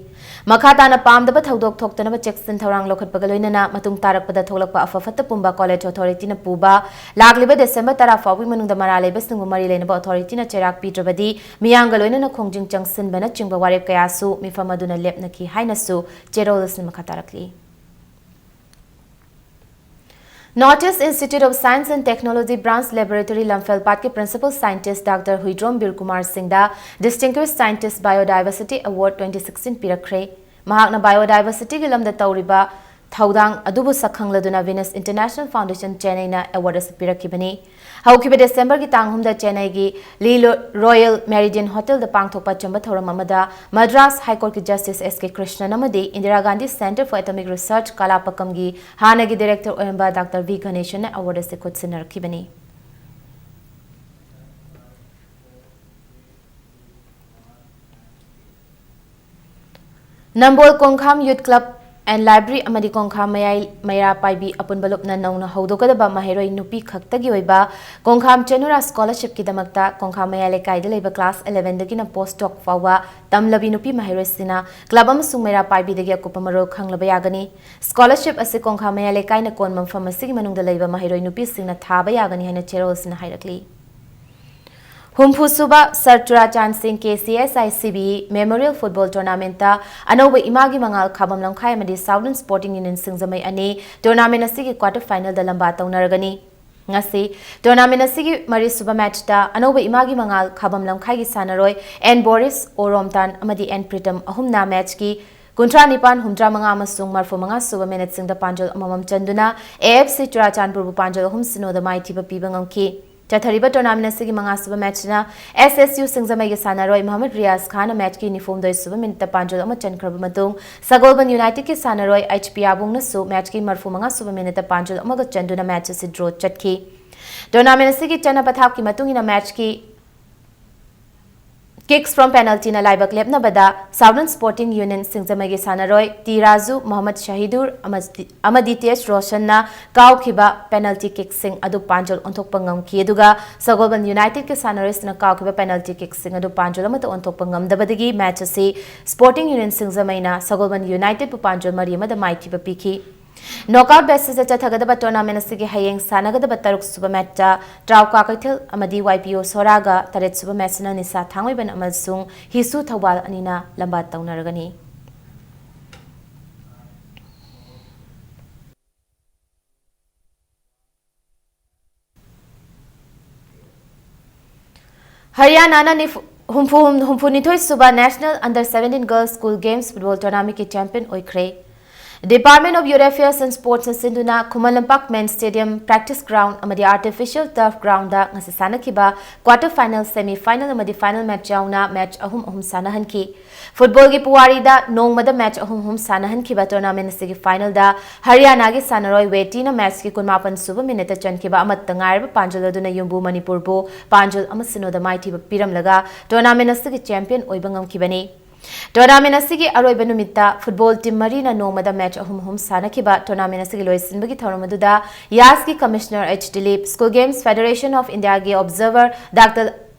ꯃꯈꯥ ꯇꯥꯅ ꯄꯥꯝꯗꯕ ꯊꯧꯗꯣꯛ ꯊꯣꯛꯇꯅꯕ ꯆꯦꯛꯁꯤꯟ ꯊꯧꯔꯥꯡ ꯂꯧꯈꯠꯄꯒ ꯂꯣꯏꯅꯅ ꯃꯇꯨꯡ ꯇꯥꯔꯛꯄꯗ ꯊꯣꯛꯂꯛꯄ ꯑꯐ ꯐꯠꯇ ꯄꯨꯝꯕ college authority ꯅ ꯄꯨꯕ ꯂꯥꯛꯂꯤꯕ December ꯇꯔꯥ ꯐꯥꯎꯕꯒꯤ ꯃꯅꯨꯡꯗ ꯃꯔꯥꯜ ꯂꯩꯕꯁꯤꯡꯕꯨ ꯃꯔꯤ ꯂꯩꯅꯕ authority ꯅ ꯆꯩꯔꯥꯛ ꯄꯤꯗ꯭ꯔꯕꯗꯤ ꯃꯤꯌꯥꯝꯒ ꯂꯣꯏꯅꯅ ꯈꯣꯡꯖꯪ ꯆꯪꯁꯤꯟꯕꯅꯆꯤꯡꯕ ꯋꯥꯔꯦꯞ ꯀꯌꯥꯁꯨ ꯃꯤꯐꯝ ꯑꯗꯨꯅ ꯂꯦꯞꯅꯈꯤ ꯍꯥꯏꯅꯁꯨ ꯆꯦꯔꯣꯜ ꯑꯁꯤꯅ ꯃꯈꯥ ꯇꯥꯔꯛꯂꯤ꯫ North East Institute of Science and Technology Branch Laboratory ꯂꯝꯐꯦꯜꯄꯥꯠꯀꯤ principal scientist Doctor Huidrom ꯕꯤꯔꯀꯨꯃꯥꯔ ꯁꯤꯡꯗ Distinguished Scientist Biodiversity Award twenty sixteen ꯄꯤꯔꯛꯈ꯭ꯔꯦ꯫ ꯃꯍꯥꯛꯅ biodiversity ꯒꯤ ꯂꯝꯗ ꯇꯧꯔꯤꯕ ꯊꯧꯗꯥꯡ ꯑꯗꯨꯕꯨ ꯁꯛꯈꯪꯂꯗꯨꯅ Venus International Foundation ꯆꯦꯟꯅꯩꯅ award ꯑꯁꯤ ꯄꯤꯔꯛꯈꯤꯕꯅꯤ꯫ ꯍꯧꯈꯤꯕ December ꯒꯤ ꯇꯥꯡ ꯑꯍꯨꯝꯗ ꯆꯦꯟꯅꯩꯒꯤ ꯂꯤ ꯂꯣ-, Royal Meridien Hotel ꯗ ꯄꯥꯡꯊꯣꯛꯄ ꯑꯆꯝꯕ ꯊꯧꯔꯝ ꯑꯃꯗ Madras High Court ꯀꯤ Justice S K Krishnan ꯑꯃꯗꯤ Indira Gandhi Centre for Atomic Research ꯀꯂꯥꯄꯀꯝꯒꯤ ꯍꯥꯟꯅꯒꯤ director ꯑꯣꯏꯔꯝꯕ Doctor V Ganesan ꯅ award ꯑꯁꯤ ꯈꯨꯠꯁꯤꯟꯅꯔꯛꯈꯤꯕꯅꯤ꯫ ꯅꯝꯕꯣꯜ ꯀꯣꯡꯈꯥꯝ Youth Club and Library ꯑꯃꯗꯤ ꯀꯣꯡꯈꯥꯝ ꯃꯌꯥꯏ ꯃꯩꯔꯥ ꯄꯥꯏꯕꯤ ꯑꯄꯨꯟꯕ ꯂꯨꯞꯅ ꯅꯧꯅ ꯍꯧꯗꯣꯛꯀꯗꯕ ꯃꯍꯩꯔꯣꯏ ꯅꯨꯄꯤ ꯈꯛꯇꯒꯤ ꯑꯣꯏꯕ ꯀꯣꯡꯈꯥꯝ ꯆꯅꯨꯔꯥ scholarship ꯀꯤꯗꯃꯛꯇ ꯀꯣꯡꯈꯥꯝ ꯃꯌꯥꯏ ꯂꯩꯀꯥꯏꯗ ꯂꯩꯕ class eleven ꯗꯒꯤꯅ post doc ꯐꯥꯎꯕ ꯇꯝꯂꯕꯤ ꯅꯨꯄꯤ ꯃꯍꯩꯔꯣꯏꯁꯤꯡꯅ club ꯑꯃꯁꯨꯡ ꯃꯩꯔꯥ ꯄꯥꯏꯕꯤꯗꯒꯤ ꯑꯀꯨꯞꯄ ꯃꯔꯣꯜ ꯈꯪꯂꯕ ꯌꯥꯒꯅꯤ꯫ Scholarship ꯑꯁꯤ ꯀꯣꯡꯈꯥꯝ ꯃꯌꯥꯏ ꯂꯩꯀꯥꯏꯅ ꯀꯣꯟꯕ ꯃꯐꯝ ꯑꯁꯤꯒꯤ ꯃꯅꯨꯡꯗ ꯂꯩꯕ ꯃꯍꯩꯔꯣꯏ ꯅꯨꯄꯤꯁꯤꯡꯅ ꯊꯥꯕ ꯌꯥꯒꯅꯤ ꯍꯥꯏꯅ ꯆꯦꯔꯣꯜ ꯑꯁꯤꯅ ꯍꯥꯏꯔꯛꯂꯤ꯫ ꯍꯨꯝꯐꯨ ꯁꯨꯕ ꯁꯔ ꯆꯨꯔꯥꯆꯥꯟ ꯁꯤꯡ K C S I C B E Memorial Football Tournament ꯇ ꯑꯅꯧꯕ ꯏꯃꯥꯒꯤ ꯃꯉꯥꯜ ꯈꯥꯕꯝ ꯂꯝꯈꯥꯏ ꯑꯃꯗꯤ Southern Sporting Union ꯁꯤꯡꯖꯃꯩ ꯑꯅꯤ tournament ꯑꯁꯤꯒꯤ quarter final ꯗ ꯂꯝꯕꯥ ꯇꯧꯅꯔꯒꯅꯤ꯫ ꯉꯁꯤ tournament ꯑꯁꯤꯒꯤ ꯃꯔꯤꯁꯨꯕ match ꯇ ꯑꯅꯧꯕ ꯏꯃꯥꯒꯤ ꯃꯉꯥꯜ ꯈꯥꯕꯝ ꯂꯝꯈꯥꯏꯒꯤ ꯁꯥꯟꯅꯔꯣꯏ N ꯕꯣꯔꯤꯁ, O ꯔꯣꯝꯇꯥꯟ ꯑꯃꯗꯤ N ꯄ꯭ꯔꯤꯇꯝ ꯑꯍꯨꯝꯅ match ꯀꯤ ꯀꯨꯟꯊ꯭ꯔꯥ ꯅꯤꯄꯥꯟ, ꯍꯨꯝꯗ꯭ꯔꯥ ꯃꯉꯥ ꯑꯃꯁꯨꯡ ꯃꯔꯐꯨ ꯃꯉꯥ ꯁꯨꯕ minute ꯁꯤꯡꯗ ꯄꯥꯟꯖꯜ ꯑꯃꯃꯝ ꯆꯟꯗꯨꯅ A F C ꯆꯨꯔꯥꯆꯥꯟꯄꯨꯔꯕꯨ ꯄꯥꯟꯖꯜ ꯑꯍꯨꯝ ꯁꯤꯅꯣꯗ ꯃꯥꯏꯊꯤꯕ ꯄꯤꯕ ꯉꯝꯈꯤ꯫ ꯆꯠꯊꯔꯤꯕ tournament ꯑꯁꯤꯒꯤ ꯃꯉꯥꯁꯨꯕ match ꯅ S S U ꯁꯤꯡꯖꯃꯩꯒꯤ ꯁꯥꯟꯅꯔꯣꯏ ꯃꯣꯍꯝꯃꯗ ꯔꯤꯌꯥꯖ ꯈꯥꯟꯅ match ꯀꯤ ꯅꯤꯐꯨꯍꯨꯝꯗꯣꯏ ꯁꯨꯕ minute ꯇ ꯄꯥꯟꯖꯜ ꯑꯃ ꯆꯟꯈ꯭ꯔꯕ ꯃꯇꯨꯡ, ꯁꯒꯣꯜꯕꯟ United ꯀꯤ ꯁꯥꯟꯅꯔꯣꯏ H P ꯑꯕꯨꯡꯅꯁꯨ match ꯀꯤ ꯃꯔꯐꯨ ꯃꯉꯥ ꯁꯨꯕ minute ꯇ ꯄꯥꯟꯖꯜ ꯑꯃꯒ ꯆꯟꯗꯨꯅ match ꯑꯁꯤ draw ꯆꯠꯈꯤ꯫ Tournament ꯑꯁꯤꯒꯤ ꯆꯠꯅ ꯄꯊꯥꯞꯀꯤ ꯃꯇꯨꯡ ꯏꯟꯅ match ꯀꯤ Kicks from penaltyꯅ ꯂꯥꯏꯕꯛ ꯂꯦꯞꯅꯕꯗ Southern Sporting Union ꯁꯤꯡꯖꯃꯩꯒꯤ ꯁꯥꯟꯅꯔꯣꯏ ꯇꯤ ꯔꯥꯖꯨ, ꯃꯣꯍꯝꯃꯗ ꯁꯍꯤꯗꯨꯔ ꯑꯃꯗꯤ, ꯑꯃꯗꯤ ꯇꯤ ꯑꯦꯁ ꯔꯣꯁꯟꯅ ꯀꯥꯎꯈꯤꯕ penalty kickꯁꯤꯡ ꯑꯗꯨ ꯄꯥꯟꯖꯜ ꯑꯣꯟꯊꯣꯛꯄ ꯉꯝꯈꯤ꯫ ꯑꯗꯨꯒ ꯁꯒꯣꯜꯕꯟ Unitedꯀꯤ ꯁꯥꯟꯅꯔꯣꯏꯁꯤꯡꯅ ꯀꯥꯎꯈꯤꯕ penalty kickꯁꯤꯡ ꯑꯗꯨ ꯄꯥꯟꯖꯜ ꯑꯃꯠꯇ ꯑꯣꯟꯊꯣꯛꯄ ꯉꯝꯗꯕꯗꯒꯤ match ꯑꯁꯤ Sporting Union ꯁꯤꯡꯖꯃꯩꯅ ꯁꯒꯣꯜꯕꯟ Unitedꯄꯨ ꯄꯥꯟꯖꯜ ꯃꯔꯤ ꯑꯃꯗ ꯃꯥꯏꯊꯤꯕ ꯄꯤꯈꯤ꯫ Knockout basisꯇ ꯆꯠꯊꯒꯗꯕ tournament ꯑꯁꯤꯒꯤ ꯍꯌꯦꯡ ꯁꯥꯟꯅꯒꯗꯕ ꯇꯔꯨꯛ ꯁꯨꯕ matchꯇ ꯇ꯭ꯔꯥꯎꯀꯥ ꯀꯩꯊꯦꯜ ꯑꯃꯗꯤ ꯋꯥꯏ ꯄꯤ ꯑꯣ ꯁꯣꯔꯥꯒ, ꯇꯔꯦꯠ ꯁꯨꯕ matchꯅ ꯅꯤꯁꯥ ꯊꯥꯡꯃꯩꯕꯟ ꯑꯃꯁꯨꯡ ꯍꯤꯁꯨ ꯊꯧꯕꯥꯜ ꯑꯅꯤꯅ ꯂꯝꯕꯥ ꯇꯧꯅꯔꯒꯅꯤ꯫ ꯍꯔꯤꯌꯥꯅꯥꯅ ꯅꯤꯐꯨ, ꯍꯨꯝꯐꯨ, ꯍꯨꯝꯐꯨꯅꯤꯊꯣꯏ ꯁꯨꯕ National Under seventeen Girls School Games Football Tournamentꯀꯤ champion ꯑꯣꯏꯈ꯭ꯔꯦ꯫ Department of Youth Affairs and Sportsꯅ ꯁꯤꯟꯗꯨꯅ Khuman Lampak Main Stadium, practice ground ꯑꯃꯗꯤ artificial turf groundꯗ ꯉꯁꯤ ꯁꯥꯟꯅꯈꯤꯕ quarter final, semi final ꯑꯃꯗꯤ final match ꯌꯥꯎꯅ match ꯑꯍꯨꯝ ꯑꯍꯨꯝ ꯁꯥꯟꯅꯍꯟꯈꯤ꯫ Footballꯒꯤ ꯄꯨꯋꯥꯔꯤꯗ ꯅꯣꯡꯃꯗ match ꯑꯍꯨꯝ ꯑꯍꯨꯝ ꯁꯥꯟꯅꯍꯟꯈꯤꯕ tournamentꯁꯤꯒꯤ finalꯗ ꯍꯔꯤꯌꯥꯅꯥꯒꯤ ꯁꯥꯟꯅꯔꯣꯏ ꯋꯦꯇꯤꯅ matchꯀꯤ ꯀꯨꯟꯃꯥꯄꯟ ꯁꯨꯕ minuteꯇ ꯆꯟꯈꯤꯕ ꯑꯃꯠꯇ ꯉꯥꯏꯔꯕ ꯄꯥꯟꯖꯜ ꯑꯗꯨꯅ ꯌꯨꯝꯕꯨ ꯃꯅꯤꯄꯨꯔꯕꯨ ꯄꯥꯟꯖꯜ ꯑꯃ ꯁꯤꯅꯣꯗ ꯃꯥꯏꯊꯤꯕ ꯄꯤꯔꯝꯂꯒ tournament ꯑꯁꯤꯒꯤ champion ꯑꯣꯏꯕ ꯉꯝꯈꯤꯕꯅꯤ꯫ Tournament ꯑꯁꯤꯒꯤ ꯑꯔꯣꯏꯕ ꯅꯨꯃꯤꯠꯇ football team ꯃꯔꯤꯅ ꯅꯣꯡꯃꯗ match ꯑꯍꯨꯝ ꯑꯍꯨꯝ ꯁꯥꯟꯅꯈꯤꯕ tournament ꯑꯁꯤꯒꯤ ꯂꯣꯏꯁꯤꯟꯕꯒꯤ ꯊꯧꯔꯝ ꯑꯗꯨꯗ ꯌꯥꯁꯀꯤ Commissioner H Dilip, School Games Federation of Indiaꯒꯤ observer Doctor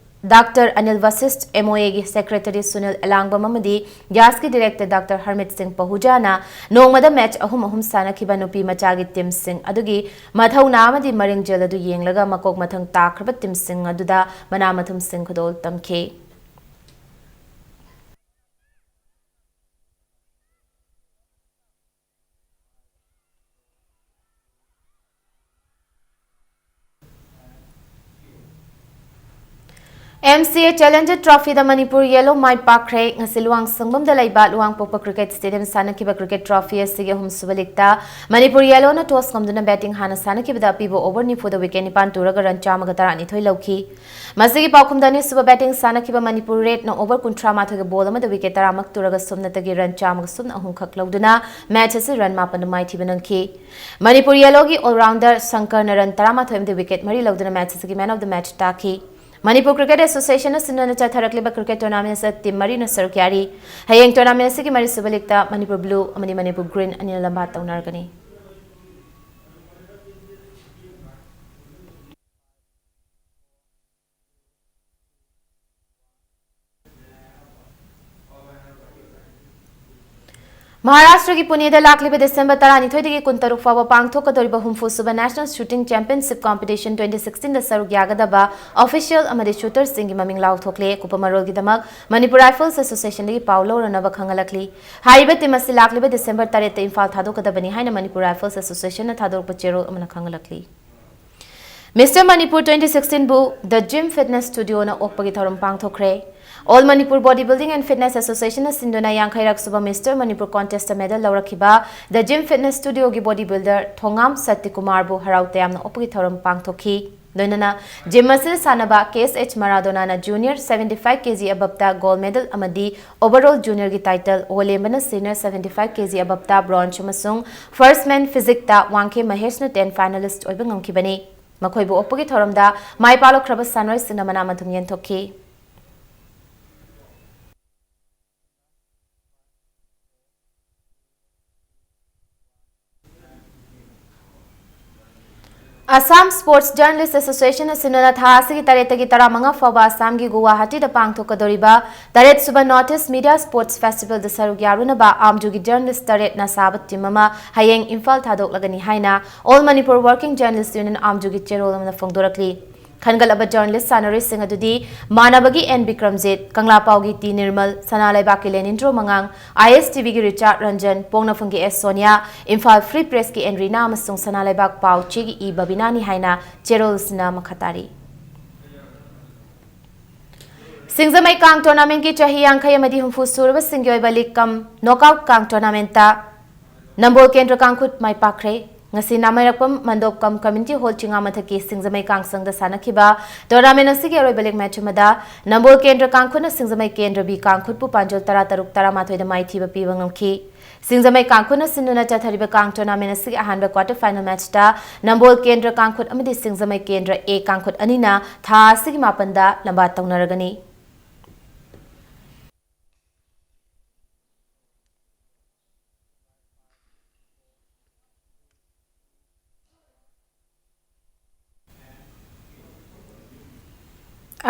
Doctor Anil Vashisth, M O ꯑꯦꯒꯤ Secretary ꯁꯨꯅꯤꯜ ꯑꯦꯂꯥꯡꯕꯝ ꯑꯃꯗꯤ ꯌꯥꯁꯀꯤ Director Doctor ꯍꯔꯃꯤꯠ ꯁꯤꯡ ꯄꯍꯨꯖꯥꯅ ꯅꯣꯡꯃꯗ match ꯑꯍꯨꯝ ꯑꯍꯨꯝ ꯁꯥꯟꯅꯈꯤꯕ ꯅꯨꯄꯤ ꯃꯆꯥꯒꯤ teamꯁꯤꯡ ꯑꯗꯨꯒꯤ ꯃꯊꯧꯅꯥ ꯑꯃꯗꯤ ꯃꯔꯤꯡꯖꯦꯜ ꯑꯗꯨ ꯌꯦꯡꯂꯒ ꯃꯀꯣꯛ ꯃꯊꯪ ꯇꯥꯈ꯭ꯔꯕ teamꯁꯤꯡ ꯑꯗꯨꯗ ꯃꯅꯥ ꯃꯊꯨꯝꯁꯤꯡ ꯈꯨꯗꯣꯜ ꯇꯝꯈꯤ꯫ ꯑꯦꯝ ꯁꯤ ꯑꯦ Challenger Trophyꯗ ꯃꯅꯤꯄꯨꯔ Yellow ꯃꯥꯏ ꯄꯥꯛꯈ꯭ꯔꯦ꯫ ꯉꯁꯤ ꯂꯨꯋꯥꯡꯁꯪꯕꯝꯗ ꯂꯩꯕ ꯂꯨꯋꯥꯡꯄꯣꯛꯄ Cricket Stadium ꯁꯥꯟꯅꯈꯤꯕ cricket trophy ꯑꯁꯤꯒꯤ ꯑꯍꯨꯝꯁꯨꯕ leagueꯗ ꯃꯅꯤꯄꯨꯔ Yellowꯅ toss ꯉꯝꯗꯨꯅ batting ꯍꯥꯟꯅ ꯁꯥꯟꯅꯈꯤꯕꯗ ꯑꯄꯤꯕ over ꯅꯤꯐꯨꯗ wicket ꯅꯤꯄꯥꯟ ꯇꯨꯔꯒ run ꯆꯥꯝꯃꯒ ꯇꯔꯥꯅꯤꯊꯣꯏ ꯂꯧꯈꯤ꯫ ꯃꯁꯤꯒꯤ ꯄꯥꯎꯈꯨꯝꯗ ꯑꯅꯤꯁꯨꯕ batting ꯁꯥꯟꯅꯈꯤꯕ ꯃꯅꯤꯄꯨꯔ Redꯅ over ꯀꯨꯟꯊ꯭ꯔꯥ ꯃꯥꯊꯣꯏꯒ ball ꯑꯃꯗ wicket ꯇꯔꯥꯃꯛ ꯇꯨꯔꯒ ꯁꯨꯞꯅꯇꯒꯤ run ꯆꯥꯝꯃꯒ ꯁꯨꯞꯅ ꯑꯍꯨꯝ ꯈꯛ ꯂꯧꯗꯨꯅ match ꯑꯁꯤ run ꯃꯥꯄꯟꯗ ꯃꯥꯏꯊꯤꯕ ꯅꯪꯈꯤ꯫ ꯃꯅꯤꯄꯨꯔ Yellowꯒꯤ all-rounder ꯁꯪꯀꯔꯅ run ꯇꯔꯥꯃꯥꯊꯣꯏ ꯑꯃꯗꯤ wicket ꯃꯔꯤ ꯂꯧꯗꯨꯅ match ꯑꯁꯤꯒꯤ man of the match ꯇꯥꯈꯤ꯫ ꯃꯅꯤꯄꯨꯔ ꯀ꯭ꯔꯤꯀꯦꯠ ꯑꯦꯁꯣꯁꯤꯌꯦꯁꯟꯅ ꯁꯤꯟꯗꯨꯅ ꯆꯠꯊꯔꯛꯂꯤꯕ ꯀ꯭ꯔꯤꯀꯦꯠ ꯇꯣꯔꯅꯥꯃꯦꯟ ꯑꯁꯤꯗ ꯇꯤꯝ ꯃꯔꯤꯅ ꯁꯔꯨꯛ ꯌꯥꯔꯤ꯫ ꯍꯌꯦꯡ ꯇꯣꯔꯅꯥꯃꯦꯟ ꯑꯁꯤꯒꯤ ꯃꯔꯤꯁꯨꯕ ꯂꯤꯛꯇ ꯃꯅꯤꯄꯨꯔ ꯕ꯭ꯂꯨ ꯑꯃꯗꯤ ꯃꯅꯤꯄꯨꯔ ꯒ꯭ꯔꯤꯟ ꯑꯅꯤꯅ ꯂꯝꯕꯥ ꯇꯧꯅꯔꯒꯅꯤ꯫ ꯃꯍꯥꯔꯥꯁꯇ꯭ꯔꯒꯤ ꯄꯨꯅꯦꯗ ꯂꯥꯛꯂꯤꯕ ꯗꯤꯁꯦꯝꯕꯔ ꯇꯔꯥꯅꯤꯊꯣꯏꯗꯒꯤ ꯀꯨꯟꯇꯔꯨꯛ ꯐꯥꯎꯕ ꯄꯥꯡꯊꯣꯛꯀꯗꯧꯔꯤꯕ ꯍꯨꯝꯐꯨꯁꯨꯕ National Shooting Championship Competition twenty sixteen ꯗ ꯁꯔꯨꯛ ꯌꯥꯒꯗꯕ official ꯑꯃꯗꯤ shooterꯁꯤꯡꯒꯤ ꯃꯃꯤꯡ ꯂꯥꯎꯊꯣꯛꯂꯦ꯫ ꯑꯀꯨꯞꯄ ꯃꯔꯣꯜꯒꯤꯗꯃꯛ ꯃꯅꯤꯄꯨꯔ ꯔꯥꯏꯐꯜꯁ ꯑꯦꯁꯣꯁꯤꯌꯦꯁꯟꯗꯒꯤ ꯄꯥꯎ ꯂꯧꯔꯅꯕ ꯈꯪꯍꯜꯂꯛꯂꯤ꯫ ꯍꯥꯏꯔꯤꯕ ꯇꯤꯝ ꯑꯁꯤ ꯂꯥꯛꯂꯤꯕ ꯗꯤꯁꯦꯝꯕꯔ ꯇꯔꯦꯠꯇ ꯏꯝꯐꯥꯜ ꯊꯥꯗꯣꯛꯀꯗꯕꯅꯤ ꯍꯥꯏꯅ ꯃꯅꯤꯄꯨꯔ ꯔꯥꯏꯐꯜꯁ ꯑꯦꯁꯣꯁꯤꯌꯦꯁꯟꯅ ꯊꯥꯗꯣꯔꯛꯄ ꯆꯦꯔꯣꯜ ꯑꯃꯅ ꯈꯪꯍꯜꯂꯛꯂꯤ꯫ Mister Manipur twenty sixteen ꯕꯨ The Gym Fitness Studioꯅ ꯑꯣꯛꯄꯒꯤ ꯊꯧꯔꯝ ꯄꯥꯡꯊꯣꯛꯈ꯭ꯔꯦ꯫ All Manipur Body Building and Fitness Associationꯅ ꯁꯤꯟꯗꯨꯅ ꯌꯥꯡꯈꯩꯔꯛ ꯁꯨꯕ Mister Manipur Contestꯇ medal ꯂꯧꯔꯛꯈꯤꯕ The Gym Fitness Studioꯒꯤ body builder ꯊꯣꯉꯥꯝ ꯁꯇꯤꯀꯨꯃꯥꯔꯕꯨ ꯍꯔꯥꯎ ꯇꯌꯥꯝꯅ ꯑꯣꯛꯄꯒꯤ ꯊꯧꯔꯝ ꯄꯥꯡꯊꯣꯛꯈꯤ꯫ ꯂꯣꯏꯅꯅ gym ꯑꯁꯤꯗ ꯁꯥꯟꯅꯕ K S H Maradonana Junior seventy five K G aboveꯇ gold medal ꯑꯃꯗꯤ overall juniorꯒꯤ title, ꯑꯣꯂꯦꯝꯕꯅ senior seventy five K G aboveꯇ bronze ꯑꯃꯁꯨꯡ first man physicꯇ Wangkhem ꯃꯍꯦꯁꯅ ten finalist ꯑꯣꯏꯕ ꯉꯝꯈꯤꯕꯅꯤ꯫ ꯃꯈꯣꯏꯕꯨ ꯑꯣꯛꯄꯒꯤ ꯊꯧꯔꯝꯗ ꯃꯥꯏ ꯄꯥꯛꯂꯛꯈ꯭ꯔꯕ ꯁꯥꯟꯅꯔꯣꯏꯁꯤꯡꯅ ꯃꯅꯥ ꯃꯊꯨꯝ ꯌꯦꯟꯊꯣꯛꯈꯤ꯫ Assam Sports Journalist Association ꯑꯁꯤꯅ ꯊꯥ ꯑꯁꯤꯒꯤ ꯇꯔꯦꯠꯇꯒꯤ ꯇꯔꯥꯃꯉꯥ ꯐꯥꯎꯕ ꯑꯁꯥꯝꯒꯤ ꯒꯨꯋꯥꯍꯥꯇꯤꯗ ꯄꯥꯡꯊꯣꯛꯀꯗꯧꯔꯤꯕ ꯇꯔꯦꯠ ꯁꯨꯕ North East Media Sports Festivalꯗ ꯁꯔꯨꯛ ꯌꯥꯔꯨꯅꯕ ꯑꯥꯝꯖꯨꯒꯤ journalist ꯇꯔꯦꯠꯅ ꯁꯥꯕ team ꯑꯃ ꯍꯌꯦꯡ ꯏꯝꯐꯥꯜ ꯊꯥꯗꯣꯛꯂꯒꯅꯤ ꯍꯥꯏꯅ All Manipur Working Journalist Union ꯑꯥꯝꯖꯨꯒꯤ ꯆꯦꯔꯣꯜ ꯑꯃꯅ ꯐꯣꯡꯗꯣꯔꯛꯂꯤ꯫ ꯈꯟꯒꯠꯂꯕ journalist ꯁꯥꯟꯅꯔꯣꯏꯁꯤꯡ ꯑꯗꯨꯗꯤ ꯃꯥꯟꯅꯕꯒꯤ N ꯕꯤꯀ꯭ꯔꯝꯖꯤꯠ, ꯀꯪꯂꯥꯄꯥꯎꯒꯤ ꯇꯤ ꯅꯤꯔꯃꯜ, ꯁꯅꯥ ꯂꯩꯕꯥꯛꯀꯤ ꯂꯦꯅꯤꯟꯗ꯭ꯔꯣ ꯃꯉꯥꯡ, ISTVꯒꯤ ꯔꯤꯆꯥꯔꯗ ꯔꯟꯖꯟ, ꯄꯣꯡꯅꯐꯝꯒꯤ S ꯁꯣꯅꯤꯌꯥ, ꯏꯝꯐꯥꯜ Free Pressꯀꯤ ꯑꯦꯟ ꯔꯤꯅꯥ ꯑꯃꯁꯨꯡ ꯁꯅꯥ ꯂꯩꯕꯥꯛ ꯄꯥꯎ ꯆꯦꯒꯤ ꯏ ꯕꯕꯤꯅꯥꯅꯤ ꯍꯥꯏꯅ ꯆꯦꯔꯣꯜꯁꯤꯅ ꯃꯈꯥ ꯇꯥꯔꯤ꯫ ꯁꯤꯡꯖꯃꯩ ꯀꯥꯡ tournamentꯀꯤ ꯆꯍꯤ ꯌꯥꯡꯈꯩ ꯑꯃꯗꯤ ꯍꯨꯝꯐꯨ ꯁꯨꯔꯕꯁꯤꯡꯒꯤ ꯑꯣꯏꯕ league cum knockout ꯀꯥꯡ tournamentꯇ ꯅꯝꯕꯣꯜ ꯀꯦꯟꯗ꯭ꯔ ꯀꯥꯡꯈꯨꯠ ꯃꯥꯏ ꯄꯥꯛꯈ꯭ꯔꯦ꯫ ꯉꯁꯤ ꯅꯥꯃꯩꯔꯛꯄꯝ ꯃꯟꯗꯣꯞ cum community hall ꯆꯤꯉꯥ ꯃꯊꯛꯀꯤ ꯁꯤꯡꯖꯃꯩ ꯀꯥꯡꯁꯪꯗ ꯁꯥꯟꯅꯈꯤꯕ tournament ꯑꯁꯤꯒꯤ ꯑꯔꯣꯏꯕ league match ꯑꯃꯗ ꯅꯝꯕꯣꯜ ꯀꯦꯟꯗ꯭ꯔ ꯀꯥꯡꯈꯨꯠꯅ ꯁꯤꯡꯖꯃꯩ ꯀꯦꯟꯗ꯭ꯔ B ꯀꯥꯡꯈꯨꯠꯄꯨ ꯄꯥꯟꯖꯜ ꯇꯔꯥ ꯇꯔꯨꯛ, ꯇꯔꯥꯃꯥꯊꯣꯏꯗ ꯃꯥꯏꯊꯤꯕ ꯄꯤꯕ ꯉꯝꯈꯤ꯫ ꯁꯤꯡꯖꯃꯩ ꯀꯥꯡꯈꯨꯠꯅ ꯁꯤꯟꯗꯨꯅ ꯆꯠꯊꯔꯤꯕ ꯀꯥꯡ tournament ꯑꯁꯤꯒꯤ ꯑꯍꯥꯟꯕ quarter final matchꯇ ꯅꯝꯕꯣꯜ ꯀꯦꯟꯗ꯭ꯔ ꯀꯥꯡꯈꯨꯠ ꯑꯃꯗꯤ ꯁꯤꯡꯖꯃꯩ ꯀꯦꯟꯗ꯭ꯔ A ꯀꯥꯡꯈꯨꯠ ꯑꯅꯤꯅ ꯊꯥ ꯑꯁꯤꯒꯤ ꯃꯥꯄꯟꯗ ꯂꯝꯕꯥ ꯇꯧꯅꯔꯒꯅꯤ꯫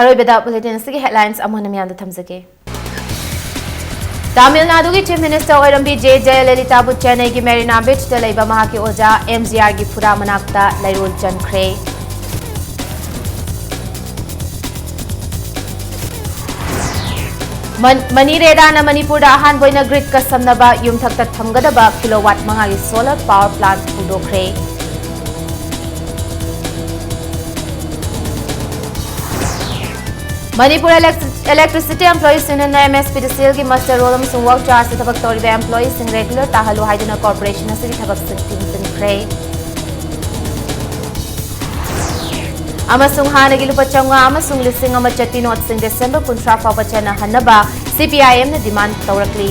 ꯑꯔꯣꯏꯕꯗ bulletin ꯑꯁꯤꯒꯤ headlines ꯑꯃꯨꯛ ꯍꯟꯅ ꯃꯤꯌꯥꯝꯗ ꯊꯝꯖꯒꯦ꯫ ꯇꯥꯃꯤꯜ ꯅꯥꯗꯨꯒꯤ Chief Minister ꯑꯣꯏꯔꯝꯕꯤ ꯖꯦ ꯖꯌꯂꯂꯤꯇꯥꯕꯨ ꯆꯦꯟꯅꯩꯒꯤ ꯃꯦꯔꯤꯅꯥ ꯕꯤꯆꯇ ꯂꯩꯕ ꯃꯍꯥꯛꯀꯤ ꯑꯣꯖꯥ ꯑꯦꯝ ꯖꯤ ꯑꯥꯔꯒꯤ ꯐꯨꯔꯥ ꯃꯅꯥꯛꯇ ꯂꯩꯔꯣꯜ ꯆꯟꯈ꯭ꯔꯦ꯫ ꯃꯟ-, ꯃꯅꯤꯔꯦꯗꯥꯅ ꯃꯅꯤꯄꯨꯔꯗ ꯑꯍꯥꯟꯕ ꯑꯣꯏꯅ gridꯀ ꯁꯝꯅꯕ ꯌꯨꯝꯊꯛꯇ ꯊꯝꯒꯗꯕ kilowatt ꯃꯉꯥꯒꯤ solar power plant ꯍꯧꯗꯣꯛꯈ꯭ꯔꯦ꯫ Manipur Elect-, Electricity Employees Unionꯅ MSPDCLꯒꯤ muster roll ꯑꯃꯁꯨꯡ work chargeꯇ ꯊꯕꯛ ꯇꯧꯔꯤꯕ employeeꯁꯤꯡ regular ꯇꯥꯍꯜꯂꯨ ꯍꯥꯏꯗꯨꯅ corporation ꯑꯁꯤꯒꯤ ꯊꯕꯛꯁꯤꯡ ꯊꯤꯡꯖꯤꯟꯈ꯭ꯔꯦ꯫ ꯑꯃꯁꯨꯡ ꯍꯥꯟꯅꯒꯤ ꯂꯨꯄꯥ ꯆꯥꯝꯃꯉꯥ ꯑꯃꯁꯨꯡ ꯂꯤꯁꯤꯡ ꯑꯃ ꯆꯠꯄꯤ noteꯁꯤꯡ December ꯀꯨꯟꯊ꯭ꯔꯥ ꯐꯥꯎꯕ ꯆꯠꯅꯍꯟꯅꯕ CPIMꯅ demand ꯇꯧꯔꯛꯂꯤ꯫